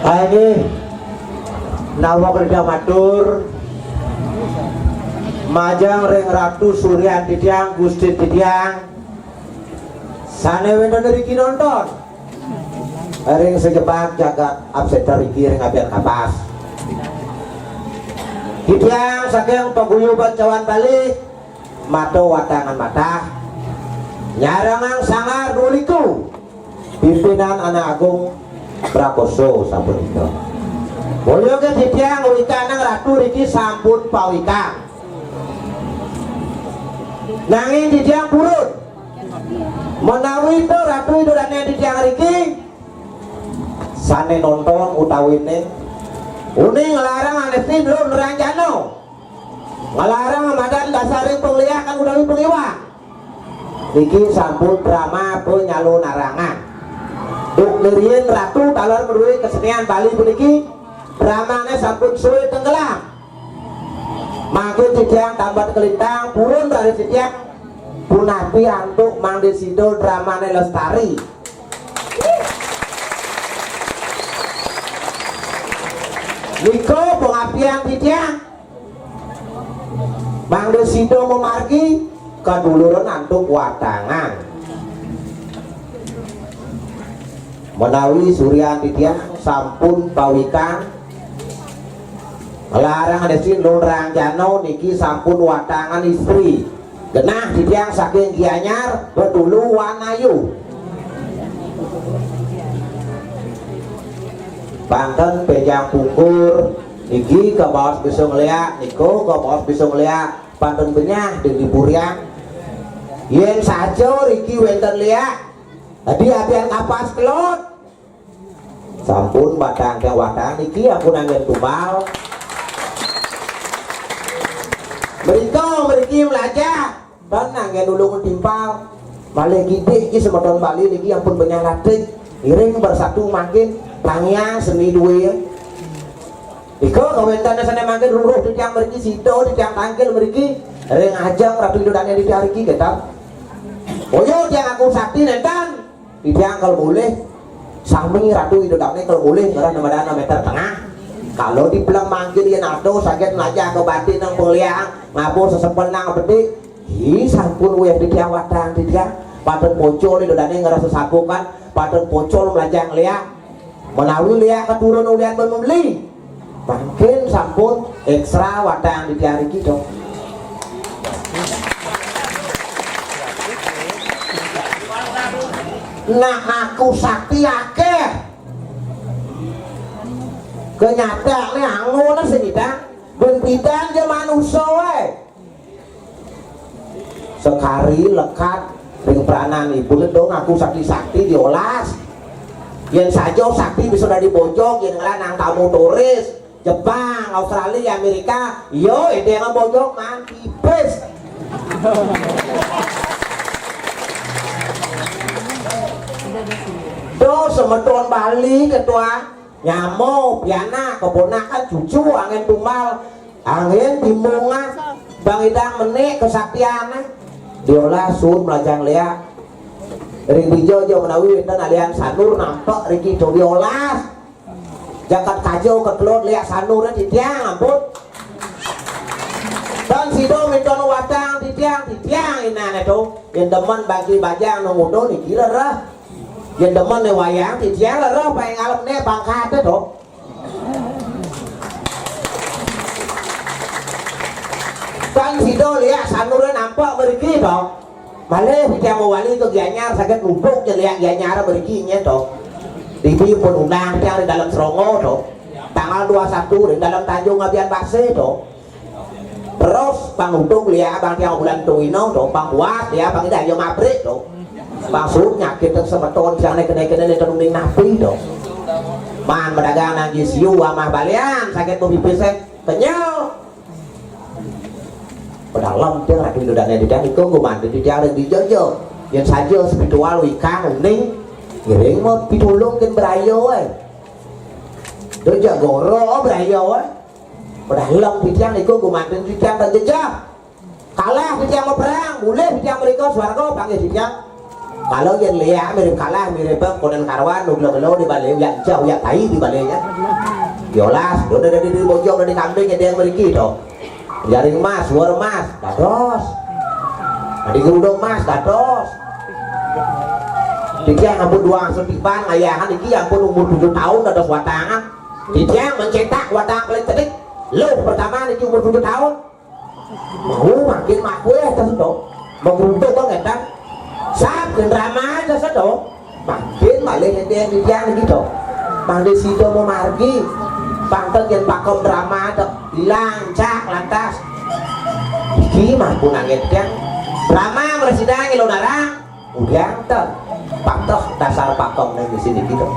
Ayo, nawa kerja matur majeng ring Ratu Suryan titiang, Gusti titiang, sane wenten riki nonton ring sajebag jagat abseter riki ring abian kapas. Titiang saking paguyuban Cawan Bali, mata watangan matah, nyarengang Sanggar Dua Liku, pimpinan Anak Agung Prakoso sapunika. Boya ke titiang wikanang ratu riki sampun pawikan. Nanging titiang purun. Menawi to ratu Ida Dane titiang riki sane nonton utawi ning uning nglarang anesin lun ranjana. Nglarang madan dasaring pangliakan utawi pangiwang. Niki sampun drama panyalonarangan. Duk niriin ratu taler madué kesenian Bali puniki, dramane sampun sué tenggelam. Mangkin titiang tambet kalintang purun raris titiang punapi antuk mangda sida dramane lestari. Nika pangapian titiang. Mangda sida mamargi kaduluran antuk watangan. Menawi Suryan titiang sampun pawikan, nglarang anesin lun ranjana niki sampun watangan istri. Genah titiang saking Gianyar, Betulu, Wanayu. Banten, Pejang Pungkur, niki kabaos bisa ngléak, nika kabaos bisa ngléak, banten benyah di, di purian. Yén saja riki wénten léak, dadi abian kapas kelod. Sampun batang tiang watang niki ampun anggén tumbal. Mrika mriki mlajah, tan anggén ulung timpal. Malih kidik iki semeton Bali niki ampun benyah latih. Iring bersatu mangkin tangiang seni duwé. Nika kawéntenan sané mangkin ruruh titiang mriki, sida titiang tangkil mriki, ring ajeng Ratu Ida Dané titiang riki, kénten. Boya tiang aku sakti nénten. Titiang kal mulih, sami Ratu Ida Dané kal mulih ngrah namadana méter tengah. Kala di pelem mangkin yén ada saget mlajah ka batin nang pengliang, ngaba sesempel nang bedik. Hi, sampun wéh titiang watang titiang. Paten pocol Ida Dané ngrah sesabukan, paten pocol mlajah ngléak. Menawi léak katurun ulian ben membeli. Mangkin sampun ekstra watang titiang riki, dong. Nah, aku sakti akéh. Kenyataane anggon sing idang, ben pidan ja manusa wae. Sekari lekat ring prananipun dong aku sakti-sakti diolas. Yen saja sakti bisa dadi bojog, yen ngelah nang tamu turis, Jepang, Australia, Amerika, yo, ide ngebojog man pipis. Do semeton Bali ketua nyamo, pianak, keponakan, cucu, angin tumbal, angin timungan, bang idang menik kesaktiane. Diolah sun melajang lia. Ring dija ja menawi wénten alian sanur nampek riki to diolas. Jakat kajo ketelot lia sanur titiang ampun. Dan sida minta watang titiang, titiang inane to. Yen demen bagi bajang nang udo niki lereh. Yen demen ne wayang titiang lereh paling ngalem ne pangkate to. Tan sida liak sanure nampak mriki to. Malih titiang mawali ka Gianyar, saget nuduk jeleak Gianyar mriki nyen to. Dibi pun undang tiang ring Dalem Sronggo to. Tanggal dua satu ring Dalem Tanjung Abian Base to. Terus pang nuduk liak abang tiang Bulan Tuwina to, pang puas liak abang Ida Ayu Mabrik to. Pang suud nyakit semeton tiang ne kene-kene ne tenung ning napi to. Man madagang nang gisiu amah balian saget bebibis eh. Kenyel. Pedalem tiang Ratu Ida Dane titiang iko gumanten titiang ring dija ja. Yen saja spiritual wikan uning, ngiring mo pitulung ken braya eh. Dija goro braya eh. Pedalem titiang iko gumanten titiang tan jejeh. Kalah titiang maperang, mulih titiang mrika swarga panggih titiang. Kala yen liak mirib kalah, mirib konden karuan, nugla-gelo di bale, uyak jah, uyak tai di bale nya. Yolas, dona dadi di bojong, dadi kambing, nyedeng mriki to. Jaring emas, suar emas, dados. Dadi geruduk emas, dados. Titiang ampun duang setiban, ngayahan iki ampun umur tujuh tahun dados watangan. Titiang mencetak watang paling cedik. Luh pertama niki umur tujuh tahun. Mau makin makuih atas to. Menggeruduk kok ngetan. Sap ken drama aja seto. Makin malih ente yang titiang gitu. Mangde sida mau margi. Pangkat yen pakom drama to. Lancak lantas. Iki mah pun anget yang drama mresidang ilo narang. Udiang ten. Patuh dasar pakom nang di sini gitu.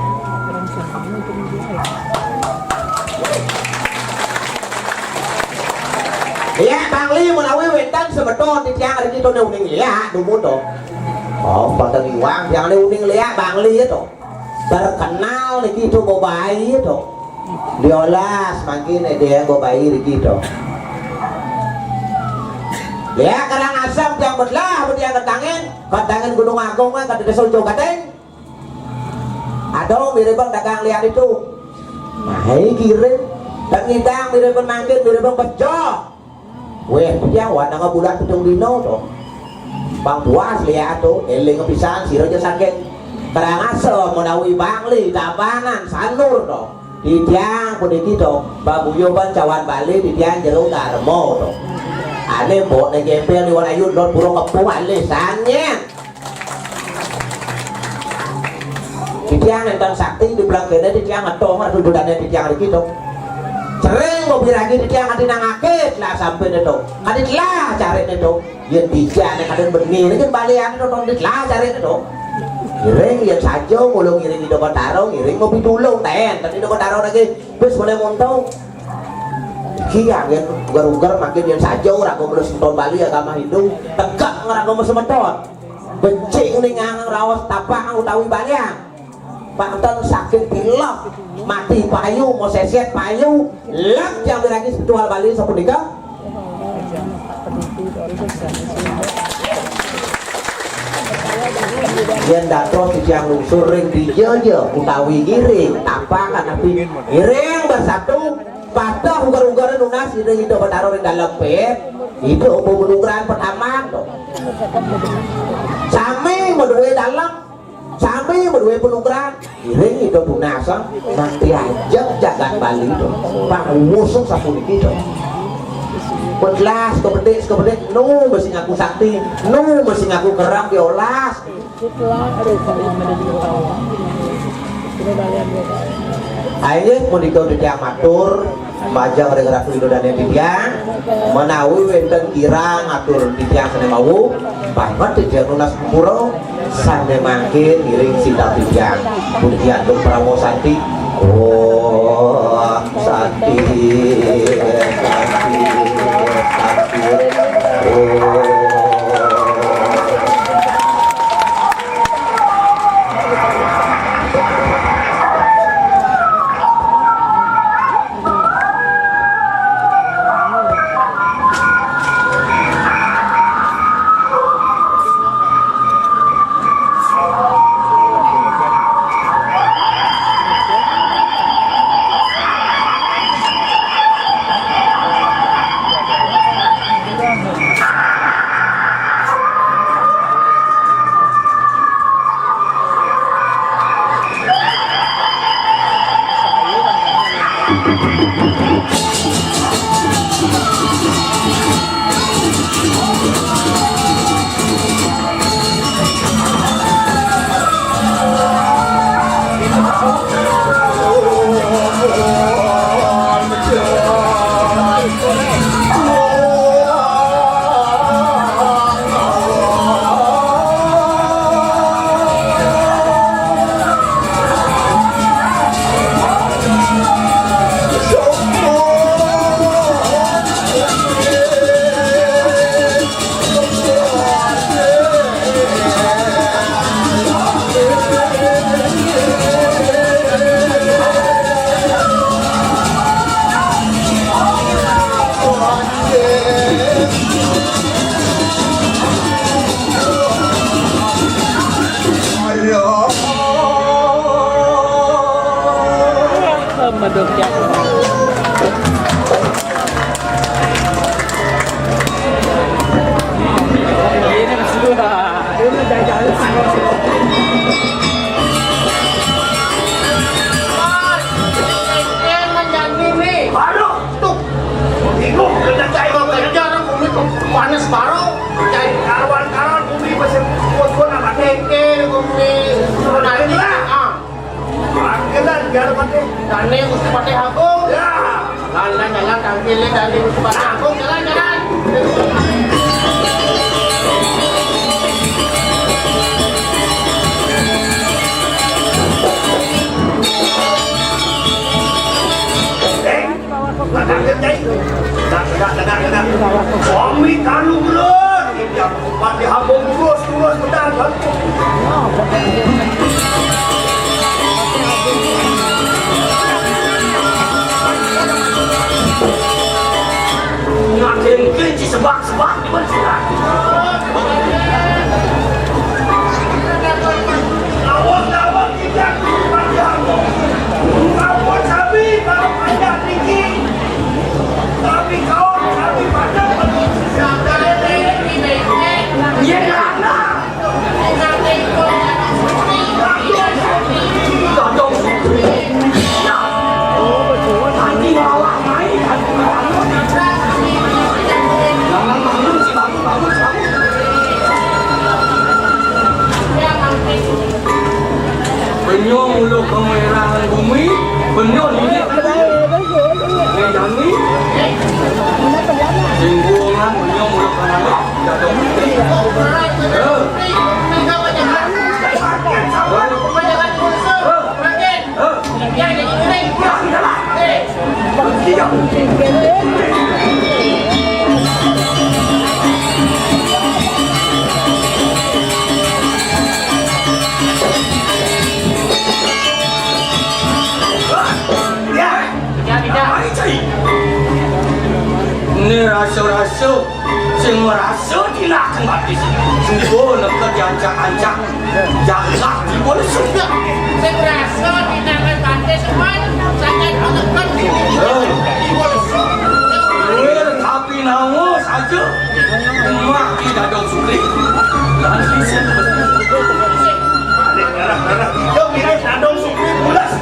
Iya, Bangli menawi wenten semeton titiang riki to ne uning liak dumun to. Oh, pada ngiwang tiang ne uning liak Bangli to. Terkenal niki to bobai to. Diolas mangkin dia bobai riki to. Liak Karangasem tiang belah betiang ketangin, ketangin Gunung Agung kan kata desa Jogateng. Aduh, mirip bang dagang liak itu. Nah, ini kirim. Dan ngidang mirip bang mangkin, mirip bang bejo. Weh, dia warna bulan pitung dino to. Bang puas liak to, eling pisan sira aja saking Karangasem menawi Bangli, Tabanan, Sanur to. Titiang puniki to, paguyuban cawan Bali titiang jero Darma to. Ane mbok ne gempel liwan ayu ndot pura kepung alisan nyen. Titiang enten sakti di belang kene titiang ngetong atuh dodane titiang riki to. Sering mau biragi titiang ati nang akit lah sampai to. Ati telah cari to. Yen dijane kadang bengi ne kan balian to ton telah cari to. Ngiring yen saja mula ngiring Ida Batara ngiring mau pitulung ten. Tadi Ida Batara lagi wis mulai monto. Iki angin uger-uger makin yen saja ora kok mlebu semeton Bali agama Hindu, tegak ngrangkul semeton. Becik ning ang raos tapak utawi balian. Panten sakit tilep, mati payu, mau seset payu, lek jam lagi spiritual Bali sapunika. Yen dados titiang lungsur ring dija ja utawi ngiring, tapak kanapi ngiring bersatu, patuh uger-uger nunas ida Ida Betara ring dalem pit, ida apa menunggang pertama to. Sami madue dalem, sami madue penunggang, ngiring ida tunas, nganti ajeg jagat Bali to. Pang ngusung sapuniki to. Belas kebedik, kebedik, nu mesti ngaku sakti, nu mesti ngaku kerap diolas. Ayo, punika titiang matur, majeng ring Ratu Ida Dane titiang, menawi wenten kirang atur titiang sane mawon, pamit titiang nunas pura, sane mangkin ngiring sinten titiang. Puji atur parama santi. Om santi, santi, santi. Om. Baru tuh. Bingung, kerja cai mau kerja orang bumi tuh panas baru. Cai karuan-karuan bumi masih kuat-kuat apa teke bumi. Sebenarnya lah. Ah. Panggilan biar mati. Tane Gusti Patih Agung. Ya. Jalan, jalan, tampilin dari Gusti Patih Agung. Jalan, jalan. Eh, Dadang Jai. Dadang, dadang, dadang, dadang. Suami kanu belum. Yang Patih Agung terus, terus, benar, kan? Ngatin kelinci sebak-sebak di mana sih? Lawan, lawan, tidak, Patih Agung. Ampun, kami, kalau ada tinggi. Tapi kau, kami pada perlu. Iya, karena Benyong ulo kemerangan bumi, benyong ini. Ini jani. Singgungan benyong ulo kemerangan. Ini rasa-rasa sing merasa dinakan batis. Suka neka diancak-ancak. Jagat tiba lesu. Sing merasa dinakan batis, Wan. Sangat menekan diri. Tapi nama saja. Emak di Dadong Sukri. Lan isin. Darah-darah. Yo, mirip Dadong Sukri pulas.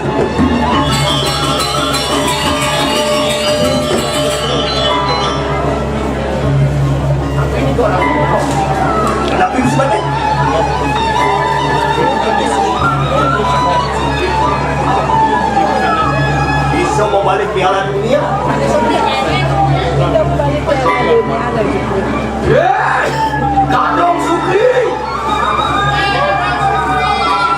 Tapi ini orang. Kenapa ini sebagai? Bisa mau balik Piala Dunia? Hei, Dadong Sukri.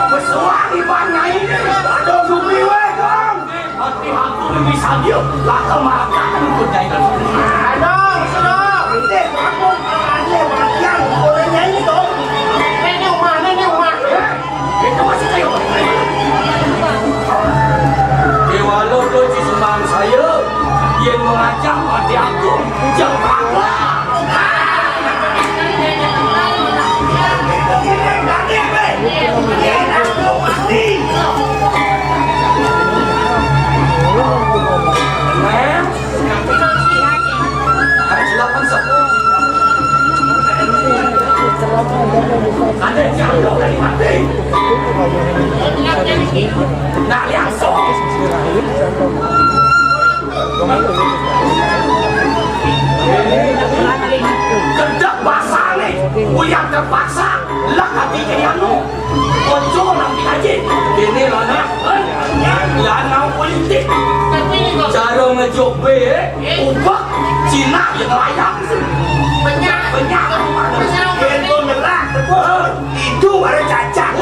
Pesuang iban nyai. Dadong Sukri, weh, Dong. Hati aku lebih sadil. Laka maka kan ikut nyai. Dadong, Dadong. Ini aku, ada bagian, boleh nyai, Dong. Ini rumah, ini rumah. Itu masih kayu. Kewalo tu si sembang saya, dia mengajak hati aku, jam berapa? Nah, silakan, Sob. Ada yang jatuh dari mati. Nah, langsung. Kedek basah nih, uyak terpaksa. Lah, kaki kiri anu. Ojo nanti aja. Ini lah, nah. Yang, yang nang politik. Cara ngejuk be, eh. Ubah Cina yang layak. Banyak. Banyak. Banyak. Itu nyerah, betul. Itu baru cacat.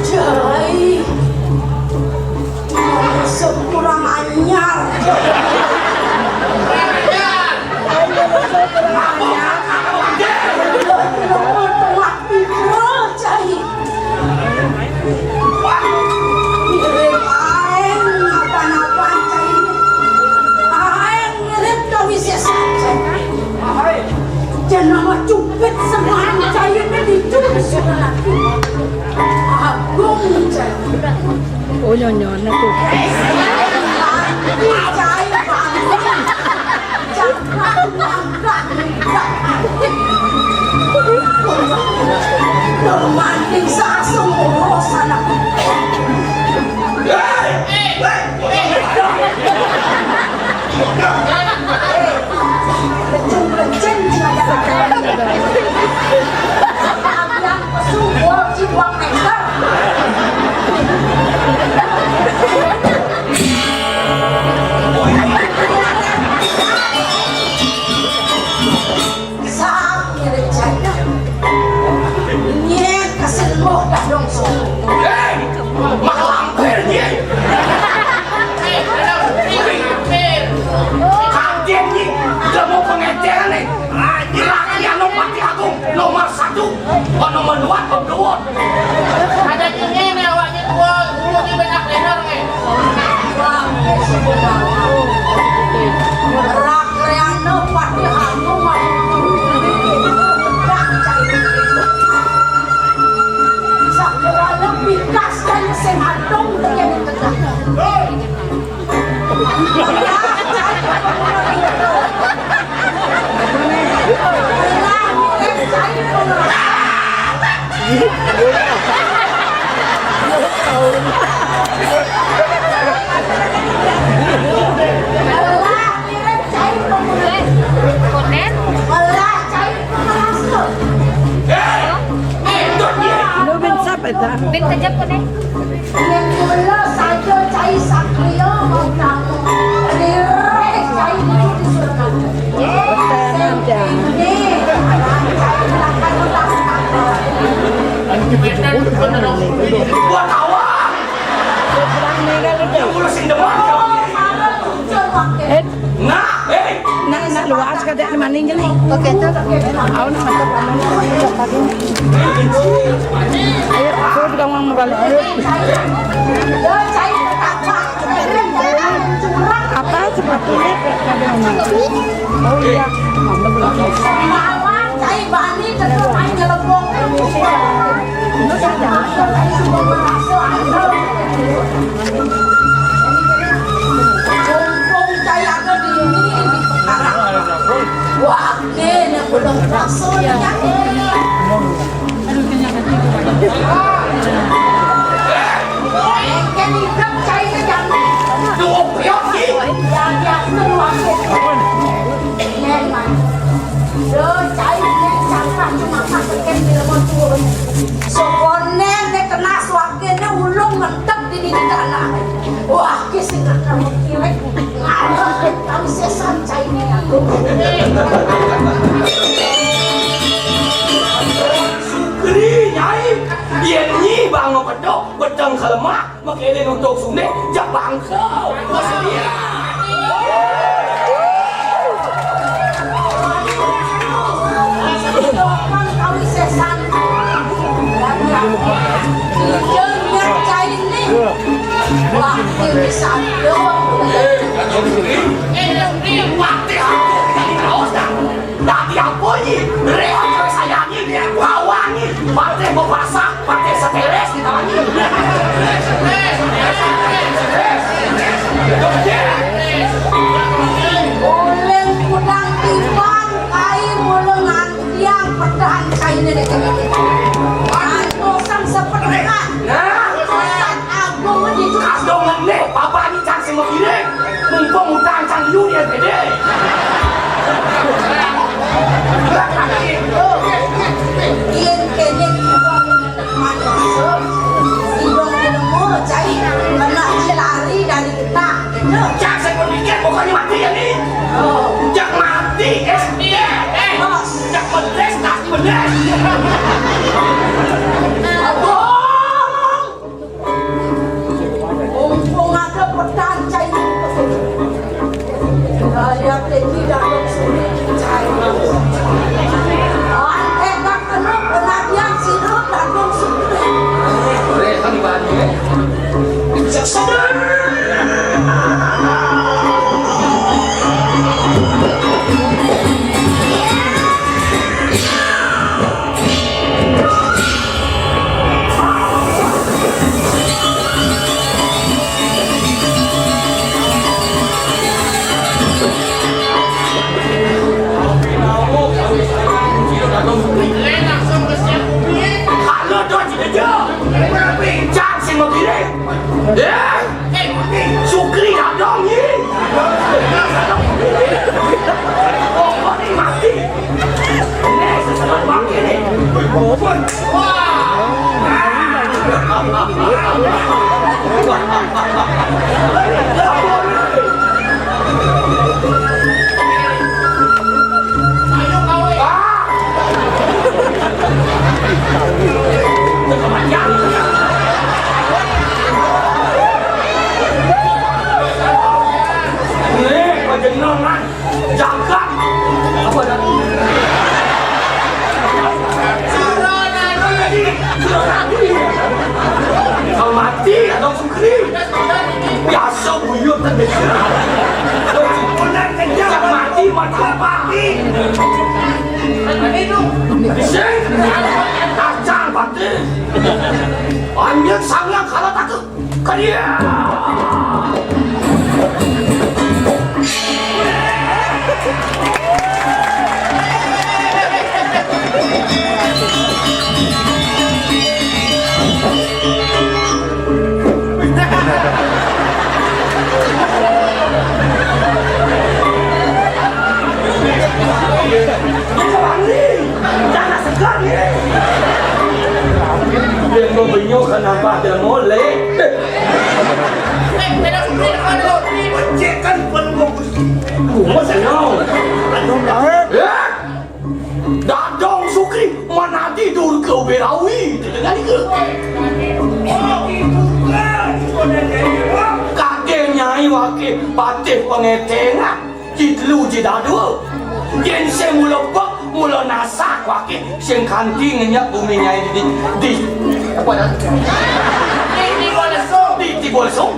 Jai, sekurang anyar. Lemah tengah pira, Cai. Mirip aeng apa-apa, Cai. Aeng mirip kawisésan, Cai. Jeneng cupit semaan, Cai, ditu sunan ati. Agung, Cai. Oh, nyonyoné tuh. Bani, Cai, bani. Jangan mangkat, mangkat. Mending sasung urus anak. Hei! Hei! Hei! Lecin-lecin, Abian pesu gol ciduang meter. Sang ngirit jaya. Nyén kesin moh dadong sung. Hei, mak lampir nyén. Kadén nyén, udah mau pengecer nih. Laki anu pati agung nomor satu, oh, nomor dua, oh, dua. Ada nyén awaknya dua, dulu di banyak bener nih. Rakyatnya pada anu mah. Sakurana pikas kan sing adong yang tegak. Konen? Lu bin sapa ta? Bin kejap konen. Yén kula saja cai satriya mau tamu. Lirih cai niku disurgaken. Boten, Jang. Ini cai lakar utama. Buat awak. Kurang meninggal itu. Yang ngurusin depan. Oh, salah tujuan wakil. Eh, Nah, eh. Nak, nak luas kadek maning jani. Oke, cocok. Ayo, nak mantap, aman, mantap lagi. Ayo, aku juga mau balik. Ayo. Apa sepatunya? Oh iya. Mantap lagi. Malah cai bani tetep aja nyelebong. Mumpung cai ada di ini, di Pekarang. Wah, kéné belum masuk ya. Engké hidup cai ke jambi. Duh, piok, Ki. Ya, ya, itu luar biasa. Memang. Duh, cai ini sampah cuma pas engké di lemon turun. Sokoné né kena suakéné ulung mentep di didi tanah. Wah, ki sing kamu kilik. Ngarep kami sesan cai ini aku. Sugri, Nyai, yén Nyi bang pedok, bedeng kelemak, makéné nuntuk sundé, jak bangkau. Maksudnya. Sopan kami sesan. Iya, nyat cai ini. Wah, ini sandung. Ini, ini, ini, mati aku. Ini kaos dah. Dadi apa ni? Rehat karo sayangi, wawangi. Patih bebasa, patih stres ditawangi. Uling kudang tiban, kai mula ngantiang pedahan kaine dek. Antosan sepedahan. Nah. Antosan agung di. Kadongan nih, papa ini cang sing mau kirim. Mumpung utang cang dulu ya, gede. Yen kene kita manusia, idong-idong Eh, eh, Sukri Dadong ni. Pokok ni mati. Ni sesebat bangkit ni. Wah. Jagat. Apa dah? Kau mati atau Sukri? Biasa buyut tak biasa. Kau mati, mati, mati. Sing, kacang mati. Anjing sangat kalau takut. Kalian. Jangan segan ni. Dia mau benyok kan nampak dia molek. Cek kan pun mau. Mau senyum. Ya. Dadong Sukri manadi durga uberawi. Dengar ke? Kadang nyai wakil patih pengetengan. Ji telu, ji dadua. Yen sing mula bek, mula nasak, wakil sing kanti ngenyak bumi nyai di, di, apa dah? Di, di bola lesung. Di, di bola lesung.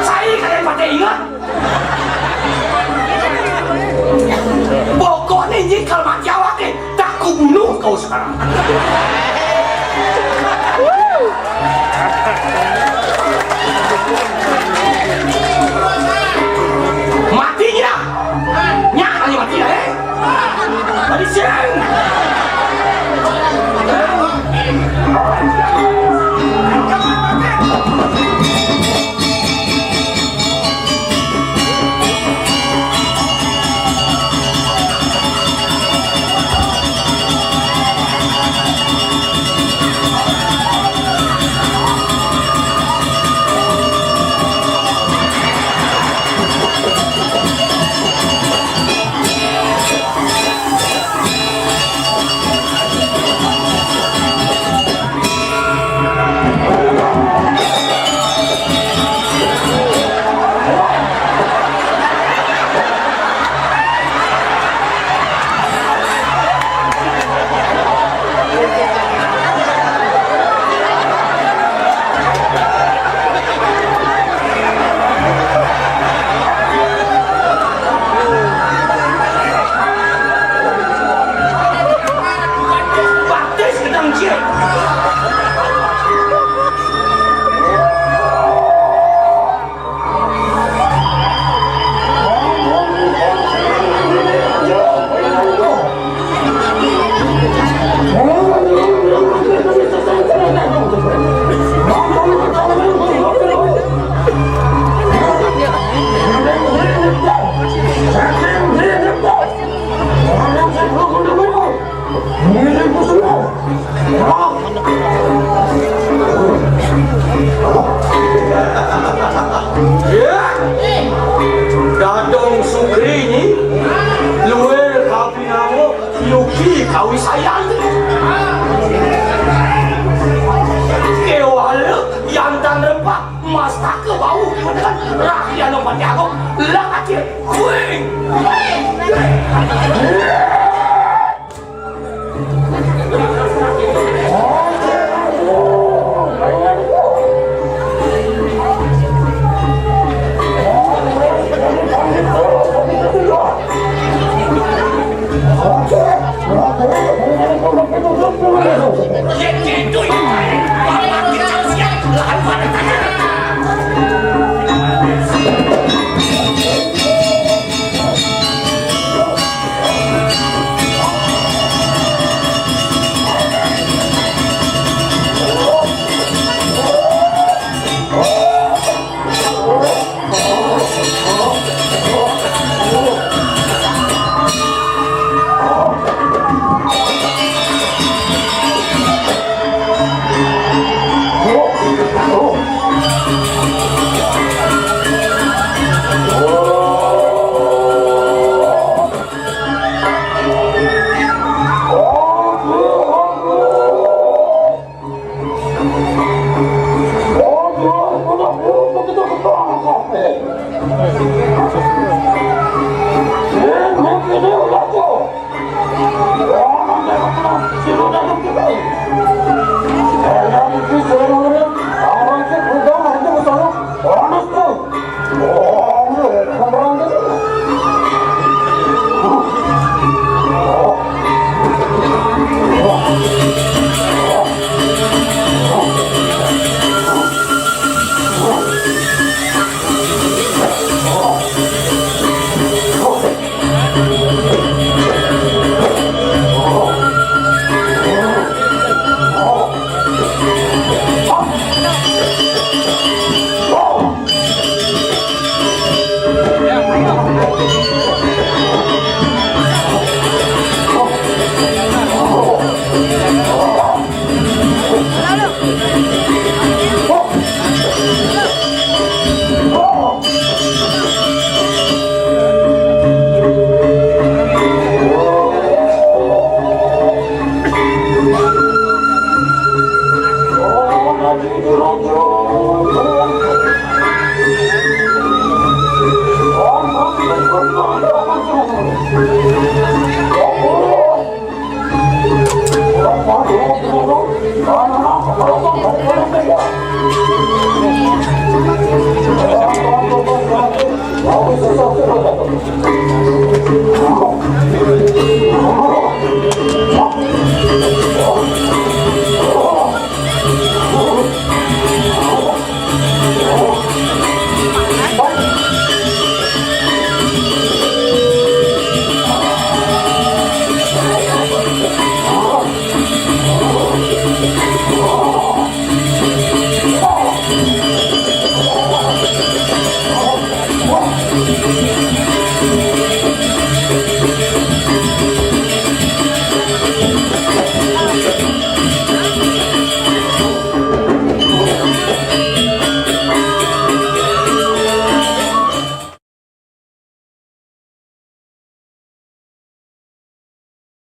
Saya kadang pakai ingat. Pokoknya ini kalau mati awak ni, tak ku bunuh kau sekarang. Mati ni dah. Nyak hanya mati dah, eh. Tadi siang. Baptis gedang cilik. Ya. Dadong Sukri ni luar kapi nama Yuki Kawisayan. Kewala yang tan rempak mastaka bau dengan rakyat yang mati aku lah kacil. Kuing. Orang dia kata, suruh dah duduk dulu.